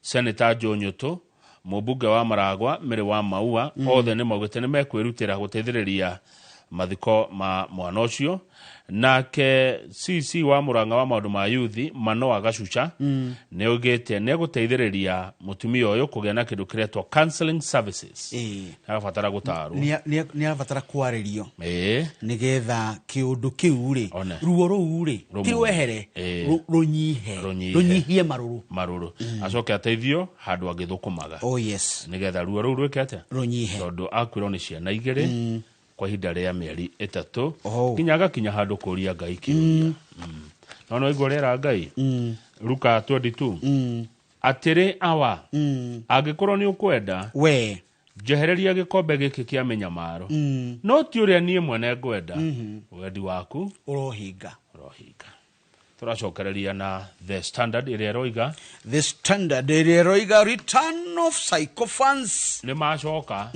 Senator Joe Nyutu, mũmbunge wa Maragwa Mary wa Maua, othe nĩ maugĩte nĩ mekwĩrutĩra gũteithĩrĩria mathiko ma mwana ũcio. Nake CC wa Murang'a wa maũndũ ma yuthi, Manoa Gacuca, nĩ augĩte nĩ egũteithĩrĩria mũtumia ũyũ kũgĩa na kĩndũ kĩretwo counseling services. Arabatara gũtarwo. Nĩ arabatara kwarĩrio nĩgetha kĩũndũ kĩu rĩ, One. ruo rũu rĩ, Rũmu. ti rwehere, rũnyihe. Rũnyihe. Rũnyihie marũrũ. Marũrũ, acoke ateithio handũ angĩthũkũmaga. Oh yes. Nĩgetha ruo rũu rwĩke atĩa? Rũnyihe. Tondũ akuĩrwo nĩ ciana igĩrĩ kwa ihinda rĩa mĩeri 3, nginya agakinya handũ kũria Ngai kĩũria. No no igua rĩera Ngai, Luka 22, atĩrĩ, "Awa, angĩkorwo nĩ ũkwenda, we njehereria gĩkombe gĩkĩ kĩa mĩnyamaro, no ti ũrĩa niĩ mwene ngwenda, wendi waku ũrohinga." Ũrohinga. Tũracokereria na The Standard ĩrĩa ĩroiga, The Standard ĩrĩa ĩroiga return of sycophants. Nĩ macoka.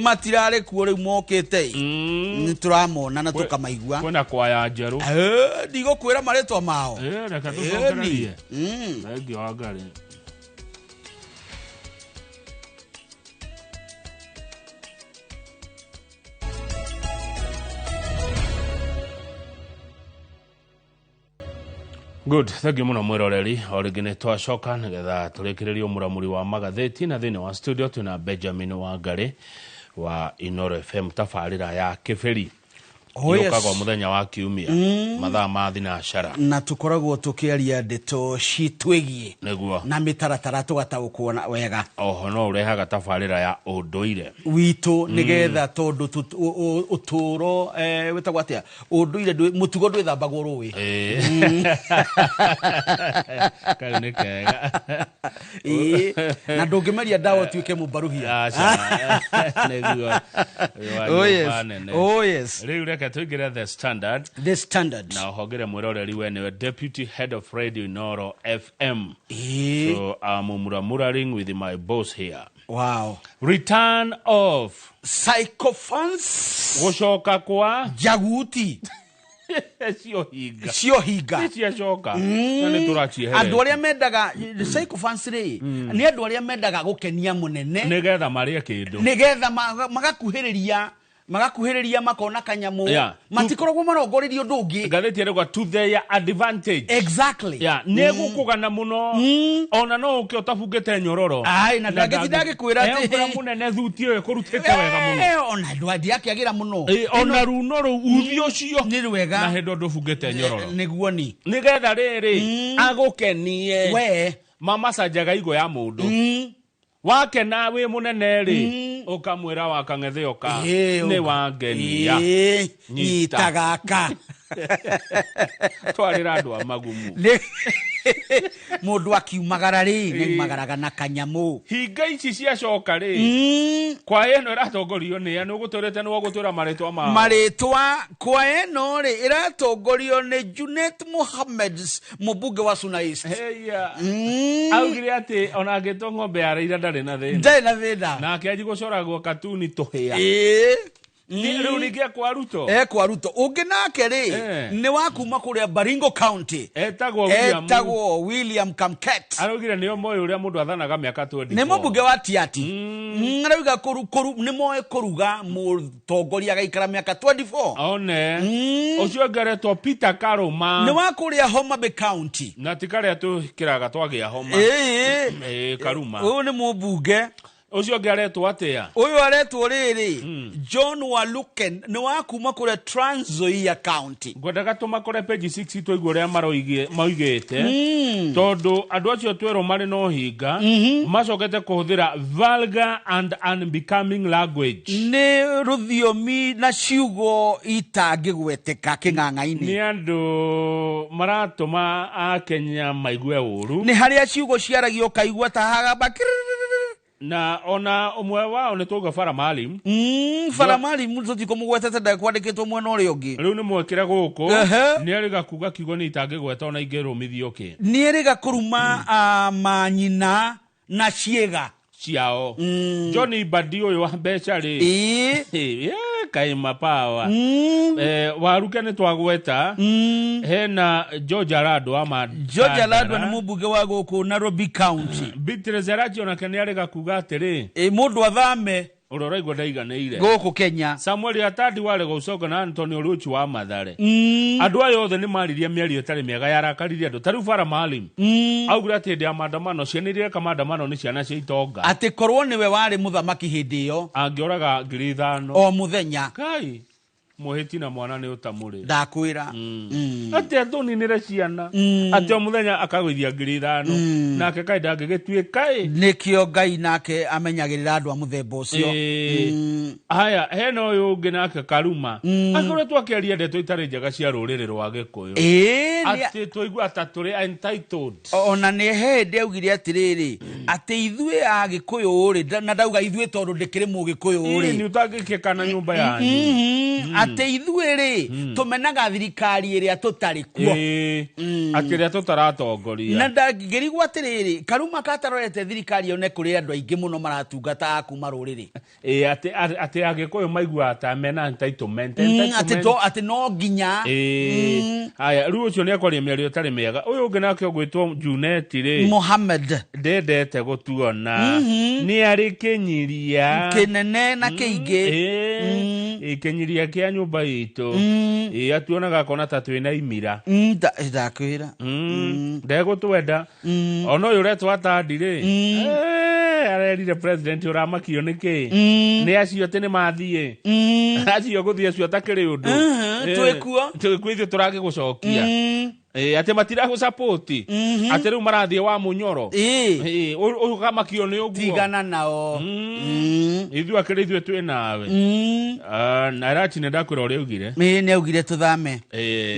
Matirarĩ kuo, rĩu mokĩte. Nĩ tũramona na tũkamaigua. Kwĩna kwaya njerũ. Ndigũkwĩra marĩtwa mao. Reke tũcokererie. Thengiũ wa Ngai. Good, thank you muno mwiroreri. O rĩngĩ nĩ twacoka nĩgetha tũrĩkĩrĩrie ũmuramuri wa magathĩti, na thĩinĩ wa studio twĩna Benjamin Wangari wa Inoro FM, tabarĩra ya Kĩbĩri. Oh, yes. Yũkaga o mũthenya wa Kiumia, mathaa ma thinacara. Na tũkoragwo tũkĩaria ndeto citwĩgiĩ na mĩtaratara tũgataũkwo na wega. Oho no ũrehaga tabarĩra ya ũndũire witũ, nĩgetha tondũ ũtũũro, wĩtagwo atĩa, ũndũire mũtugo ndwĩthambagwo rũĩ. Kau nĩ kega. Ĩĩ, na ndũngĩmeria ndawa ũtuĩke mũmbaruhia. Aca, nĩguo. Wa Oh, yes. nyũmba nene. Oh, yes. Rĩu reke tũingĩre The Standard. The Standard. Na ũhongere mwĩroreri, we nĩwe deputy head of radio Inoro FM. So I'm muramuraring with my boss here. Return of sycophants. Gũcoka kwa jaguti. Cio hinga. Cio hinga. Nĩ ciacoka. Na nĩ tũracieherete. Andũ arĩa mendaga sycophants rĩ, nĩ andũ arĩa mendaga gũkenia mũnene nĩgetha marĩe kĩndũ. Nĩgetha magakuhĩrĩria makona kanyamũ. Matikoragwo marongoreirie ũndũ ũngĩ. Ngathĩti ĩrauga to their advantage. Nĩ gũkũgana mũno, ona no ũke ũtabungĩte nyororo. Ai, na ndangĩtinda agĩkwĩra atĩ- atĩ mũnene, thuti ĩyo ĩkũrutĩte wega mũno. Ona ndiakĩagĩra mũno. Ona runo rũu uthi ũcio nĩ rwega na hĩndĩ ũndũ ũbungĩte nyororo. Nĩguo ni. Nĩgetha rĩrĩ agũkenie. We. Mamacanjaga igo ya mũndũ, wakena wĩ mũnene rĩ, ũkamwĩra wakang'ethe ũka nĩ wangenia. Nyita gaka. Twarĩra andũ a magumu. Mũndũ akiumagara rĩ, nĩ aumagaraga na kanyamũ. Hinga ici ciacoka rĩ, kwa ĩno ĩratongorio nĩ nĩ ũgũtũrĩte, nĩ ũgũtwĩra marĩtwa mao. Marĩtwa kwa ĩno rĩ, ĩratongorio nĩ Junet Mohammed, mũmbunge wa Suna East. Heya. Augire atĩ ona angĩtwo ng'ombe ya Raila ndarĩ na thĩna. Ndarĩ na thĩna. Nake anji gũcoragwo katuni tũhĩa. Ĩĩ. Rĩu ningĩ ekwa Ruto. Ekwa Ruto. Ũngĩ nake rĩ, nĩ wa kuma kũrĩa Baringo County. Etagwo William. Etagwo William Kamket. Araugire nĩo moĩ ũrĩa mũndũ athanaga mĩaka 24. Nĩ mũmbunge wa Tiaty. Arauga nĩ moĩ kũruga mũtongoria agaikara mĩaka 24. One. Ũcio ũngĩ aretwo Peter Karũma. Nĩ wa kũrĩa Homa Bay County. Na ti karĩa twĩkĩraga twagĩa homa. Karuma. Ũyũ nĩ mũmbunge. Ũcio ũngĩ aretwo atĩa? Ũyũ aretwo rĩrĩ, John Waluken, nĩ wa kuma kũrĩa Trans Nzoia County. Ngwendaga tũmakore page 6 tũigue ũrĩa maugĩte. Tondũ andũ acio twerwo marĩ na ũhinga, macokete kũhũthĩra vulgar and unbecoming language. Nĩ rũthiomi na ciugo itangĩgweteka kĩng'ang'a-inĩ. Nĩ andũ maratũma Akenya maigue ũru. Nĩ harĩa ciugo ciaragio ũkaigua ta hagamba Na ona ũmwe wao nĩ twauga Farah Maalim. Farah Maalim tũtikũmũgwetete ndakwandĩkĩtwo mwena ũrĩa ũngĩ. Rĩu nĩ mwekĩre gũkũ. Nĩ erĩga kuga kiugo nĩ itangĩgweta ona ingĩrũmithio kĩ. Nĩ erĩga kũruma manyina na ciĩga ciao. Johnny Mbadi ũyũ wa mbeca rĩ. Kaĩ mapawa. Waruke nĩ twagweta. Hena George Arado wa Mandara. George Arado nĩ mũmbunge wa gũkũ Nairobi County. Beatrice Arachi onake nĩ arĩga kuga atĩrĩ, mũndũ athame ũrĩa ũraigua ndaiganĩire gũkũ Kenya. Samuel Atandi warega gũcoka na Anthony Oluchi wa Mathare. Andũ aya othe nĩ maririe mĩario ĩtarĩ mĩega yarakaririe andũ. Ta rĩu Farah Maalim augire atĩ hĩndĩ ya maandamano ciana iria ireka maandamano nĩ ciana cia itonga. Atĩ korwo nĩwe warĩ mũthamaki hĩndĩ ĩyo angĩoraga 5,000 o mũthenya. Kai mũhĩti na mwana nĩ ũtamũrĩ. Ndakwĩra. Atĩ atũninĩre ciana. Atĩ o mũthenya akagũithia 5,000. Nake kaĩ ndangĩgĩtuĩka ĩ. Nĩkĩo Ngai nake amenyagĩrĩra andũ a mũthemba ũcio. Haya, hena ũyũ ũngĩ nake Karuma. Akoretwo akĩaria ndeto itarĩ njega cia rũrĩrĩ rwa Gĩkũyũ. Atĩ twaigua ta tũrĩ entitled. Ona nĩ hĩndĩ augire atĩrĩrĩ, atĩ ithuĩ a Gĩkũyũ rĩ, na ndauga ithuĩ tondũ ndĩkĩrĩ mũgĩkũyũ rĩ. Nĩ ũtangĩkĩka na nyũmba yanyu. Atĩ ithuĩ rĩ, tũmenaga thirikari ĩrĩa tũtarĩ kuo. Atĩ ĩrĩa tũtaratongoria. Na ndangĩrigwo atĩrĩrĩ, Karuma katarorete thirikari ĩyo nĩ kũrĩ andũ aingĩ mũno maratungata a kuma rũrĩrĩ. Atĩ Agĩkũyũ maiguaga ta mena entitlement. Atĩ no nginya. Haya, rĩu ũcio nĩ akwaria mĩario ĩtarĩ mĩega. Ũyũ ũngĩ nake ũgwĩtwo Junet rĩ. Mohammed. Ndendete gũtuona. Nĩ arĩ kĩnyiria. Kĩnene na kĩingĩ. Kĩnyiria kĩa nyũmba itũ. Atuonaga akona ta twĩna imira. Ndakwĩra. Ndegũtwenda. Ona ũyũ ũretwo Atandi rĩ. Arerire president ũramakio nĩkĩ? Nĩ acio atĩ nĩ mathiĩ. Acio gũthiĩ acio atakĩrĩ ũndũ. Twĩkuo. Twĩkuo ithuĩ tũragĩgũcokia. Atĩ matiragũsupport. Atĩ rĩu marathiĩ wa Mũnyoro. Ũkamakio nĩ ũguo. Tigana nao. Ithuĩ akĩrĩ ithuĩ twĩ nawe. Na Arachi nĩ ndakwĩra ũrĩa augire. Nĩ augire tũthame.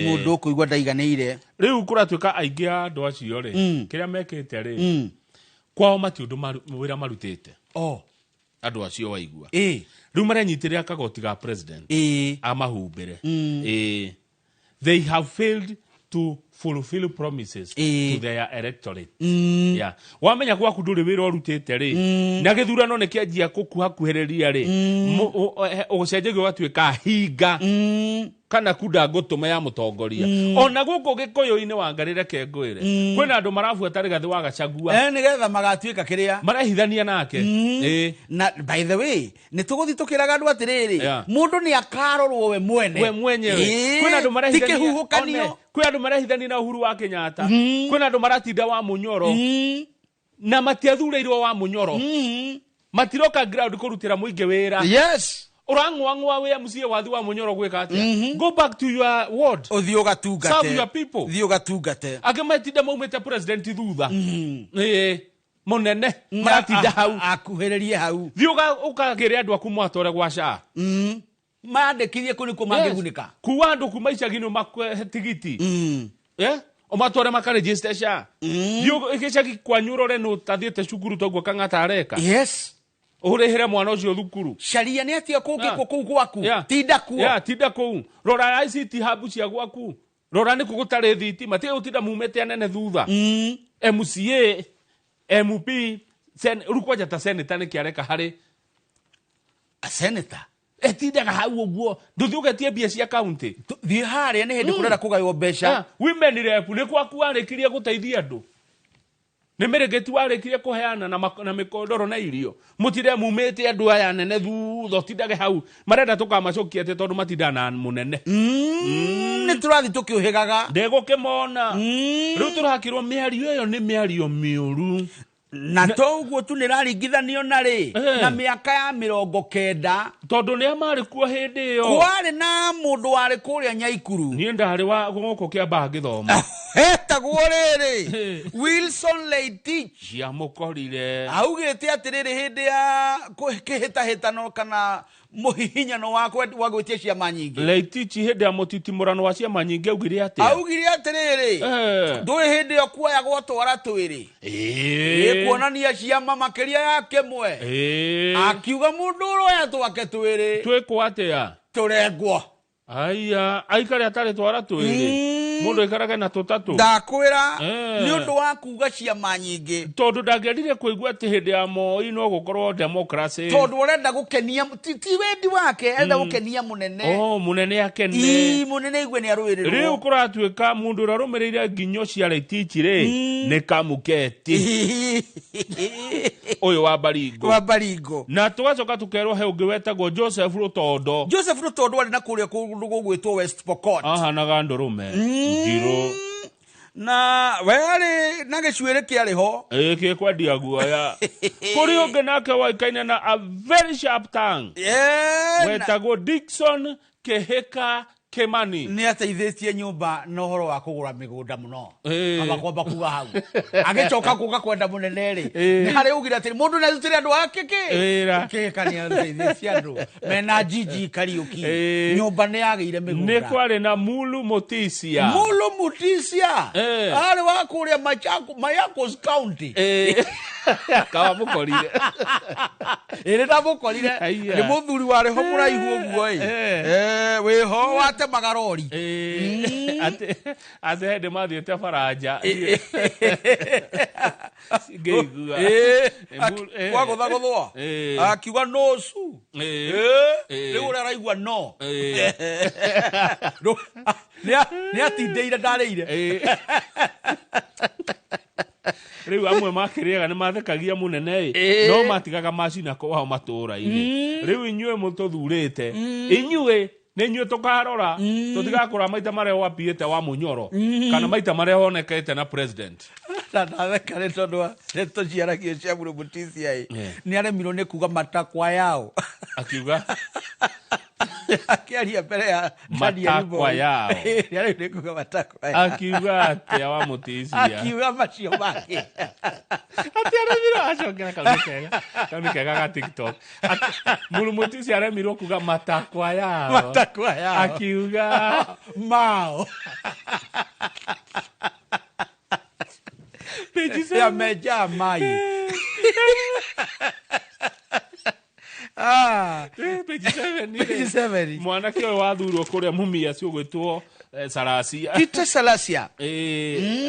Mũndũ ũkũigua ndaiganĩire. Rĩu kũratuĩka aingĩ a andũ acio rĩ, kĩrĩa mekĩte rĩ, kwao mati ũndũ wĩra marutĩte. Andũ acio waigua. Rĩu marenyitĩrĩra kagoti ga president. Amahumbĩre. They have failed to fulfill promises to their electorate. Yeah. Wamenya gwaku ndũrĩ wĩra ũrutĩte rĩ, na gĩthurano nĩ kĩanjia gũkuhakuhĩrĩria rĩ, ũgũcenjagia ũgatuĩka hinga kana kunda ngũtũma ya mũtongoria. Ona gũkũ Gĩkũyũ-inĩ wangarĩre kengũĩre. Kwĩna andũ marabuata Rigathĩ wa Gachagua. Nĩgetha magatuĩka kĩrĩa. Marehithania nake. Na by the way, nĩ tũgũthiĩ tũkĩraga andũ atĩrĩrĩ, mũndũ nĩ akarorwo we mwene. We mwenyewe. Kwĩna andũ marehithania. Ti kĩhuhũkanio. Kwĩ andũ marehithania na Uhuru wa Kenyatta. Kwĩna andũ maratinda wa Mũnyoro. Na matiathureirwo wa Mũnyoro. Matiroka ground kũrutĩra mũingĩ wĩra. Yes. Urang'wang'wa wĩ MCA wathi wa Mũnyoro gwĩka atĩa? Go back to your ward. Ũthiĩ ũgatungate. Serve your people. Thiĩ ũgatungate. Angĩ metinda maumĩte president thutha. Mũnene maratinda hau. Akuhĩrĩrie hau. Thiĩ ũkagĩre andũ aku mwatware gwa SHA. Mandĩkithie kũ nĩkuo mangĩgunĩka. Kuua andũ kuma icagi-inĩ ũmahe tigiti. Ũmatware makaregister SHA. Thiĩ gĩcagi kwanyu ũrore nũ ũtathiĩte cukuru toguo Kang'ata areka. Yes. Ũrĩhĩre mwana ũcio thukuru. Caria nĩ atĩa kũngĩkwo kũu gwaku. Tinda kuo. Tinda kũu. Rora ICT hub cia gwaku. Rora nĩ kũ gũtarĩ thitima. Tiga gũtinda mumĩte anene thutha. MCA, MP, rĩu kwanja ta senator nĩkĩ areka harĩ A senator? Etindaga hau ũguo, ndũthiĩ ũgetie mbia cia kaunti. Thiĩ harĩa nĩ hĩndĩ kũrenda kũgaywo mbeca. Women rep nĩ kwaku warĩkirie gũteithia andũ, nĩ mĩrĩngĩti warĩkirie kũheana na mĩkondoro na irio. Mũtinde mumĩte andũ aya nene thutha, ũtindage hau marenda tũkamacokia atĩ tondũ matindaga na mũnene. Nĩ tũrathiĩ tũkĩũhĩgaga. Ndegũkĩmona rĩu tũrakĩrwo mĩario ĩyo nĩ mĩario mĩũru. Na to ũguo tu, nĩ raringithanio na rĩ na mĩaka ya 90. Tondũ nĩa marĩ kuo hĩndĩ ĩyo? Kwarĩ na mũndũ warĩ kũrĩa Nyaikuru. Niĩ ndarĩ wa gũkũ kĩambaga ngĩthoma. Etagwo rĩrĩ Wilson Leitich. Ciamũkorire. Augĩte atĩrĩrĩ, hĩndĩ ya kĩhĩtahĩtano kana mũhihinyano wa gwĩtia ciama nyingĩ. Leitich hĩndĩ ya mũtitimũrano wa ciama nyingĩ augire atĩa? Augire atĩrĩrĩ, ndũĩ hĩndĩ ĩyo kuoyagwo twara twĩrĩ kuonania ciama makĩria ya kĩmwe. Akiuga mũndũ ũroya twake twĩrĩ Twĩkwo atĩa? Tũrengwo. Aya aikare atarĩ twara twĩrĩ, mũndũ aikarage na tũtatũ. Ndakwĩra, nĩ ũndũ wa kuga ciama nyingĩ. Tondũ ndangĩendire kũigua atĩ hĩndĩ ya Moi no gũkorwo democracy. Tondũ ũrenda gũkenia, ti wendi wake, arenda gũkenia mũnene. Oh, mũnene akene. Ii, mũnene igue nĩ arũĩrĩrwo. Rĩu kũratuĩka mũndũ ũrĩa ũrũmĩrĩire nginyo cia Leitich rĩ nĩ Kamuketi ũyũ wa Baringo. Wa Baringo. Na tũgacoka tũkerwo he ũngĩ wetagwo Joseph Rutondo. Joseph Rutondo arĩ na kũrĩa kũndũ gũgwĩtwo West Pokot. Ahanaga ndũrũme njirũ. Na we arĩ na gĩcuĩrĩ kĩarĩ ho. Ĩ kĩkwendia guoya. Kũrĩ ũngĩ nake woĩkaine na a very sharp tongue wetagwo Dickson Kĩhĩka Kimani. Nĩ ateithĩtie nyũmba na ũhoro wa kũgũra mĩgũnda mũno. Kaba kwamba kuga hau agĩcoka kuga kwenda mũnene rĩ, nĩ harĩ ugire atĩrĩ mũndũ nĩ arutĩre andũ ake kĩ. Wĩra. Kĩhĩka nĩ ateithĩtie andũ mena Jiji Kariũki. Nyũmba nĩ yagĩire Nĩ mĩgũnda. kwarĩ na Mulu Mutisia. Mulu Mutisia arĩ wa kũrĩa Machakos County. Kawa mũkorire. Ĩrĩ ndamũkorire. Aya. Nĩ mũthuri warĩ ho mũraihu ũguo ĩ. Wĩho watemaga rori. Atĩ hĩndĩ mathiĩte baranja ngĩigua Kwagũthagũthwo akiuga nocu. Rĩu ũrĩa araigua no nĩ atindĩire ndarĩire. Rĩu amwe makĩrĩaga nĩ mathekagia mũnene ĩ, no matigaga macina kwao matũũra-inĩ. Rĩu inyuĩ mũtũthurĩte, inyuĩ nĩ inyuĩ tũkarora, tũtigakũra maita marĩa wapiĩte wa mũnyoro kana maita marĩa wonekete na president. Na ndatheka nĩ tondũ wa ndeto ciaragio cia Mũrũ Mutisia ĩ, nĩ aremirwo nĩ kuga matakwa yao. Akiuga akĩaria mbere ya Daniel Matakwa Moi. yao. Nĩ aremirwo nĩ kuga matakwa yao. Akiuga atĩa wa Mutisia? Akiuga macio make. Atĩ aremirwo acokera kau nĩ kega, kau nĩ kega ga TikTok. Mũrũ Mutisia aremirwo kuga matakwa yao. Matakwa yao. Akiuga mao. Page seven. Yamejaa mai. Page 7. Page 7. Mwanake ũyũ wathurwo kũrĩa Mumias ũgwĩtwo Salasya. Peter Salasya.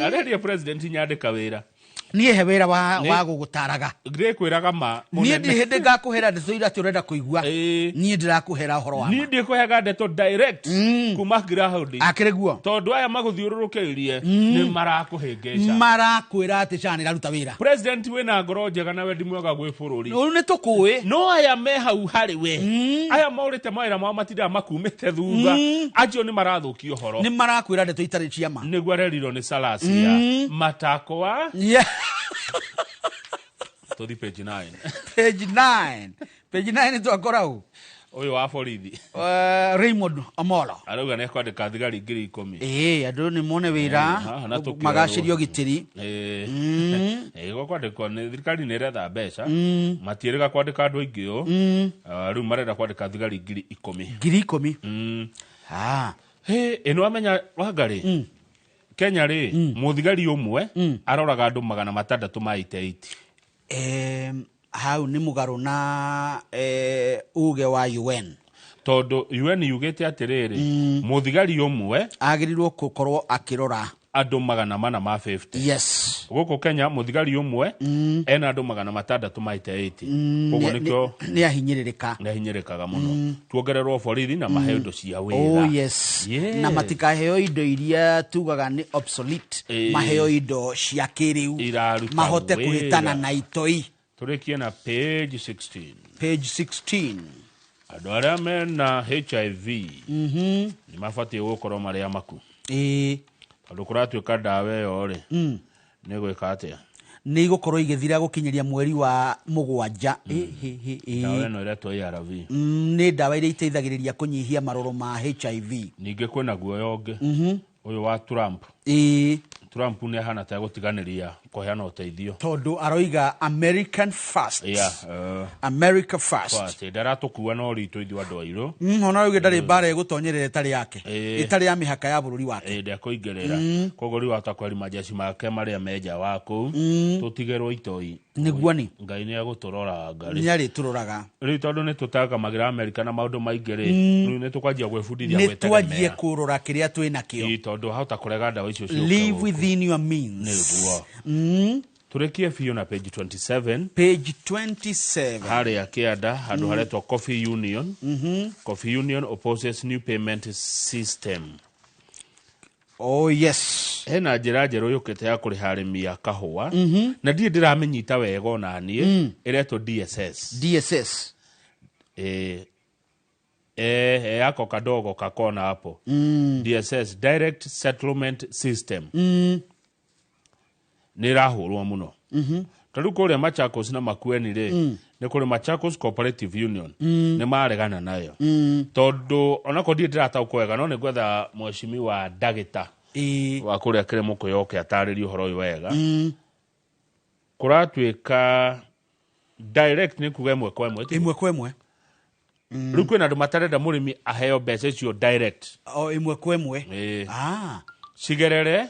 Areria president nyandĩka wĩra. Niĩ he wĩra wa gũgũtaraga. Ndĩkwĩraga ma. Niĩ ndirĩ hĩndĩ ngakũhera ndeto iria atĩ ũrenda kũigua. Niĩ ndĩrakũhera ũhoro wa ma. Niĩ ndĩkũheaga ndeto direct kuma ground. Akĩrĩ guo. Tondũ aya magũthiũrũrũkĩirie nĩ marakũhĩngĩca. Marakwĩra atĩ SHA nĩ ĩraruta wĩra. President wĩna ngoro njega na wendi mwega gwĩ bũrũri. Rĩu nĩ tũkũĩ. No aya me hau harĩ we. Aya maũrĩte mawĩra mao matindaga makumĩte thutha. Acio nĩ marathũkia ũhoro. Nĩ marakwĩra ndeto itarĩ cia ma. Nĩguo arerirwo nĩ Salasya. Matakwa. Tũthi page 9. Page 9. Page 9 twakora ũ? Ũyũ wa borithi. Raymond Omolo. Arauga nĩ ekwandĩka thigari 10,000. Andũ nĩ mone wĩra, Haha na tũkĩrorwo. magacĩrio ũgitĩri. Gwa kwandĩkwo nĩ thirikari nĩ ĩretha mbeca. Matiĩrĩga kwandĩka andũ aingĩ ũũ. Rĩu marenda kwandĩka thigari 10,000. 10,000. Ĩno amenya Wangari. Kenya rĩ, mũthigari ũmwe aroraga andũ magana matandatũ ma 88. Hau nĩ mũgarũ na uge wa UN. Tondũ UN yugĩte atĩrĩrĩ, mũthigari ũmwe agĩrĩirwo gũkorwo akĩrora andũ magana mana ma 50. Yes. Gũkũ Kenya mũthigari ũmwe ena andũ 680. Koguo nĩkĩo nĩ ahinyĩrĩrĩka. Nĩ ahinyĩrĩkaga mũno. Tuongererwo borithi na maheo indo cia wĩra. Oh yes. Yes. Na matikaheo indo iria tugaga nĩ obsolete, maheo indo cia kĩrĩu Iraruta mahote wĩra. kũhĩtana na itoi. Tũrĩkie na page 16. Page 16. Andũ arĩa mena HIV nĩ mabatiĩ gũkorwo marĩ amaku. Tondũ kũratuĩka ndawa ĩyo rĩ, nĩ gwĩka atĩa? Nĩ igũkorwo igĩthira gũkinyĩria mweri wa 7. Ndawa ĩno ĩretwo ARV. Nĩ ndawa iria iteithagĩrĩria kũnyihia marũrũ ma HIV. Ningĩ kwĩna guoya ũngĩ. Ũyũ wa Trump. Trump nĩ ahana ta egũtiganĩria kũheana ũteithio. Tondũ aroiga American first. Yeah, America first. First. Ndaratũkua na ũritũ ithuĩ andũ airũ. Ona rĩu ndarĩ mbara ĩgũtonyerera ĩtarĩ yake. Ĩtarĩ ya mĩhaka ya bũrũri wake. Ndekũingĩrĩra. Koguo rĩu ahota kweheria majeshi make marĩa me nja wa kũu. Tũtigĩrwo itoi. Nĩguo ni. Ngai nĩ egũtũroraga rĩ. Nĩ arĩtũroraga. Rĩu tondũ nĩ tũtagamagĩra Amerika na maũndũ maingĩ rĩ, rĩu nĩ tũkwanjia gwĩbundithia Nĩ twanjie gwĩtegemea. kũrora kĩrĩa twĩ nakĩo. Ĩĩ, tondũ hahota kũrega ndawa icio ciũke Live gũkũ. within your means. Nĩguo. Tũrĩkie biũ na page 27. Page 27. Harĩa kĩanda handũ haretwo Coffee Union. Coffee Union opposes new payment system. Oh yes. Hena njĩra njerũ yũkĩte ya kũrĩha arĩmi a kahũa. Na ndirĩ ndĩramĩnyita wega ona niĩ. Ĩretwo DSS. DSS. Yako kadogo kakona hapo. DSS, Direct Settlement System. Nĩ ĩrahũrwo mũno. Tarĩu kũrĩa Machakos na Makueni rĩ, nĩ kũrĩ Machakos Cooperative Union. Nĩ maregana nayo. Tondũ onakorwo ndirĩ ndĩrataũkwo wega, no nĩ ngwetha mheshimiwa ndagĩta wa kũrĩa Kĩrĩmũkũyũ oke atarĩrie ũhoro ũyũ wega. Kũratuĩka direct nĩ kuga ĩmwe kwa ĩmwe. Ĩmwe kwa ĩmwe. Rĩu kwĩna andũ matarenda mũrĩmi aheo mbeca icio direct. O ĩmwe kwa ĩmwe. Cigerere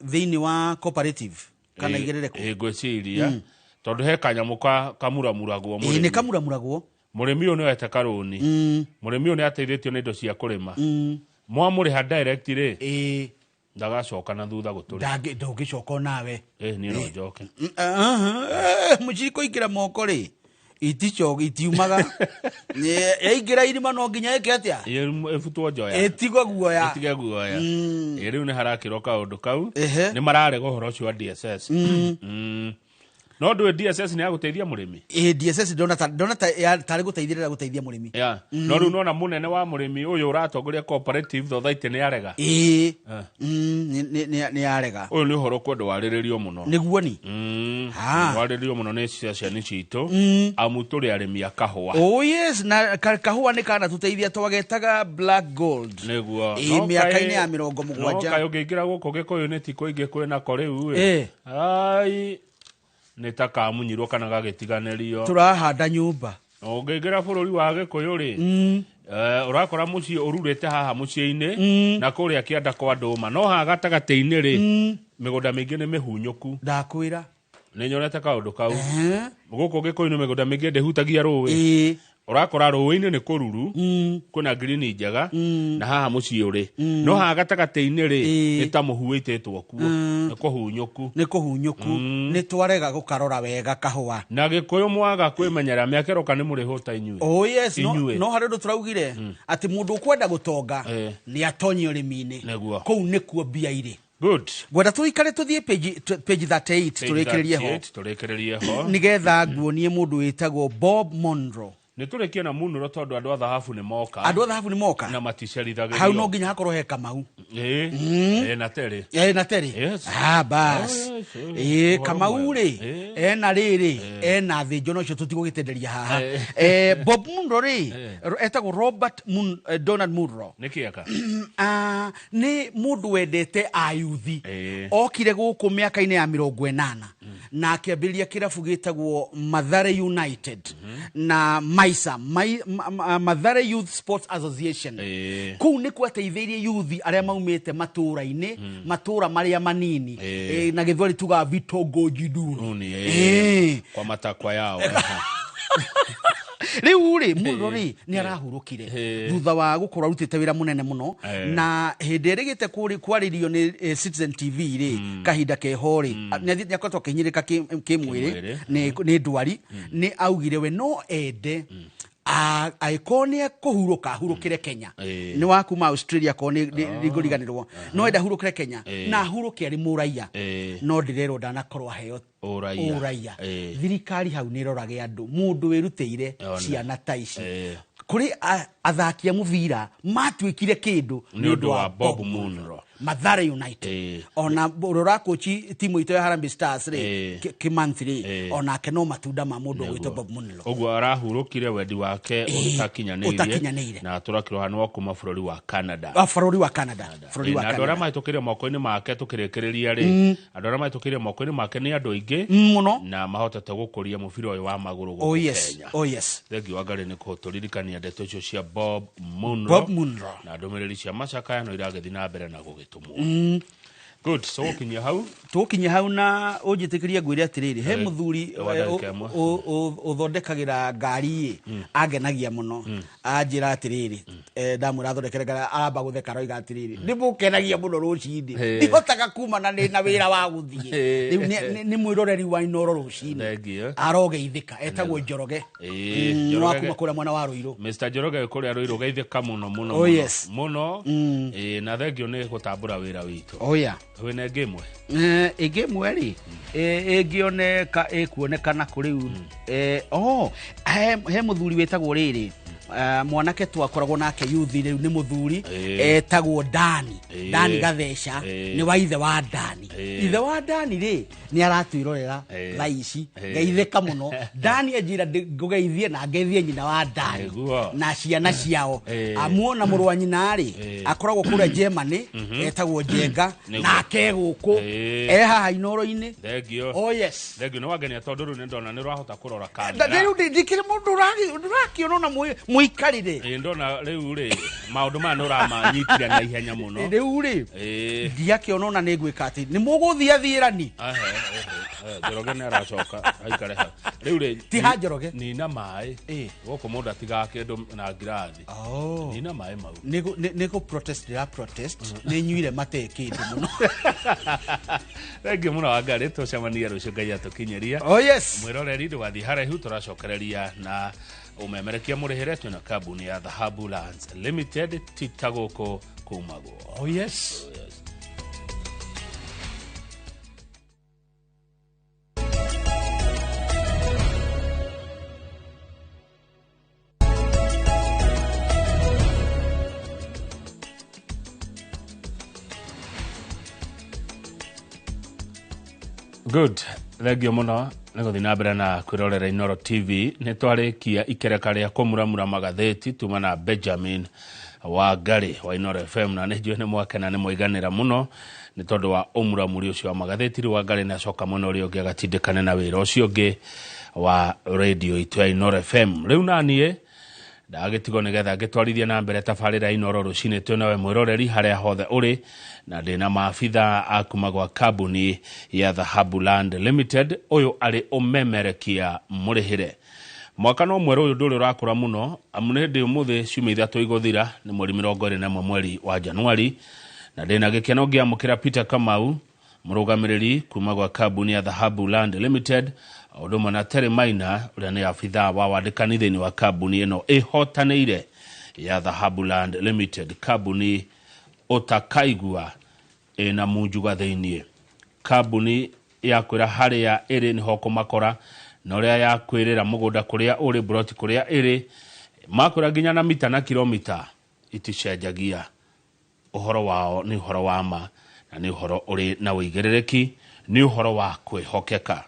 thĩinĩ wa cooperative kana igerere kũ? Ngwĩciria tondũ he kanyamũ kamuramuragwo mũrĩmi. Nĩ kamuramuragwo. Mũrĩmi ũyũ nĩ oete karũni. Mũrĩmi ũyũ nĩ ateithĩtio nĩ indo cia kũrĩma. Mwamũrĩha direct rĩ, ndagacoka na thutha gũtũrĩha. Ndũngĩcoka onawe. Niĩ no njoke. Mũciri kũingĩra moko rĩ, itiumaga. Yaingĩra irima no nginya ĩke atĩa? Ĩbutwo njoya. Ĩtigwo guoya. Ĩtige guoya. Rĩu nĩ harakĩrwo kaũndũ kau. Nĩ mararega ũhoro ũcio wa DSS. No ndũĩ DSS nĩ ya gũteithia mũrĩmi? DSS ndona tarĩ gũteithĩrĩria gũteithia mũrĩmi. No rĩu nona mũnene wa mũrĩmi ũyũ ũratongoria cooperative society nĩ arega. Nĩ arega. Ũyũ nĩ ũhoro kwenda warĩrĩrio mũno. Nĩguo ni. Warĩrĩrio mũno nĩ ceceni citũ. Amu tũrĩ arĩmi a kahũa. Oh yes, na kahũa nĩ kana tũteithia twagetaga black gold. Nĩguo. Mĩaka-inĩ ya 70. No kaĩ ũngĩingĩra gũkũ Gĩkũyũ nĩ ti kũingĩ kwĩnako rĩu ĩ. Ai nĩ ta kamunyirwo kana gagĩtiganĩrio. Tũrahanda nyũmba. Ũngĩingĩra bũrũri wa Gĩkũyũ rĩ, ũrakora mũciĩ ũrurĩte haha mũciĩ-inĩ na kũrĩa kĩanda kwa ndũma, no haha gatagatĩ-inĩ rĩ, mĩgũnda mĩingĩ nĩ mĩhunyũku. Ndakwĩra. Nĩ nyonete kaũndũ kau. Gũkũ Gĩkũyũ-inĩ mĩgũnda mĩingĩ ndĩhutagia rũĩ. Ũrakora rũĩ-inĩ nĩ kũruru, kwĩna ngirini njega, na haha mũciĩ ũrĩ. No haha gatagatĩ-inĩ rĩ, nĩ ta mũhu wĩitĩtwo kuo. Nĩ kũhunyũku. Nĩ kũhunyũku. Nĩ twarega gũkarora wega kahũa. Na Gĩkũyũ mwaga kwĩmenyera mĩaka ĩroka nĩ mũrĩhũta inyuĩ. Oh yes, no harĩ ũndũ tũraugire atĩ mũndũ ũkwenda gũtonga nĩ atonye ũrĩmi-inĩ. Kũu nĩkuo mbia irĩ. Good. Ngwenda tũikare tũthiĩ page 38 tũrĩkĩrĩrie ho. Tũrĩkĩrĩrie ho. Nĩgetha nguonie mũndũ wĩtagwo Bob Monroe. Nĩ tũrĩkie na munuro tondũ andũ a thahabu nĩ moka. Andũ a thahabu nĩ moka. Na maticerithagĩrio. Hau no nginya hakorwo he Kamau. Na Terĩ. Na Terĩ. Yes. Bas. Kamau rĩ, ena rĩrĩ, ena thĩnjo no cio tũtigũgĩtenderia haha. Bob Munro rĩ, etagwo Robert Donald Munro. Nĩ kĩaka? Nĩ mũndũ wendete ayuthi. Okire gũkũ mĩaka-inĩ ya 80 na akĩambĩrĩria kĩrabu gĩtagwo Mathare United na Maisa, Mathare Youth Sports Association. Kũu nĩ kwateithĩirie yuthi arĩa maumĩte matũũra-inĩ, matũũra marĩa manini, na Gĩthweri tugaga vitongoji duni. Kwa matakwa yao. Rĩu rĩ Munro rĩ nĩ arahurũkire thutha wa gũkorwo arutĩte wĩra mũnene mũno, na hĩndĩ ĩrĩgĩte kwarĩrio nĩ Citizen TV rĩ kahinda keho rĩ, nĩ akoretwo akĩhinyĩrĩka kĩmwĩrĩ nĩ ndwari, nĩ augire we no ende angĩkorwo nĩ ekũhurũka ahurũkĩre Kenya. Nĩ wa kuma Australia, korwo nĩ ngũriganĩrwo, no enda ahurũkĩre Kenya na ahurũke arĩ mũraiya, no ndĩrerwo ndanakorwo aheo ũraiya. Thirikari hau nĩ ĩrorage andũ, mũndũ wĩrutĩire ciana ta ici. Kũrĩ athaki a mũbira matuĩkire kĩndũ nĩ ũndũ wa Bob Munro, Mathare United, ona ũrĩa ũrakochi timu itũ ya Harambee Stars rĩ, Kimanthi rĩ, onake no matunda ma mũndũ ũgwĩtwo Bob Munro. Ũguo arahurũkire wendi wake ũtakinyanĩirie, na tũrakĩroha nĩ wa kuma bũrũri wa Canada. Bũrũri wa Canada. Na andũ arĩa mahĩtũkĩire moko-inĩ make, tũkĩrĩkĩrĩria rĩ, andũ arĩa mahĩtũkĩire moko-inĩ make nĩ andũ aingĩ mũno, na mahotete gũkũria mũbira ũyũ wa magũrũ gũkũ Kenya. Oh yes. Thengiũ Wangari nĩ kũtũririkania ndeto icio cia Bob Munro. Bob Munro. Na ndũmĩrĩri cia macakaya no iragĩthiĩ na mbere na gũgĩtũmwo. Good, so gũkinyia hau. Tũgũkinyia hau, na ũnjĩtĩkĩrie ngwĩre atĩrĩrĩ, he mũthuri ũthondekagĩra ngari ĩ angenagia mũno, anjĩra atĩrĩrĩ, ndamwĩra athondekere ngari, aramba gũtheka aroiga atĩrĩrĩ, nĩ mũkenagia mũno rũcinĩ, ndihotaga kuma na ndĩ na wĩra wa gũthiĩ. Rĩu nĩ mwĩroreri wa Inooro rũcinĩ, arogeithĩka, etagwo Njoroge, wa kuma kũrĩa mwena wa Ruiru. Mr Njoroge kũrĩa Ruiru, geithĩka mũno mũno mũno, na thengio nĩ gũtambũra wĩra witũ. Oh yeah. Wĩna ĩngĩ ĩmwe? Ĩngĩ ĩmwe rĩ, ĩngĩoneka ĩkuonekana kũ rĩu, he mũthuri wĩtagwo rĩrĩ, mwanake twakoragwo nake yuthi, rĩu nĩ mũthuri, etagwo Dani, Dani Gatheca, nĩ wa ithe wa Dani. Ithe wa Dani rĩ nĩ aratwĩrorera thaa ici, ngeithĩka mũno. Dani anjĩra ngũgeithie na ngeithie nyina wa Dani na ciana ciao. Amuona mũrũ wa nyina rĩ, akoragwo kũrĩa Germany, etagwo Njenga, nake gũkũ e haha Inooro-inĩ. Thengio. Oh yes. Thengio, nĩ wangenia tondũ rĩu nĩ ndona nĩ ũrahota kũrora kamera. Rĩu ndikĩrĩ mũndũ ũrakĩona ona mũikarĩre. Ndona rĩu rĩ maũndũ maya nĩ ũramanyitire na ihenya mũno. Rĩu rĩ ndiakĩona ona nĩ ngwĩka atĩ nĩ mũgũthiathiĩrani. Njoroge nĩ aracoka aikare hau. Rĩu rĩ ti ha Njoroge, nina maĩ gũkũ mũndũ atigaga kĩndũ na ngirathi. Nina maĩ mau. Nĩ kũ protest, ndĩra protest, nĩ nyuire mate kĩndũ mũno. Thengiũ mũno Wangari, tũcemanie rũciũ Ngai atũkinyĩria. Oh yes. Mwĩroreri ndũgathiĩ haraihu, tũracokereria na umemerekia mũrĩhĩre twĩna kambuni ya Dhahabu Lands Limited, tita gũkũ kumagwo. Oh yes. Oh yes. Good. Thengio mũno nĩ gũthiĩ na mbere na kwĩrorera Inooro TV. Nĩ twarĩkia ikereka rĩa kũmuramura magathĩti tuma na Benjamin Wangari wa Inooro FM, na nĩ njũĩ nĩ mwakena nĩ mwaiganĩra mũno nĩ tondũ wa ũmuramuri ũcio wa magathĩti. Rĩu Wangari nĩ acoka mwena ũrĩa ũngĩ agatindĩkane na wĩra ũcio ũngĩ wa radio itũ ya Inooro FM. Rĩu naniĩ ndagĩtigwo nĩgetha ngĩtwarithie na mbere tabarĩra Inooro rũcinĩ twĩ nawe mwĩroreri harĩa hothe ũrĩ, na ndĩna maabitha a kuma gwa kambuni ya Dhahabu Land Limited. Ũyũ arĩ ũmemerekia mũrĩhĩre. Mwaka no mwerũ ũyũ ndũrĩ ũrakũra mũno, amu nĩ hĩndĩ ũmũthĩ ciumia ithatũ igũthira, nĩ mweri 21 mweri wa Januari, na ndĩna gĩkeno ngĩamũkĩra Peter Kamau, mũrũgamĩrĩri kuma gwa kambuni ya Dhahabu Land Limited, o ũndũ ũmwe na Terry Maina ũrĩa nĩ abithaa wa wandĩkani thĩinĩ wa kambuni ĩno ĩhotanĩire ya Dhahabu Land Limited, kambuni ũtakaigua ĩna munjuga thĩinĩ, kambuni ya kwĩra harĩa ĩrĩ nĩho ũkũmakora, na ũrĩa ya kwĩrĩra mũgũnda kũrĩa ũrĩ, broti kũrĩa ĩrĩ, makwĩra nginya na mita na kilomita iticenjagia. Ũhoro wao nĩ ũhoro wa ma na nĩ ũhoro ũrĩ na ũigĩrĩrĩki, nĩ ũhoro wa kwĩhokeka.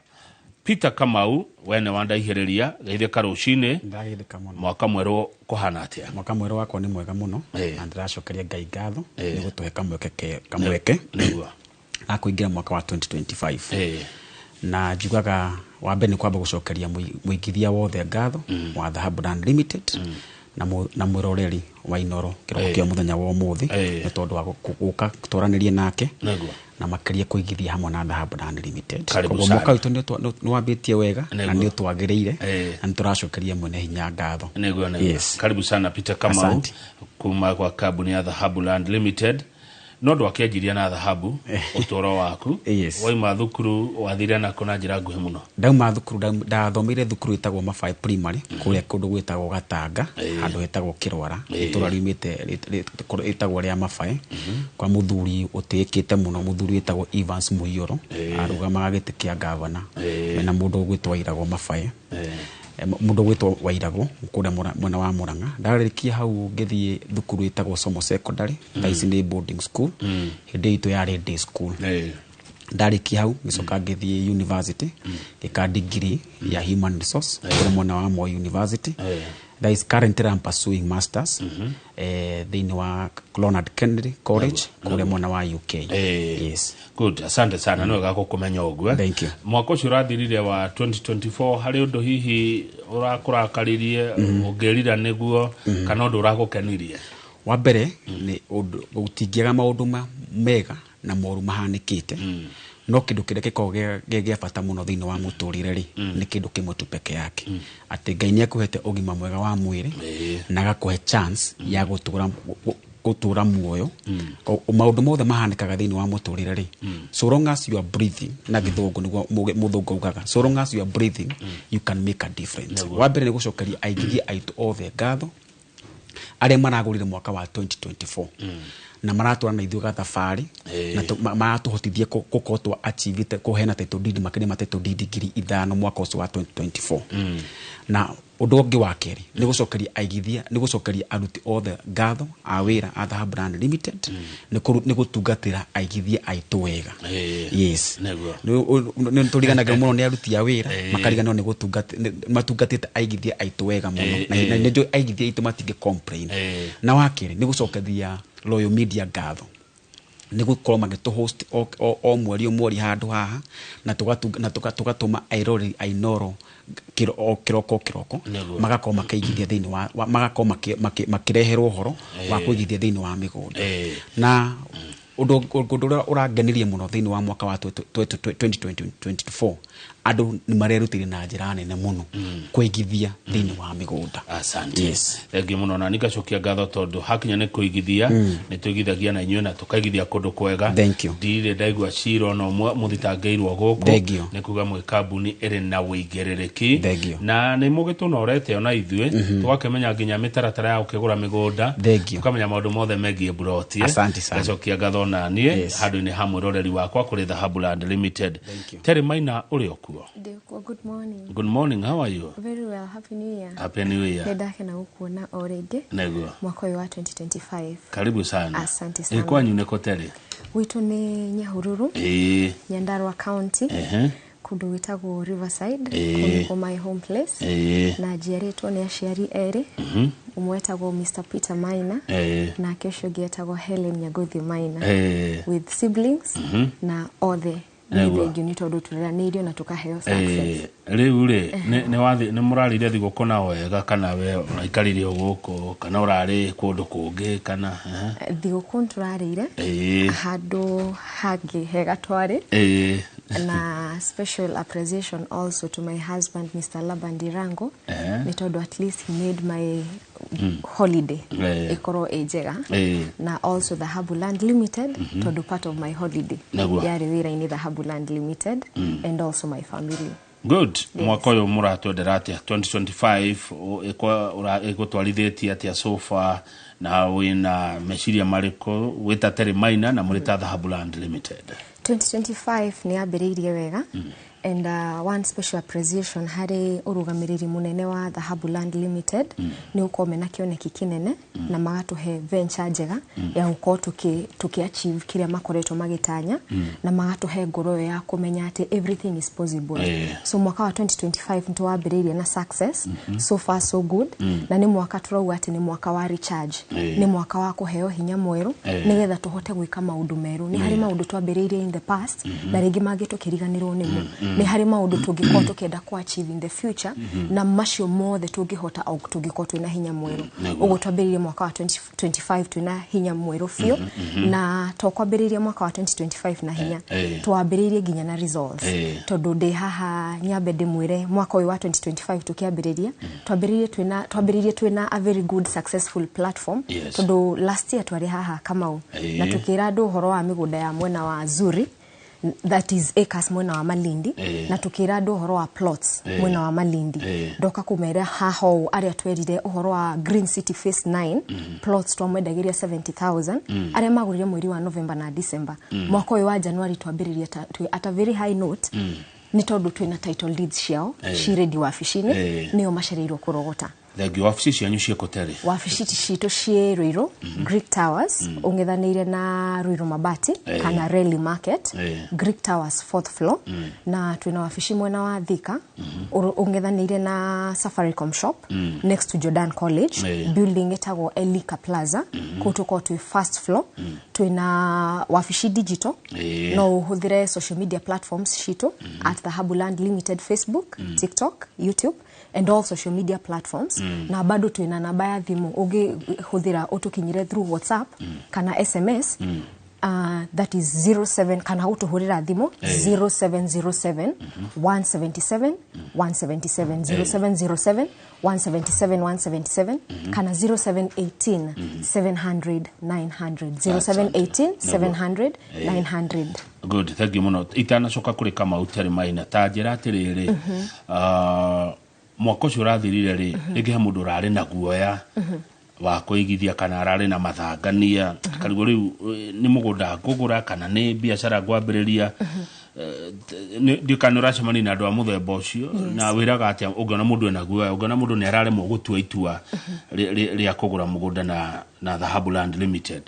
Peter Kamau, we nĩ wandaihĩrĩria, geithĩka rũcinĩ. Ndageithĩka mũno. Mwaka mwerũ kũhana atĩa? Mwaka mwerũ wakwa nĩ mwega mũno, na ndĩracokeria Ngai ngatho nĩ gũtũhe kamweke nĩguo ga kũingĩra mwaka wa 2025. Na njugaga wa mbere nĩ kwamba gũcokeria mũigithia wothe ngatho wa Dhahabu Land Limited, Na mwĩroreri wa Inoro kĩroko kĩa mũthenya wa ũmũthĩ nĩ tondũ wa gũka twaranĩrie nake na makĩria kũigithia hamwe na Dhahabu Land Limited. Karibu Koguo sana. mwaka witũ nĩ wambĩtie wega na Nĩguo. nĩ ũtwagĩrĩire na nĩ tũracokeria mwene hinya ngatho. Nĩguo. Yes. Karibu sana Peter Kamau. Asante. Kuma kwa kambuni ya Dhahabu Land Limited. No ndwakĩanjirie na dhahabu ũtũũro waku? Yes. Waima thukuru wathire nako na njĩra nguhĩ mũno? Ndauma thukuru, ndathomeire thukuru ĩtagwo Mabai Primary kũrĩa kũndũ gwĩtagwo Gatanga, handũ hetagwo Kĩrwara, itũra riumĩte ĩtagwo rĩa Mabai, kwa mũthuri ũtĩĩkĩte mũno, mũthuri wĩtagwo Evans Mũiyũro, arũgamaga gĩtĩ kĩa gavana mena mũndũ ũgwĩtwo Wairagwo Mabai. Mũndũ ũgwĩtwo Wairagwo kũrĩa mwena wa Murang'a. Ndarĩkia hau ngĩthiĩ thukuru ĩtagwo Somo Secondary, thaa ici nĩ boarding school, hĩndĩ itũ yarĩ day school. Ndarĩkia hau ngĩcoka ngĩthiĩ university, ngĩka degree ya human resource kũrĩa mwena wa Moi University. That is currently I'm pursuing masters thĩinĩ wa Leonard Kennedy College kũrĩa mwena wa UK. Yes. Good, asante sana. Nĩ wega gũkũmenya ũguo. Thank you. Mwaka ũcio ũrathirire wa 2024, harĩ ũndũ hihi ũrakũrakaririe ũngĩrira nĩguo kana ũndũ ũragũkenirie? Wa mbere nĩ ũndũ gũtingĩaga maũndũ mega na moru mahanĩkĩte, no kĩndũ kĩrĩa gĩkoragwo gĩ gĩa bata mũno thĩinĩ wa mũtũrĩre rĩ, nĩ kĩndũ kĩmwe tu peke yake, atĩ Ngai nĩ akũhete ũgima mwega wa mwĩrĩ na agakũhe chance ya gũtũra muoyo. Maũndũ mothe mahanĩkaga thĩinĩ wa mũtũrĩre rĩ, so long as you are breathing, na gĩthũngũ nĩguo mũthũngũ augaga, so long as you are breathing, you can make a difference. Wa mbere nĩ gũcokeria aigithia aitũ othe ngatho arĩa maragũrire mwaka wa 2024 na maratwara na ithuĩ gathabarĩ na maratũhotithia gũkorwo twa achievete kũheana title deed makĩria ma title deed 5,000 mwaka ũcio wa 2024. Na ũndũ ũngĩ wa kerĩ nĩ gũcokeria aigithia, nĩ gũcokeria aruti othe ngatho a wĩra a Dhahabu Land Limited nĩ gũtungatĩra aigithia aitũ wega. Yes. Nĩ tũriganagĩrwo mũno nĩ aruti a wĩra, makariganĩrwo nĩ matungatĩte aigithia aitũ wega mũno na nĩ njũĩ aigithia aitũ matingĩ complain. Na wa kerĩ nĩ gũcokeria Royal Media ngatho nĩ gũkorwo magĩtũ host o mweri o mweri handũ haha na tũgatũma airori a Inoro o kĩroko kĩroko magakorwo makĩigithia thĩinĩ wa magakorwo makĩreherwo ũhoro wa kũigithia thĩinĩ wa mĩgũnda. Na ũndũ ũrĩa ũrangenirie mũno thĩinĩ wa mwaka wa 2024, andũ nĩ marerutĩire na njĩra nene mũno kũigithia thĩinĩ wa mĩgũnda. Asante. Yes. Thengiũ mũno, na nĩngacokia ngatho tondũ hakinya nĩ kũigithia nĩ tũigithagia na inyuĩ na tũkaigithia kũndũ kwega. Thank you. Ndirĩ ndaigua cira ona ũmwe mũthitangĩirwo gũkũ. Thank you. Nĩ kuga mwĩ kambuni ĩrĩ na wĩigĩrĩrĩki Thank you. na nĩ mũgĩtũnorete ona ithuĩ tũgakĩmenya nginya mĩtaratara ya gũkĩgũra mĩgũnda. Thank you. Tũkamenya maũndũ mothe megiĩ mburoti. Asante sana. Ngacokia ngatho na niĩ handũ-inĩ ha mwĩroreri wakwa kũrĩ Dhahabu Land Limited. Terry Maina, ũrĩ o kuo? Ndĩkuo, good morning. Good morning, how are you? Very well, happy new year. Happy New Year. Nĩ ndakena gũkuona o rĩngĩ. Mwaka ũyũ wa 2025. Karibu sana. Asante sana. Ĩ kwanyu nĩkũ, Terry? Gwitũ nĩ Nyahururu, Nyandarua County, kũndũ gwĩtagwo Riverside, kũu nĩkuo my home place. Na njiarĩtwo nĩ aciari erĩ, ũmwe etagwo Mr. Peter Maina, nake ũcio ũngĩ etagwo Helen Nyaguthi Maina. With siblings na othe nĩ thengiũ nĩ tondũ tũreranĩirio na tũkaheo success. Rĩu rĩ, nĩ mũrarĩire thigũkũ na wega kana we ũraikarire o gũkũ kana ũrarĩ kũndũ kũngĩ kana ehe? Thigũkũ nĩtũrarĩire handũ hangĩ hega twarĩ, na special appreciation also to my husband Mr. Laban Dirango nĩ tondũ at least he made my holiday ĩkorwo ĩ njega, na also Dhahabu Land Limited tondũ part of my holiday yarĩ wĩra-inĩ Dhahabu Land Limited and also my family. Good. Mwaka ũyũ mũratwendera atĩa 2025 ĩgũtwarithĩtie atĩa so far, na wĩna meciria marĩkũ wĩta Terry Maina na mũrĩ ta Dhahabu Land Limited? 2025 nĩ yambĩrĩirie wega and one special appreciation harĩ ũrũgamĩrĩri mũnene wa Dhahabu Land Limited nĩ gũkorwo mena kĩoneki kĩnene na magatũhe venture njega ya gũkorwo tũkĩ achieve kĩrĩa makoretwo magĩtanya na magatũhe ngoro ĩyo ya kũmenya atĩ everything is possible. So mwaka wa 2025 nĩ twambĩrĩirie na success, so far so good, na nĩ mwaka tũrauga atĩ nĩ mwaka wa recharge, nĩ mwaka wa kũheo hinya mwerũ nĩgetha tũhote gwĩka maũndũ merũ. Nĩ harĩ maũndũ twambĩrĩirie in the past na rĩngĩ mangĩ tũkĩriganĩrwo nĩmo. Nĩ harĩ maũndũ tũngĩkorwo tũkĩenda ku achieve in the future, na macio mothe tũngĩhota o tũngĩkorwo twĩna hinya mwerũ. Ũguo twambĩrĩirie mwaka wa 2025 twĩna hinya mwerũ biũ. Na to kwambĩrĩria mwaka wa 2025 na hinya, twambĩrĩirie nginya na results, tondũ ndĩ haha nyambe ndĩmwĩre mwaka ũyũ wa 2025 tũkĩambĩrĩria, twambĩrĩirie twĩna a very good successful platform, tondũ last year twarĩ haha, Kamau, na tũkĩra andũ ũhoro wa mĩgũnda ya mwena wa Zuri, that is acres mwena wa Malindi, na tukĩra andũ ũhoro wa plots mwena wa Malindi. Ndoka kũmera haha ũũ, arĩa twerire ũhoro wa Green City Phase 9 plots twamwendagĩria 70,000, arĩa magũrire mweri wa November na December. Mwaka ũyũ wa January twambĩrĩria twĩ at a very high note, nĩ tondũ twĩna title deeds ciao ci ready wabici-inĩ, nĩo macereirwo kũrogota. Thengiũ. Wabici cianyu ciĩkũ terĩ? Wabici citũ ciĩ Ruiru, Greek Towers, ũng'ethanĩire na Ruiru Mabati kana Reli Market, Greek Towers, fourth floor. Na twĩna wabici mwena wa Thika, ũng'ethanĩire na Safaricom shop, next to Jordan College, building ĩtagwo Elika Plaza. Kũu tũkorwo twĩ first floor. Twĩna wabici digital. No ũhũthĩre social media platforms citũ at Dhahabu Land Limited, Facebook, TikTok, YouTube and all social media platforms. Na bado twĩna namba ya thimũ ũngĩhũthĩra ũtũkinyĩre through WhatsApp kana SMS, that is 07, kana ũtũhũrĩra thimũ 0707 177 177, 0707 177 177, kana 0718 700 900, 0718 700 900. Good, thank you muno. Itanacoka kũrĩ Kamau Terĩ Maina, ta njĩra atĩrĩrĩ, mwaka ũcio ũrathirire rĩ, rĩngĩ he mũndũ ũrarĩ na guoya wa kũigithia kana ararĩ na mathangania karigwo rĩu, nĩ mũgũnda ngũgũra kana nĩ biacara ngwambĩrĩria. Ndiũ kana nĩ ũracemania na andũ a mũthemba ũcio, na wĩraga atĩa ũngĩona mũndũ ena guoya, ũngĩona mũndũ nĩ araremwo gũtua itua rĩa kũgũra mũgũnda na Dhahabu Land Limited?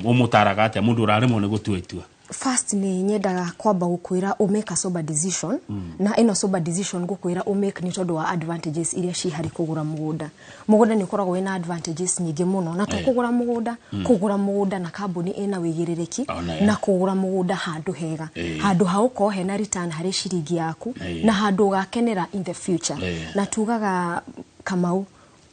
Ũmũtaraga atĩa mũndũ ũraremwo nĩ gũtua itua? First, nĩ nyendaga kwamba gũkwĩra ũmake a sober decision. Na ĩno sober decision ngũkwĩra ũmake nĩ tondũ wa advantages iria ci harĩ kũgũra mũgũnda. Mũgũnda nĩ ũkoragwo wĩna advantages nyingĩ mũno, na to kũgũra mũgũnda, kũgũra mũgũnda na kambuni ĩna wĩigĩrĩrĩki, Ona ya. na kũgũra mũgũnda handũ hega, handũ ha ũkorwo hena return harĩ ciringi yaku, na handũ ũgakenera in the future. Na tugaga, Kamau,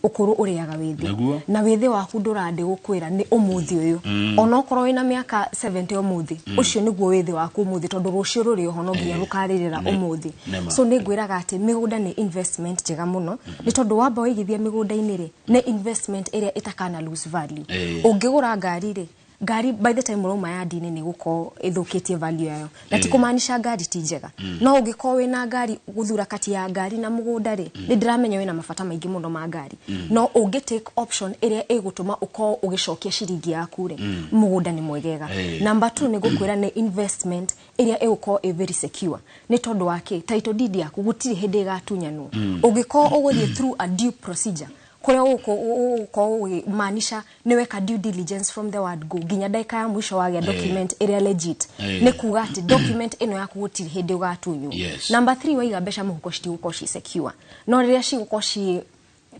ũkũrũ ũrĩaga wĩthĩ. Na wĩthĩ waku ndũrandĩ gũkwĩra nĩ ũmũthĩ ũyũ. Onokorwo wĩna mĩaka 70 ũmũthĩ, ũcio nĩguo wĩthĩ waku ũmũthĩ, tondũ rũciũ rũrĩ oho, no nginya rũkarĩrĩra ũmũthĩ. Nĩma. So nĩ ngwĩraga atĩ mĩgũnda nĩ investment njega mũno, nĩ tondũ wamba waigithia mĩgũnda-inĩ rĩ, nĩ investment ĩrĩa ĩtakana lose value. Ũngĩgũra ngari rĩ, ngari by the time ũrauma yandi-inĩ nĩ gũkorwo ĩthũkĩtie value yayo, na ti kũmaanisha ngari ti njega. No ũngĩkorwo wĩna ngari, gũthura kati ya ngari na mũgũnda rĩ, nĩ ndĩramenya wĩna mabata maingĩ mũno ma ngari, no ũngĩ take option ĩrĩa ĩgũtũma ũkorwo ũgĩcokia ciringi yaku rĩ, mũgũnda nĩ mwegega. Number two, nĩ gũkwĩra nĩ investment ĩrĩa ĩgũkorwo ĩ very secure. Nĩ tondũ wa kĩ? Title deed yaku gũtirĩ hĩndĩ ĩgatunyanwo ũngĩkorwo ũgũthiĩ through a due procedure, kũrĩa ũgũkorwo ũgĩmaanisha nĩ weka due diligence from the word go nginya ndagĩka ya mũico wagĩa document ĩrĩa legit. Nĩ kuga atĩ document ĩno yaku gũtirĩ hĩndĩ ũgatunywo. Number three, waiga mbeca mũhuko citigũkorwo ci secure, no rĩrĩa cigũkorwo ci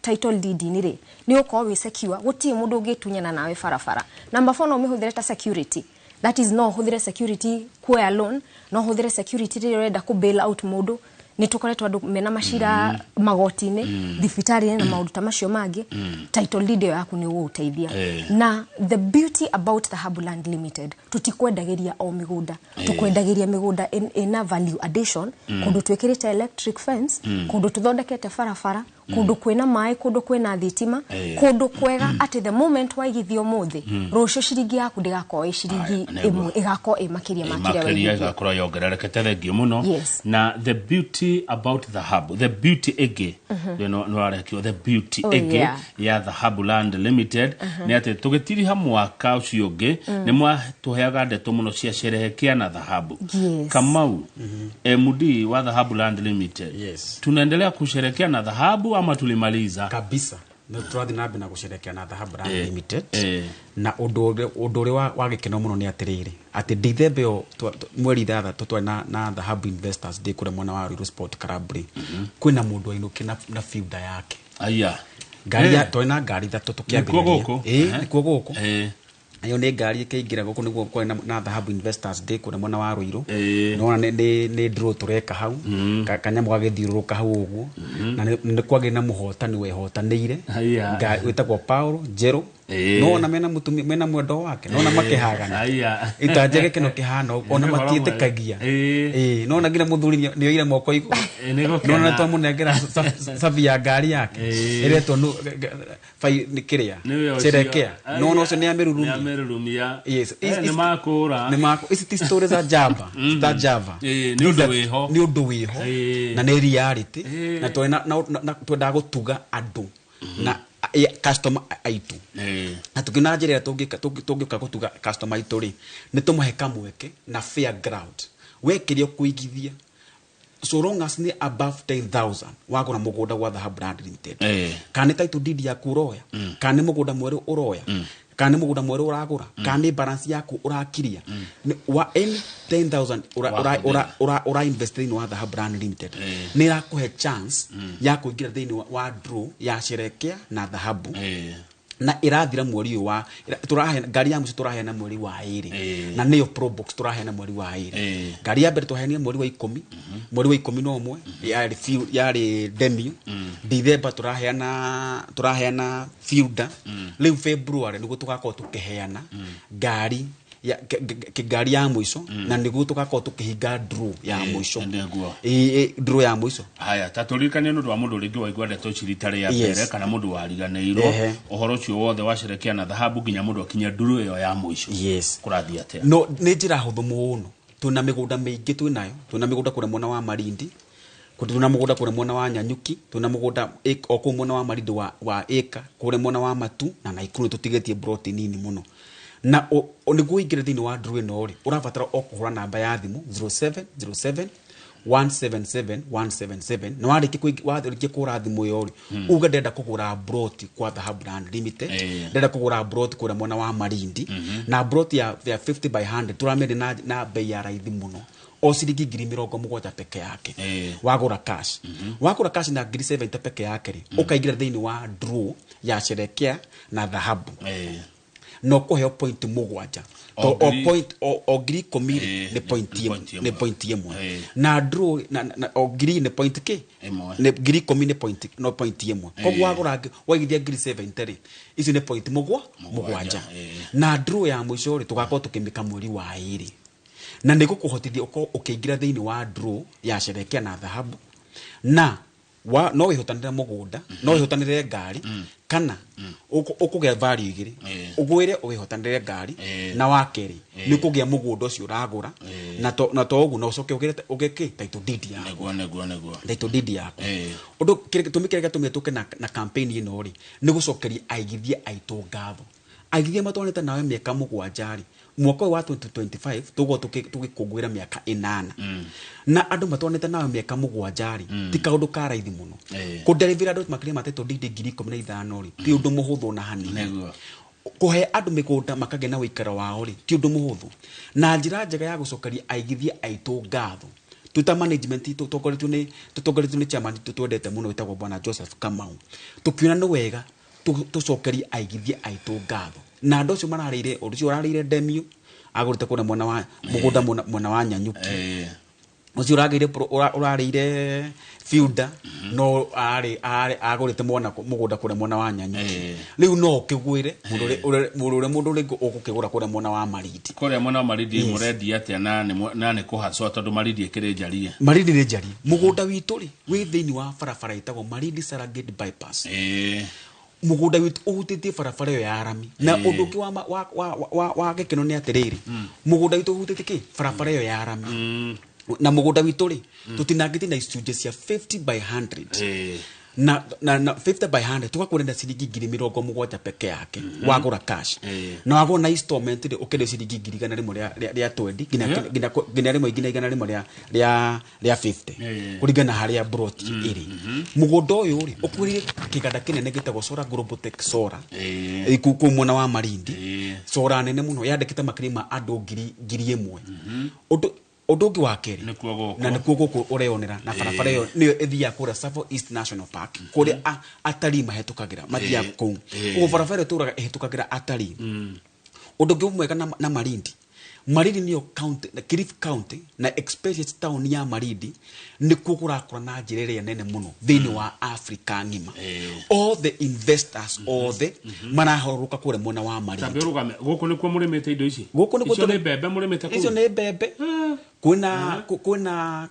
title deed-inĩ rĩ, nĩ ũgũkorwo wĩ secure, gũtirĩ mũndũ ũngĩtunyana nawe barabara. Number four, no ũmĩhũthĩre ta security, that is, no ũhũthĩre security kuoya loan, no ũhũthĩre security rĩrĩa ũrenda kũ bail out mũndũ. Nĩ tũkoretwo andũ mena macira magoti-inĩ, thibitarĩ-inĩ na maũndũ ta macio mangĩ. Title deed ĩyo yaku nĩ ũgũgũteithia. Na the beauty about Dhahabu Land Limited, tũtikwendagĩria o mĩgũnda, tũkwendagĩria mĩgũnda ĩna value addition, kũndũ twĩkĩrĩte electric fence, kũndũ tũthondekete barabara, kũndũ kwĩna maĩ, kũndũ kwĩna thitima, kũndũ kwega atĩ the moment waigithia ũmũthĩ, rũciũ ciringi yaku ndĩgakorwo ĩ ciringi Aya, nĩguo. ĩmwe, ĩgakorwo ĩ makĩria ma kĩrĩa Makĩria waigithia. Ĩgakorwo yongererekete. Thengiũ mũno. Na the beauty about Dhahabu, the beauty ĩngĩ nĩ warekio, the beauty ĩngĩ ya Dhahabu Land Limited nĩ atĩ tũgĩtiriha mwaka ũcio ũngĩ, nĩ mwatũheaga ndeto mũno cia sherehekea na dhahabu. Kamau, MD wa Dhahabu Land Limited, tunaendelea kusherekea na dhahabu ama tulimaliza? Kabisa, nä tũrathiĩ na mbere na gũcerekea na Dhahabu Land Limited. Na ũndũ ũrĩa wa gĩkeno mũno nĩ atĩrĩrĩ, atĩ Ndithemba ĩyo mweri 6 twarĩ na Dhahabu Investors Day kũrĩa mwena wa Ruiru Sport Club rĩ, kwĩna mũndũ wainũkire na fiuda yake. Aya. Ngari ya twarĩ na ngari ithatũ Nĩkuo tũkĩambĩrĩria. Gũkũ? Ĩĩ, nĩkuo gũkũ. Ĩyo nĩ ngari ĩkĩingĩra gũkũ nĩguo kwarĩ na Dhahabu Investors Day kũrĩa mwena wa Ruiru. Nĩwona nĩ draw tũreka hau. Kanyamũ gagĩthiũrũrũka hau ũguo. Na nĩ kwagĩrĩ na mũhotani wehotanĩire. Haiya. Wĩtagwo Paul Njerũ. Nĩwona mena mũtumia, mena mwendwa wake. Nĩwona makĩhagana. Haiya. Itanja gĩkeno kĩhana ũguo, ona Nĩ ũhoro mwega. matiĩtĩkagia. Nĩwona nginya mũthuri nĩoire moko igũrũ. Nĩ gũkena. Nĩwona nĩtwamũnengera cabi ya ngari yake. Ĩretwo nĩ kĩrĩa? Nĩwe ũcio. Sherekea. Aya. Nĩwona ũcio nĩamĩrurumia. Nĩamĩrurumia. Yes. Nĩ makũra. Nĩ makũ-, ici ti story za Java. Za Java. Nĩ ũndũ wĩho. Nĩ ũndũ wĩho. Na nĩ reality. Na twendaga gũtuga andũ na customer aitũ. Na tũkĩona njĩra ĩrĩa tũngĩũka gũtuga customer aitũ rĩ, nĩ tũmahe kamweke na fair ground. We kĩrĩa ũkũigithia, so long as nĩ above 10,000 wagũra mũgũnda gwa Dhahabu Land Limited. Kana nĩ title deed yaku ũroya, kana nĩ mũgũnda mwerũ ũroya, kana nĩ mũgũnda mwerũ ũragũra, kana nĩ balance yaku ũrakiria. Nĩ wa any 10,000 ura invest thĩinĩ wa Dhahabu Land Limited. Nĩ ĩrakũhe chance ya kũingĩra thĩinĩ wa draw ya Sherekea na Dhahabu. Na ĩrathira mweri ũyũ wa, tũraheana ngari ya mũico tũraheana mweri wa 2. Na nĩyo Probox tũraheana mweri wa 2. Ngari ya mbere tũraheanire mweri wa 10, mweri wa 11, yarĩ yarĩ Demio. December tũraheana Fielder. Rĩu February nĩguo tũgakorwo tũkĩheana ngari ya, ngari ya mũico, na nĩguo tũgakorwo tũkĩhinga draw ya mũico. Nĩguo. Draw ya mũico. Haya, ta tũririkanie nĩ ũndũ wa mũndũ rĩngĩ waigua ndeto ici rita rĩa mbere, kana mũndũ wariganĩirwo. Ũhoro ũcio wothe wa Sherekea na Dhahabu nginya mũndũ akinye nduru ĩyo ya mũico. Kũrathiĩ atĩa? No, nĩ njĩra hũthũ mũno. Twĩna mĩgũnda mĩingĩ twĩnayo. Twĩna mĩgũnda kũrĩa mwena wa Malindi, twĩna mũgũnda kũrĩa mwena wa Nyanyuki, twĩna mũgũnda o kũu mwena wa Malindi wa ĩka, kũrĩa mwena wa Matu na Naikuru tũtigĩtie ploti nini mũno. Na nĩguo ũingĩre thĩinĩ wa draw ĩno rĩ, ũrabatara o kũhũra namba ya thimũ zero seven zero seven one seven seven one seven seven. Na warĩkia kũhũra thimũ ĩyo rĩ, uge ndĩrenda kũgũra ploti kwa Dhahabu Land Limited, ndĩrenda kũgũra ploti kũrĩa mwena wa Malindi, na ploti ya 50 by 100 tũramĩendia na bei ya raithi mũno, o ciringi ngiri mĩrongo mũgwanja peke yake. Wagũra cash. Wagũra cash na ngiri 70 peke yake rĩ, ũkaingĩra thĩinĩ wa draw ya Sherekea na Dhahabu. No kũheo point mũgwanja. O To, o ngiri point, o ngiri ikũmi rĩ, nĩ point nĩ ĩmwe, point nĩ ĩmwe. point ĩmwe. Na draw, na, o ngiri nĩ point kĩ? Ĩmwe. Nĩ ngiri ikũmi nĩ point, no point ĩmwe. Koguo wagũra waigithia ngiri 70 rĩ, icio nĩ point Mũgwanja, mũgwanja. Na draw ya mũico rĩ, tũgakorwo tũkĩmĩka mweri wa 2. Na nĩ gũkũhotithia ũkorwo ũkĩingĩra thĩinĩ wa draw ya Sherekea na Dhahabu. Na no wĩhotanĩre mũgũnda, no wĩhotanĩre ngari, kana ũkũgĩa value igĩrĩ. Ũgwĩre wĩhotanĩre ngari, na wa kerĩ, nĩ ũkũgĩa mũgũnda ũcio ũragũra, na to ũguo, na ũcoke ũgĩre ũgĩe kĩ? Title deed yaku. Nĩguo, nĩguo, nĩguo. Title deed yaku. Ũndũ gĩtũmi kĩrĩa gĩatũmire tũke na campaign ĩno rĩ, nĩ gũcokeria aigithia aitũ ngatho. Aigithia matwarĩte nawe mĩaka mũgwanja rĩ, mwaka ũyũ wa 2025 tũgũkorwo tũgĩkũngũĩra mĩaka 8. Na andũ matwarĩte nawe mĩaka mũgwanja rĩ, ti kaũndũ ka raithi mũno. Kũnderivĩra andũ makĩria ma title deed ngiri ikũmi na ithano rĩ, ti ũndũ mũhũthũ na hanini. Kũhe andũ mĩgũnda makagĩa na ũikaro wao rĩ, ti ũndũ mũhũthũ. Na njĩra njega ya gũcokeria aigithia aitũ ngatho, twĩ management itũ tũtongoretio nĩ chairman witũ twendete mũno wĩtagwo Bwana Joseph Kamau. Tũkiona nĩ wega tũcokerie aigithia aitũ ngatho. Na andũ acio mararĩire, ũndũ ũcio ũrarĩire Demio, agũrĩte kũrĩa mwena wa mũgũnda mwena wa Nyanyuki. Ũcio ũragĩire ũrarĩire Fielder, no agũrĩte mũgũnda kũrĩa mwena wa Nyanyuki. Rĩu no ũkĩgwĩre, mũndũ ũrĩa mũndũ rĩngĩ ũgũkĩgũra kũrĩa mwena wa Malindi. Kũrĩa mwena wa Malindi Yes. mũrendia atĩa na nĩ kũhacwo tondũ Malindi ĩkĩrĩ njarie? Malindi nĩ njarie. Mũgũnda witũ rĩ, wĩ thĩinĩ wa barabara ĩtagwo Malindi Serengeti Bypass. Mũgũnda witũ ũhutĩtie barabara ĩyo ya rami. Na ũndũ ũngĩ wa gĩkeno nĩ atĩrĩrĩ, mũgũnda witũ ũhutĩtie kĩ? Barabara ĩyo ya rami. Na mũgũnda witũ rĩ, tũtinangĩtie na icunjĩ cia 50 by 100. Na 50 by 100 tũgakwenda ciringi ngiri mĩrongo mũgwanja peke yake. Wagũra cash. Na wagũra na installment rĩ, ũkĩendia ciringi ngiri igana rĩmwe rĩa 20, nginya rĩmwe nginya igana rĩmwe rĩa 50. Kũringana na harĩa plot ĩrĩ. Mũgũnda ũyũ rĩ, ũkuhĩrĩirie kĩganda kĩnene gĩtagwo Solar Global Tech Solar. Kũu mwena wa Malindi. Solar nene mũno yandĩkĩte makĩria ma andũ ngiri ĩmwe. Ũndũ ũngĩ wa kerĩ, Nĩkuo gũkũ. na nĩkuo gũkũ ũreyonera, na barabara ĩyo nĩyo ĩthiaga kũrĩa Tsavo East National Park, kũrĩa atarii mahĩtũkagĩra, mathiaga kũu. Ũguo barabara ĩyo tũraga ĩhĩtũkagĩra atarii. Ũndũ ũngĩ mwega na Malindi, Malindi nĩyo county, na Kilifi County na especially town ya Malindi nĩkuo kũrakũra na njĩra ĩrĩa nene mũno thĩinĩ wa Africa ng'ima. All the investors othe marahorũka kũrĩa mwena wa Malindi. Tambe ũrũgame, gũkũ nĩkuo mũrĩmĩte indo ici? Gũkũ nĩkuo. Icio nĩ mbembe mũrĩmĩte kũu? Icio nĩ mbembe. Kwĩna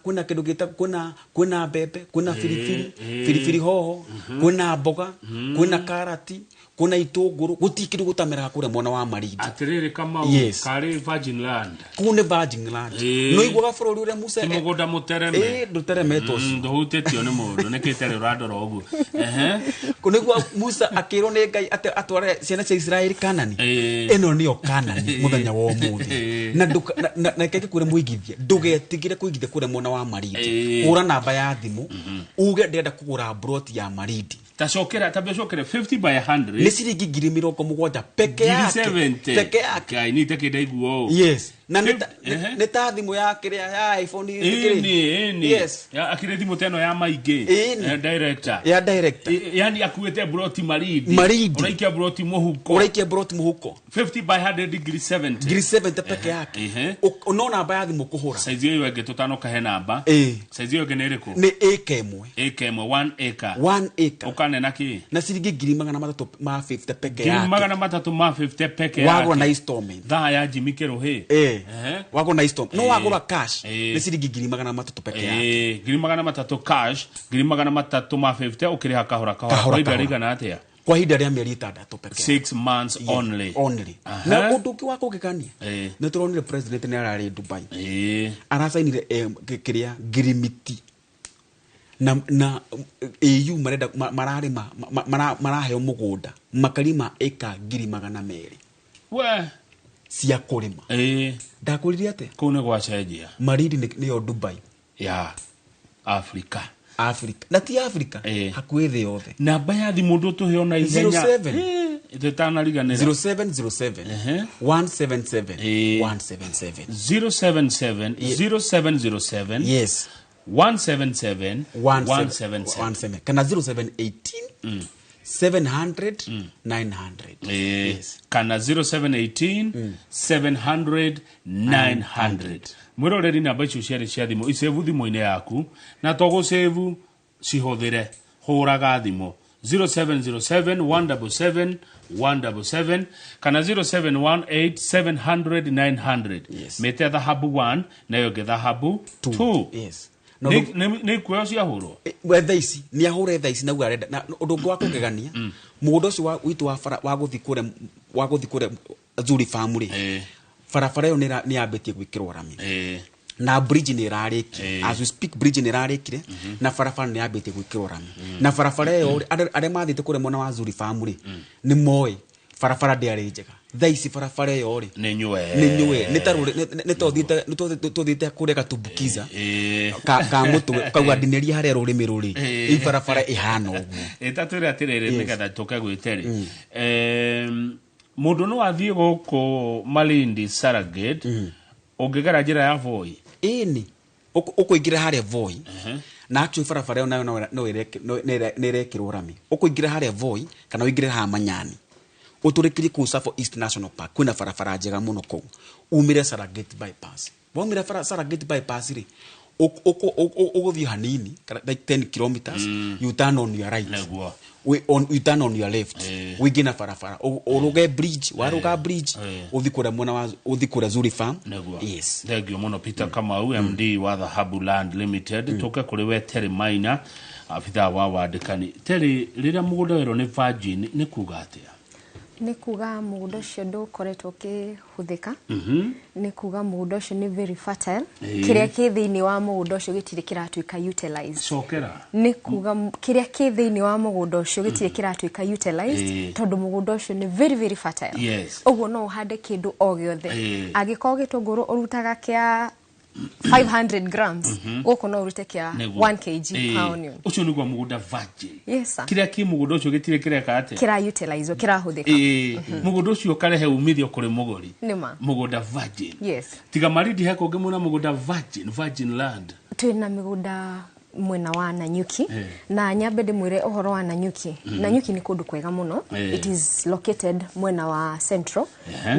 kĩndũ gĩtagwo kwĩna mbembe, kwĩna biribiri, biribiri hoho, kwĩna mboga, kwĩna karati, kwĩna itũngũrũ, gũtirĩ kĩndũ gũtameraga kũrĩa mwena wa Malindi. Atĩrĩrĩ Kamau, Yes. karĩ virgin land. Kũu nĩ virgin land. No iguaga bũrũri ũrĩa Musa Ti mũgũnda mũtereme. Ĩ, ndũteremetwo ũcio. Ndũhutĩtio nĩ mũndũ, nĩkĩ tere ũrandora ũguo? Ehe. Nĩguo Musa akĩrwo nĩ Ngai atĩ atware ciana cia Isiraeli Kanani. Ĩno nĩyo Kanani mũthenya wa ũmũthĩ. Na reke ngĩkwĩre mũigithia, ndũgetigĩre kũigithia kũrĩa mwena wa Malindi. Hũra namba ya thimũ, uge ndĩrenda kũgũra mburoti ya Malindi. Ta cokera, ta cokera 50 by 100. Nĩ ciringi 70,000 peke Ngiri yake. 70. Peke yake. Ngai, niĩ itakĩ ndaigua ũũ. Yes. Na nĩ ta thimũ ya kĩrĩa ya iPhone Ĩni, ĩni. Yes. Ya, akĩrĩ thimũ ta ĩno ya maingĩ. Ĩni. Ya director. Ya director. Yani akuĩte broti Malindi. Malindi. Ũraikia broti mũhuko. Ũraikia broti mũhuko. 50 by 100 ngiri 70. Ngiri 70 peke yake. No namba ya thimũ kũhũra. Saizi ĩyo ĩngĩ tũtanoka he namba. Saizi ĩyo ĩngĩ nĩ ĩrĩkũ? Nĩ ĩka ĩmwe. Ĩka ĩmwe, 1 acre. 1 acre. Ũkane na kĩ? Na ciringi 350 peke Ngiri yake. 350 peke yake. Wagũra na installment. Thaa ya Jimmy Kĩrũhĩ. Wagũra na installment. No wagũra cash nĩ ciringi 300 peke yake. 300 cash, 350 ũkĩrĩha kahora kahora. Kahora Kwa ihinda kahora. rĩigana atĩa? Kwa ihinda rĩa mĩeri 6 peke yake. 6 months Yes, only. only. Na ũndũ ũngĩ wa kũgegania, nĩ tũronire president nĩ ararĩ Dubai. Aracainire kĩrĩa ngirimiti na AU marenda mararĩma maraheo mũgũnda makarima ĩka 200,000 We. cia kũrĩma. Ndakwĩrire atĩa? Kũu nĩ gwacenjia. Malindi nĩyo Dubai ya Africa. Africa. Na ti Africa, hakuhĩ thĩ yothe. Namba ya thimũ ndũtũhe ona ihenya. 07. Tũtanariganĩra. 0707 177 177. 077 0707 Yes. 177 177. 177. Kana 0718 700 900. Kana 0718 700 900. Mwĩroreri, namba icio ciarĩ cia thimũ, icebu thimũ-inĩ yaku, na to gũcebu, cihũthĩre, hũraga thimũ 0707 177 177 kana 0718 700 900. Mĩte Dhahabu 1 nayo ĩngĩ Dhahabu 2. Yes. Nĩ ikuoyo ciahũrwo. We thaa ici nĩ ahũre thaa ici nauga arenda. Na ũndũ ũngĩ wa kũgegania, mũgũnda ũcio witũ wa bara wa gũthiĩ kũrĩa, wa gũthiĩ kũrĩa Zuri Farm rĩ, barabara ĩyo nĩ yambĩtie gwĩkĩrwo rami na bridge nĩ ĩrarĩkire. As we speak, bridge nĩ ĩrarĩkire na barabara nĩ yambĩtie gwĩkĩrwo rami. Na barabara ĩyo rĩ, arĩa mathiĩte kũrĩa mwena wa Zuri Farm rĩ, nĩ moĩ barabara ndĩarĩ njega. Thaa ici barabara ĩyo rĩ nĩ nyue. Nĩ nyue, nĩ ta rũrĩ nĩ ta ũthiĩte kũrĩa gatumbukiza ka mũtwe ũkauga ndinĩria harĩa rũrĩmĩ rũrĩ, ĩ barabara ĩhana ũguo. Ĩtatwĩre atĩrĩrĩ, Yes. nĩgetha tũke gwĩte rĩ, mũndũ no athiĩ gũkũ Malindi Saragate ũngĩgera njĩra ya Voi? Ĩni, ũkũingĩra harĩa Voi, na actually barabara ĩyo nayo no nĩ ĩrekĩrwo rami. Ũkũingĩra harĩa Voi kana ũingĩre haha Manyani, ũtũrĩkĩrie kũu Tsavo East National Park, kwĩna barabara njega mũno kũu, umĩre Serengeti bypass. Waumĩra Serengeti bypass rĩ, ũgũthiĩ hanini kana like 10 kilometers, you turn on your right. Nĩguo. You turn on your left, ũingĩ na barabara, ũrũge bridge, warũga bridge, ũthiĩ kũrĩa mwena wa ũthiĩ kũrĩa Zuri Farm. Nĩguo. Yes. Thank you mũno Peter Kamau, MD wa Dhahabu Land Limited. Tũke kũrĩ we Terry Maina, abithaa wa wandĩkani. Terry, rĩrĩa mũgũnda werwo nĩ virgin nĩ kuga atĩa? Nĩ kuga mũgũnda ũcio ndũkoretwo ũkĩhũthĩka. Nĩ kuga mũgũnda ũcio nĩ very fertile. Kĩrĩa kĩ thĩinĩ wa mũgũnda ũcio gĩtirĩ kĩratuĩka utilized. Cokera. Nĩ kuga kĩrĩa kĩ thĩinĩ wa mũgũnda ũcio gĩtirĩ kĩratuĩka utilized, tondũ mũgũnda ũcio nĩ very very fertile. Ũguo no ũhande kĩndũ o gĩothe. Angĩkorwo gĩtũngũrũ ũrutaga kĩa 500 grams, gũkũ no ũrute kĩa Nĩguo. 1 kg per onion. Ũcio nĩguo mũgũnda virgin. Yes sir. Kĩrĩa kĩ mũgũnda ũcio gĩtirĩ kĩreka atĩa? Kĩra utilizwo, kĩrahũthĩka. Mũgũnda ũcio ũkarehe umithio kũrĩ mũgũri. Nĩma. Mũgũnda virgin. Yes. Tiga Malindi, he kũngĩ mwĩna mũgũnda virgin, virgin land? Twĩna mĩgũnda Mwena wa Nanyuki. Na nyambe ndĩmwĩre ũhoro wa Nanyuki. Nanyuki nĩ kũndũ kwega mũno. It is located mwena wa Central.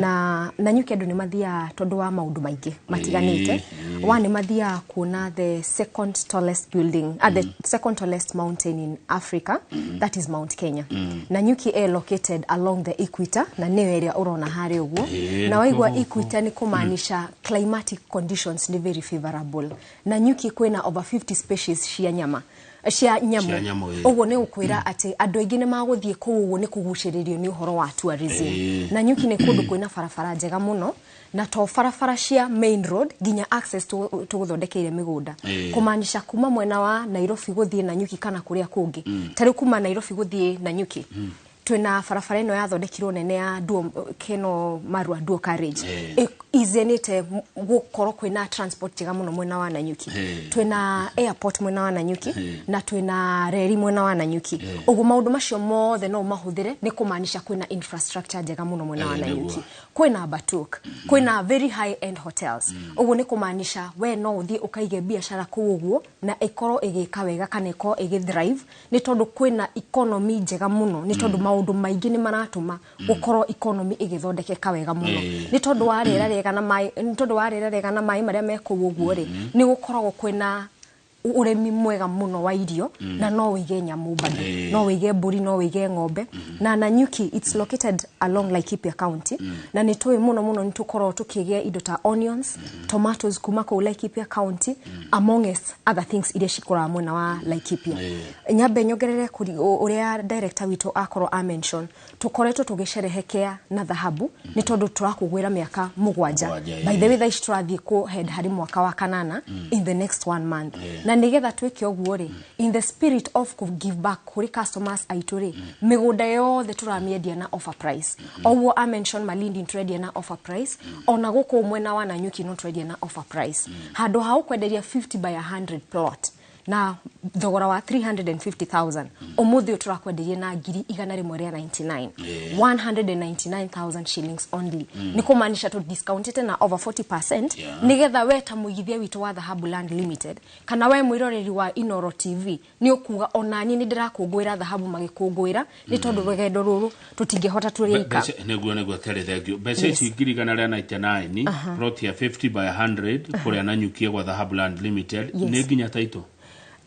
Na Nanyuki andũ nĩ mathiaga tondũ wa maũndũ maingĩ matiganĩte. Wa nĩ mathiaga kuona the second tallest building, the second tallest mountain in Africa, that is Mount Kenya. Nanyuki ĩ located along the equator, na nĩyo ĩrĩa ũrona harĩa ũguo. Na waigua nĩkuo gũkũ. equator nĩ kũmaanisha climatic conditions nĩ very favorable. Nanyuki kwĩna over 50 species cia nyama, cia nyamũ. Cia nyamũ, ĩĩ. Ũguo nĩ gũkwĩra atĩ andũ aingĩ nĩ magũthiĩ kũu ũguo nĩ kũgucĩrĩrio nĩ ũhoro wa tourism. Nanyuki nĩ kũndũ kwĩna barabara njega mũno, na to barabara cia main road, nginya access tũgũthondekeire mĩgũnda, kũmaanisha kuma mwena wa Nairobi gũthiĩ Nanyuki kana kũrĩa kũngĩ, ta rĩu kuma Nairobi gũthiĩ Nanyuki, twĩna barabara ĩno yathondekirwo nene ya duo, Keno Marua dual carriage. Izenĩte gũkorwo kwĩna transport njega mũno mwena wa Nanyuki. Twĩna airport mwena wa Nanyuki, na twĩna reri mwena wa Nanyuki. Ũguo maũndũ macio mothe no ũmahũthĩre, nĩ kũmaanisha kwĩna infrastructure njega mũno mwena wa Nanyuki. Kwĩna Batuk, kwĩna very high end hotels. Ũguo nĩ kũmaanisha we no ũthiĩ ũkaige biacara kũu ũguo na ĩkorwo ĩgĩka wega kana ĩkorwo ĩgĩ thrive, nĩ tondũ kwĩna economy njega mũno, nĩ tondũ maũndũ maingĩ nĩ maratũma gũkorwo economy ĩgĩthondekeka wega mũno, nĩ tondũ wa rĩera rĩega na maĩ, nĩ tondũ wa rĩera rĩega na maĩ marĩa me kũu ũguo rĩ, nĩ gũkoragwo kwĩna ũrĩmi mwega mũno wa irio. Na no wĩige nyamũ bado, no wĩige mbũri, no wĩige ng'ombe. Na Nanyuki, it's located along Laikipia County, na nĩ tũĩ mũno mũno nĩ tũkoragwo tũkĩgĩa indo ta onions, tomatoes kuma kũu Laikipia County, amongst other things iria cikũraga mwena wa Laikipia. Nyambe nyongerere ũrĩa director witũ akorwo a mention, tũkoretwo tũgĩcerehekea na Dhahabu nĩ tondũ tũrakũgwĩra mĩaka 7. 7. By the way, thaa ici tũrathiĩ kũ head harĩ mwaka wa kanana in the next one month. Na nĩgetha twĩke ũguo rĩ, in the spirit of kũ give back kũrĩ customers aitũ rĩ, mĩgũnda yothe tũramĩendia na offer price. Oguo a mention Malindi tũrendia na offer price, ona gũkũ mwena wa Nanyuki no tũrendia na offer price. Handũ ha ũkwenderia 50 by 100 plot na thogora wa 350,000, ũmũthĩ ũyũ tũrakwenderia na 199,000, 199,000 shillings only. Nĩ kũmaanisha tũ discountĩte na over 40%, nĩgetha we ta mũigithia witũ wa Dhahabu Land Limited kana we mwĩroreri wa Inoro TV nĩ ũkuga onani nĩ ndĩrakũngũĩra Dhahabu magĩkũngũĩra, nĩ tondũ rũgendo rũrũ tũtingĩhota tũrĩ aika. Nĩguo terĩ, thank you. Mbeca Yes. ici 199,000, plot ya 50 by 100 kũrĩa Nanyuki gwa Dhahabu Land Limited, nĩ nginya title?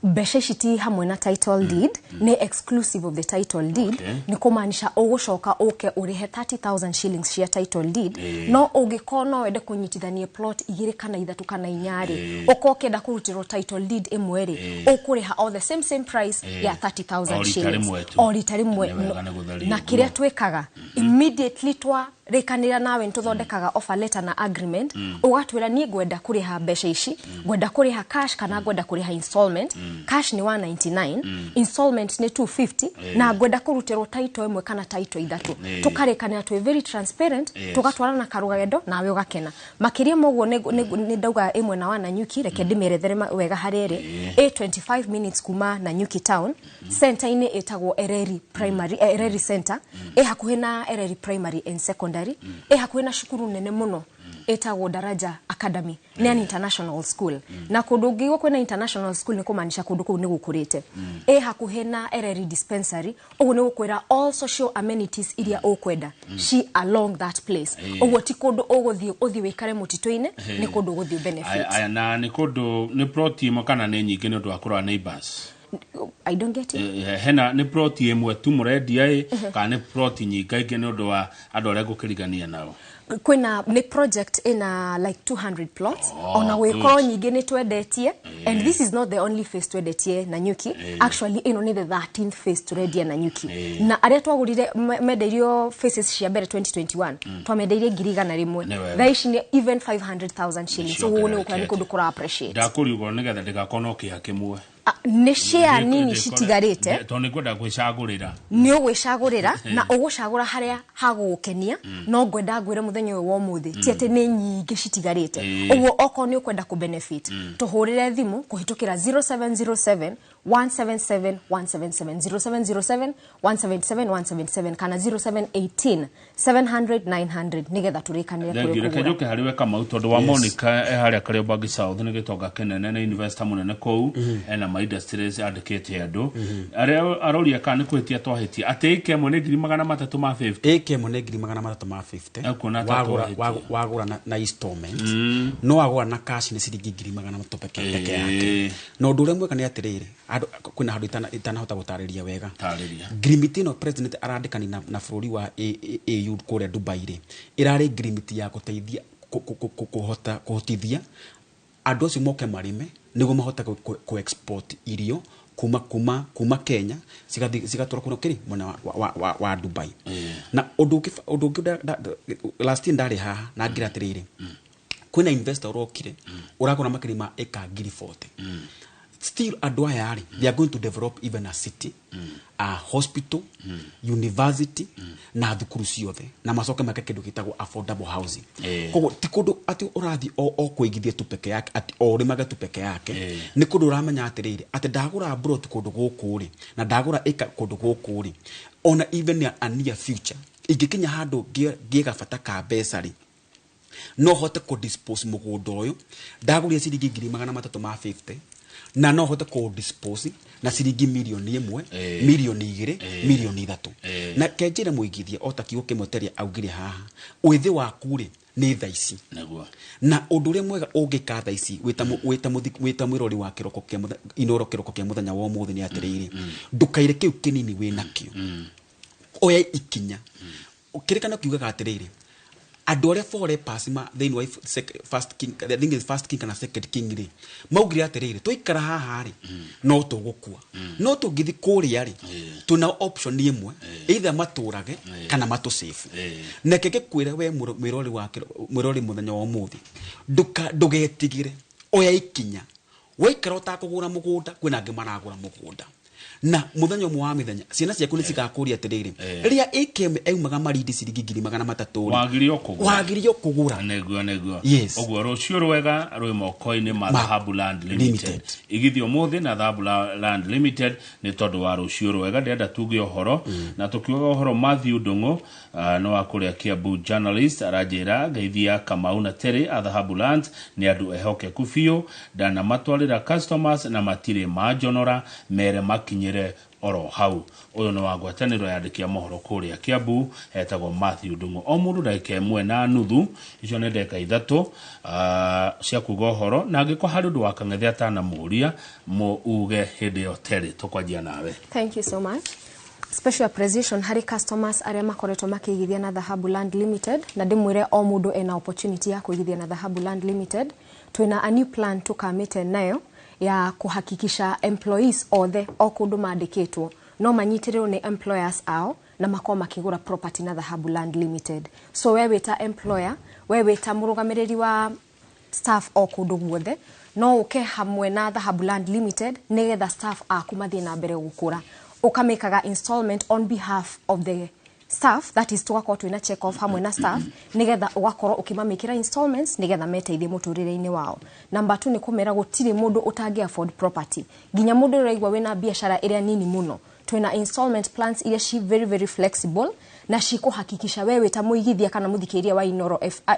Mbeca ici ti hamwe na title deed, nĩ exclusive of the title deed. Nĩ kũmaanisha ũgũcoka ũke ũrĩhe 30,000 shillings cia title deed. No ũngĩkorwo no wende kũnyitithania plot igĩrĩ kana ithatũ kana inya rĩ, ũkorwo ũkĩenda kũrutĩrwo title deed ĩmwe rĩ, ũkũrĩha all the same price ya 30,000 O rita shillings. rĩmwe tu. O rita rĩmwe. Nĩ wega, nĩ gũtheria Na ũguo. kĩrĩa twĩkaga immediately twa rĩkanĩra nawe, nĩ tũthondekaga offer letter na agreement. Ũgatwĩra niĩ ngwenda kũrĩha mbeca ici, ngwenda kũrĩha cash kana ngwenda kũrĩha installment. Cash nĩ 199, installment nĩ 250, na ngwenda kũrutĩrwo title ĩmwe kana title ithatũ. Tũkarĩkanĩra twĩ very transparent, tũgatwarana karũgendo nawe ũgakena makĩria. Ma ũguo nĩ ndauga ĩmwe na wa Nanyuki, reke ndĩmĩerethere wega harĩa ĩrĩ. Ĩ 25 minutes kuma Nanyuki town center-inĩ, ĩtagwo Ereri Primary, Ereri Center. Ĩ hakuhĩ na Ereri Primary and Secondary, ĩ hakuhĩ na cukuru nene mũno ĩtagwo Daraja Academy, nĩ an international school. Na kũndũ ũngĩigua kwĩna international school nĩ kũmaanisha kũndũ kũu nĩ gũkũrĩte. Ĩ hakuhĩ na Ereri Dispensary. Ũguo nĩ gũkwĩra all social amenities iria ũkwenda she along that place. Ũguo ti kũndũ ũgũthiĩ ũthiĩ wĩikare mũtitũ-inĩ, nĩ kũndũ ũgũthiĩ benefit. Aya, na nĩ kũndũ nĩ plot ĩmwe kana nĩ nyingĩ nĩ ũndũ wa kũrora neighbors? I don't get it. Hena nĩ plot ĩmwe tu mũrendia ĩ kana nĩ plot nyingaingĩ nĩ ũndũ wa andũ arĩa ngũkĩrigania nao? Kwĩna nĩ project ĩna like 200 plots. Oh, Ona gwĩkorwo good. nyingĩ nĩ twendetie, and this is not the only phase twendetie Nanyuki. Actually ĩno nĩ the 13th phase tũrendia Nanyuki. Na arĩa twagũrire mendeirio phases cia mbere 2021, twamendeirie 100,000. Nĩ wega. Thaa ici nĩ even 500,000 shillings. Ũguo nĩ gũkora nĩ kũndũ kũra appreciate. Ndakũria ũguo nĩgetha ndĩgakorwo no kĩha kĩmwe. Ah, nĩ share nini citigarĩte. Tondũ nĩ ngwenda gwĩcagũrĩra. Nĩ ũgwĩcagũrĩra na ũgũcagũra harĩa hagũgũkenia. No ngwenda ngwĩre mũthenya ũyũ wa ũmũthĩ ti atĩ nĩ nyingĩ citigarĩte. Ũguo okorwo nĩ ũkwenda kũ benefit, tũhũrĩre thimũ kũhĩtũkĩra 0707 177 177, 0707 177 177 kana 0718 700 900, nigetha tũrĩkanĩre kũrĩ Thengiũ. Reke kũgũra. Njũke harĩ we Kamau, tondũ wa Monica e harĩa Kariobangi South, nĩ gĩtonga kĩnene na investor mũnene kũu, ena ma industries andĩkĩte andũ arĩa aroria kana nĩ kũhĩtia twahĩtia atĩ ĩka ĩmwe nĩ 350,000. Ĩka ĩmwe nĩ 350,000. Ekuona ta Wagũra twahĩtia. Wagũra na installment, no wagũra na cash nĩ ciringi 300,000 peke yake. Na ũndũ ũrĩa mwega nĩ atĩrĩrĩ, kwĩna handũ itanahota gũtarĩria wega. Tarĩria. Ngirimiti ĩno president arandĩkani na bũrũri wa AU kũrĩa Dubai rĩ, ĩrarĩ ngirimiti ya gũteithia kũhota kũhotithia andũ acio moke marĩme nĩguo mahote ku export irio kuma Kenya cigatwarwo kũrĩa kĩrĩ mwena wa Dubai. Na ũndũ ũngĩ last year ndarĩ haha na ngira atĩrĩrĩ, kwĩna investor ũrokire ũragũra makĩria ma ĩka 40,000. Still andũ aya rĩ, they are going to develop even a city, a hospital, university na thukuru ciothe, na macoke make kĩndũ gĩtagwo affordable housing. Koguo ti kũndũ atĩ ũrathiĩ o kũigithia tu peke yake, atĩ o ũrĩmage tu peke yake. Nĩ kũndũ ũramenya atĩrĩrĩ, atĩ ndagũra plot kũndũ gũkũ rĩ, na ndagũra ĩka kũndũ gũkũ rĩ, ona even a near future ingĩkinya handũ ngĩe gabata ka mbeca rĩ, no hote kũ dispose mũgũnda ũyũ ndagũria ciringi 350,000, na no hote kũ dispose na ciringi 1 million, 2 million, 3 million. Na kenjĩre mũigithia o ta kiugo kĩmwe teria augire haha, wĩthĩ waku rĩ nĩ thaa ici. Na ũndũ ũrĩa mwega ũngĩka thaa ici wĩta mwĩrori wa kĩroko kĩa Inoro kĩroko kĩa mũthenya wa ũmũthĩ nĩ atĩrĩrĩ, ndũkaire kĩu kĩnini wĩ nakĩo, oya ikinya. Kĩrĩkano kiugaga atĩrĩrĩ, andũ arĩa four lepers ma thĩinĩ wa first king, I think it's first king kana second king rĩ, maugire atĩrĩrĩ, twaikara haha rĩ no tũgũkua, no tũngĩthi kũrĩa rĩ twĩna option ĩmwe, either matũrage kana matũsave. Neke ngĩkwĩre we mwĩrori wa mwĩrori mũthenya wa ũmũthĩ, ndũgetigĩre, oya ikinya. Waikara ũtakũgũra mũgũnda, kwĩna angĩ maragũra mũgũnda, na mũthenya ũmwe wa mĩthenya ciana ciaku nĩ cigakũria atĩrĩrĩ, rĩrĩa AKM aumaga Marindi ciringi 300,000 rĩ, Wagirio kũgũra. Wagirio kũgũra. Nĩguo. Yes. Ũguo rũciũ rwega rwĩ moko-inĩ ma Dhahabu Land Limited. Limited. Igithio ũmũthĩ na Dhahabu Land Limited nĩ tondũ wa rũciũ rwega. Ndĩrenda tuge ũhoro, na tũkiugaga ũhoro, Matthew Ndung'u nĩ wa kũrĩa Kiambu, journalist, aranjĩra ngeithia Kamau na Terry a Dhahabu Land, nĩ andũ ehokeku biũ, ndanamatwarĩra customers na matirĩ manjonora, mere makinyĩre oro hau. Ũyũ nĩ wa ngwatanĩro ya andĩki a mohoro kũrĩa Kiambu, etagwo Matthew Ndung'u. O mũndũ ndagĩka 1.5, icio nĩ ndagĩka 3 cia kuga ũhoro, na angĩkorwo harĩ ũndũ wa kang'ethe atanamũria mũuge hĩndĩ ĩyo. Terry, tũkwanjia nawe. Thank you so much. Special appreciation harĩ customers arĩa makoretwo makĩigithia na Dhahabu Land Limited, na ndĩmwĩre o mũndũ ena opportunity ya kũigithia na Dhahabu Land Limited. Twĩna a new plan tũkamĩte nayo ya kuhakikisha employees othe o kũndũ mandĩkĩtwo no manyitĩrĩrwo nĩ employers ao na makorwo makĩgũra property na Dhahabu Land Limited. So we wĩta employer, we wĩta mũrũgamĩrĩri wa staff o kũndũ guothe, no ũke hamwe na Dhahabu Land Limited nĩgetha staff aku mathiĩ na mbere gũkũra, ũkamĩkaga installment on behalf of the staff. That is, tũgakorwo twĩna check off hamwe na staff nĩgetha ũgakorwo ũkĩmamĩkĩra installments nĩgetha meteithie mũtũrĩre-inĩ wao. Number 2 nĩ kũmera gũtirĩ mũndũ ũtangĩ afford property, nginya mũndũ ũraigua wĩna biacara ĩrĩa nini mũno. Twĩna installment plans iria ci very very flexible na cikũhakikisha we wĩ ta mũigithia kana mũthikĩrĩria wa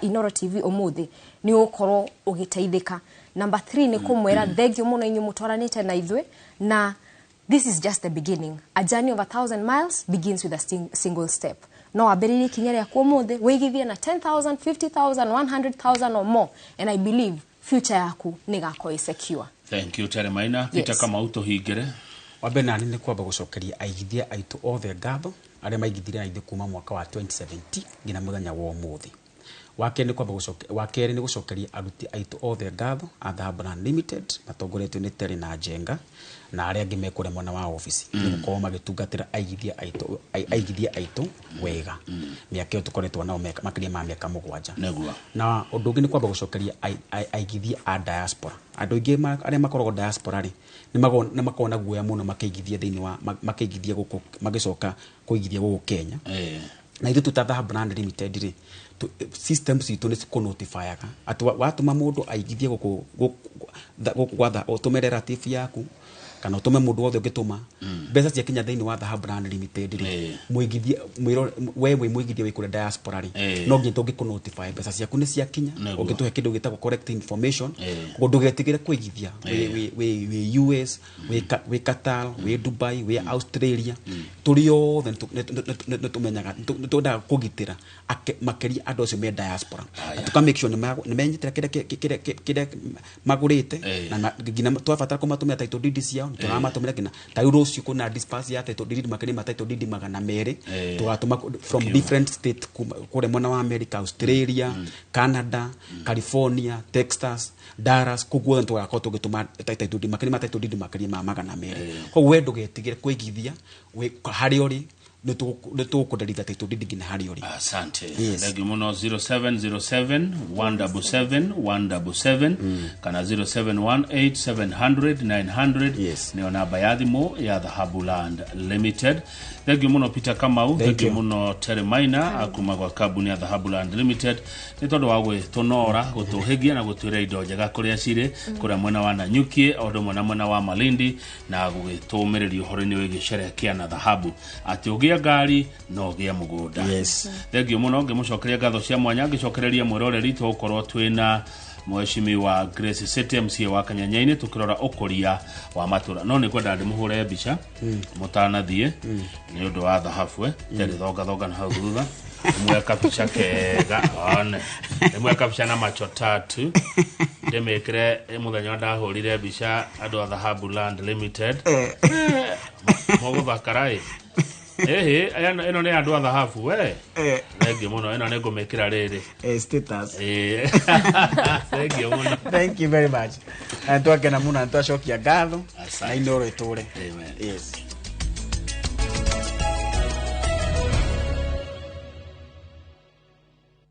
Inoro TV ũmũthĩ nĩ ũgũkorwo ũgĩteithĩka. Number 3 nĩ kũmwĩra thengiũ mũno inyuĩ mũtwaranĩte na ithuĩ, na this is just the beginning. A journey of 1,000 miles begins with a single step. No wambĩrĩrie ikinya rĩaku ũmũthĩ, wĩigithie na 10,000, 50,000, 100,000 or more, and I believe future yaku nĩ ĩgakorwo ĩ secure. Thank you, Terry Maina. Peter. Yes. Kamau, tũhingĩre. Wambe nani nĩ kwamba gũcokeria aigithia aitũ othe ngatho arĩa maigithirie na ithuĩ kuma mwaka wa 2070 nginya mũthenya wa ũmũthĩ. Wakerĩ nĩ kwamba wakerĩ nĩ gũcokeria aruti aitũ othe ngatho a Dhahabu Land Limited matongoretio nĩ Terry na Njenga na arĩa angĩ me kũrĩa mwena wa obici, nĩ gũkorwo magĩtungatĩra aigithia aitũ wega mĩaka ĩyo tũkoretwo nao makĩria ma mĩaka 7. Na ũndũ ũngĩ nĩ kwamba gũcokeria aigithia a diaspora. Andũ aingĩ arĩa makoragwo diaspora rĩ, nĩ makoragwo na guoya mũno makĩigithia thĩinĩ wa makĩigithia gũkũ, magĩcoka kũigithia gũkũ Kenya. Na ithuĩ twĩ Dhahabu Land Limited rĩ, system citũ nĩ cikũnotifyaga atĩ watũma mũndũ aigithie gũkũ gũkũ gwa ũtũme relative yaku Kana ũtũme mũndũ wothe ũngĩtũma mbeca ciakinya thĩinĩ wa Dhahabu Land Limited rĩ, mũigithia we wĩ mũigithia wĩ kũrĩa diaspora rĩ, no nginya tũngĩkũ notify mbeca ciaku nĩ ciakinya. Ũngĩtũhe kĩndũ gĩtagwo correct information. Koguo ndũgetigĩre kũigithia wĩ US, wĩ Qatar, wĩ Dubai, wĩ Australia, tũrĩ othe nĩ tũmenyaga nĩ twendaga kũgitĩra makĩria andũ acio me diaspora, na tũka make sure nĩ menyitĩra kĩrĩa magũrĩte, na nginya twabatara kũmatũmĩra title deed ciao nĩ tũramatũmĩra. Nginya ta rĩu rũciũ kwĩna disperse ya title deed makĩria ma title deed 200 tũgatũma from different state, kuma kũrĩa mwena wa America, Australia, Canada, California, Texas, Dallas, kũu guothe tũgakorwo tũgĩtũma title deed makĩria ma title deed makĩria ma 200. Koguo we ndũgetigĩre kũigithia wĩ harĩa ũrĩ, nĩ tũgũkũnderithia title deed nginya harĩa ũrĩ. Asante. Yes. Thank you muno. 0707 177 177 kana 0718 700 900. Yes. Nĩyo namba ya thimũ ya Dhahabu Land Limited. Thank you muno, Peter Kamau. Thank Thank you you. muno, Terry Maina kuma gwa kambuni ya Dhahabu Land Limited, nĩ tondũ wa gwĩtũnora, gũtũhĩgia na gũtwĩra indo njega kũrĩa cirĩ kũrĩa mwena wa Nanyuki o ũndũ ũmwe na mwena wa Malindi, na gũgĩtũmĩrĩria ũhoro-inĩ wĩgiĩ sherekea na dhahabu, atĩ ũgĩe ngari no ũgĩe mũgũnda. Yes. Thank you mũno. Ngĩmũcokeria ngatho cia mwanya, ngĩcokereria mwĩroreri, tũgũkorwo twĩna mheshimiwa Grace City, MCA wa Kanyanyainĩ, tũkĩrora ũkũria wa matũra, no nĩ kwenda ndĩmũhũre mbica mũtanathiĩ nĩ ũndũ wa thahabu. Terĩ thonga thonga na hau thutha, ndĩmuoe kabica kega one, ndĩmuoe kabica na macho tatu, ndĩmĩkĩre mũthenya ũrĩa ndahũrire mbica andũ a Dhahabu Land Limited. Mũgũthakara ĩ ĩhĩ, ĩno nĩ andũ a thahabu we. Thank you mũno, ĩno nĩ ngũmĩkĩra rĩrĩ Status. Thank you mũno. Thank you very much. Na twakena muno na twacokia ngatho na Asante. Inoro ĩtũre. Amen. Yes.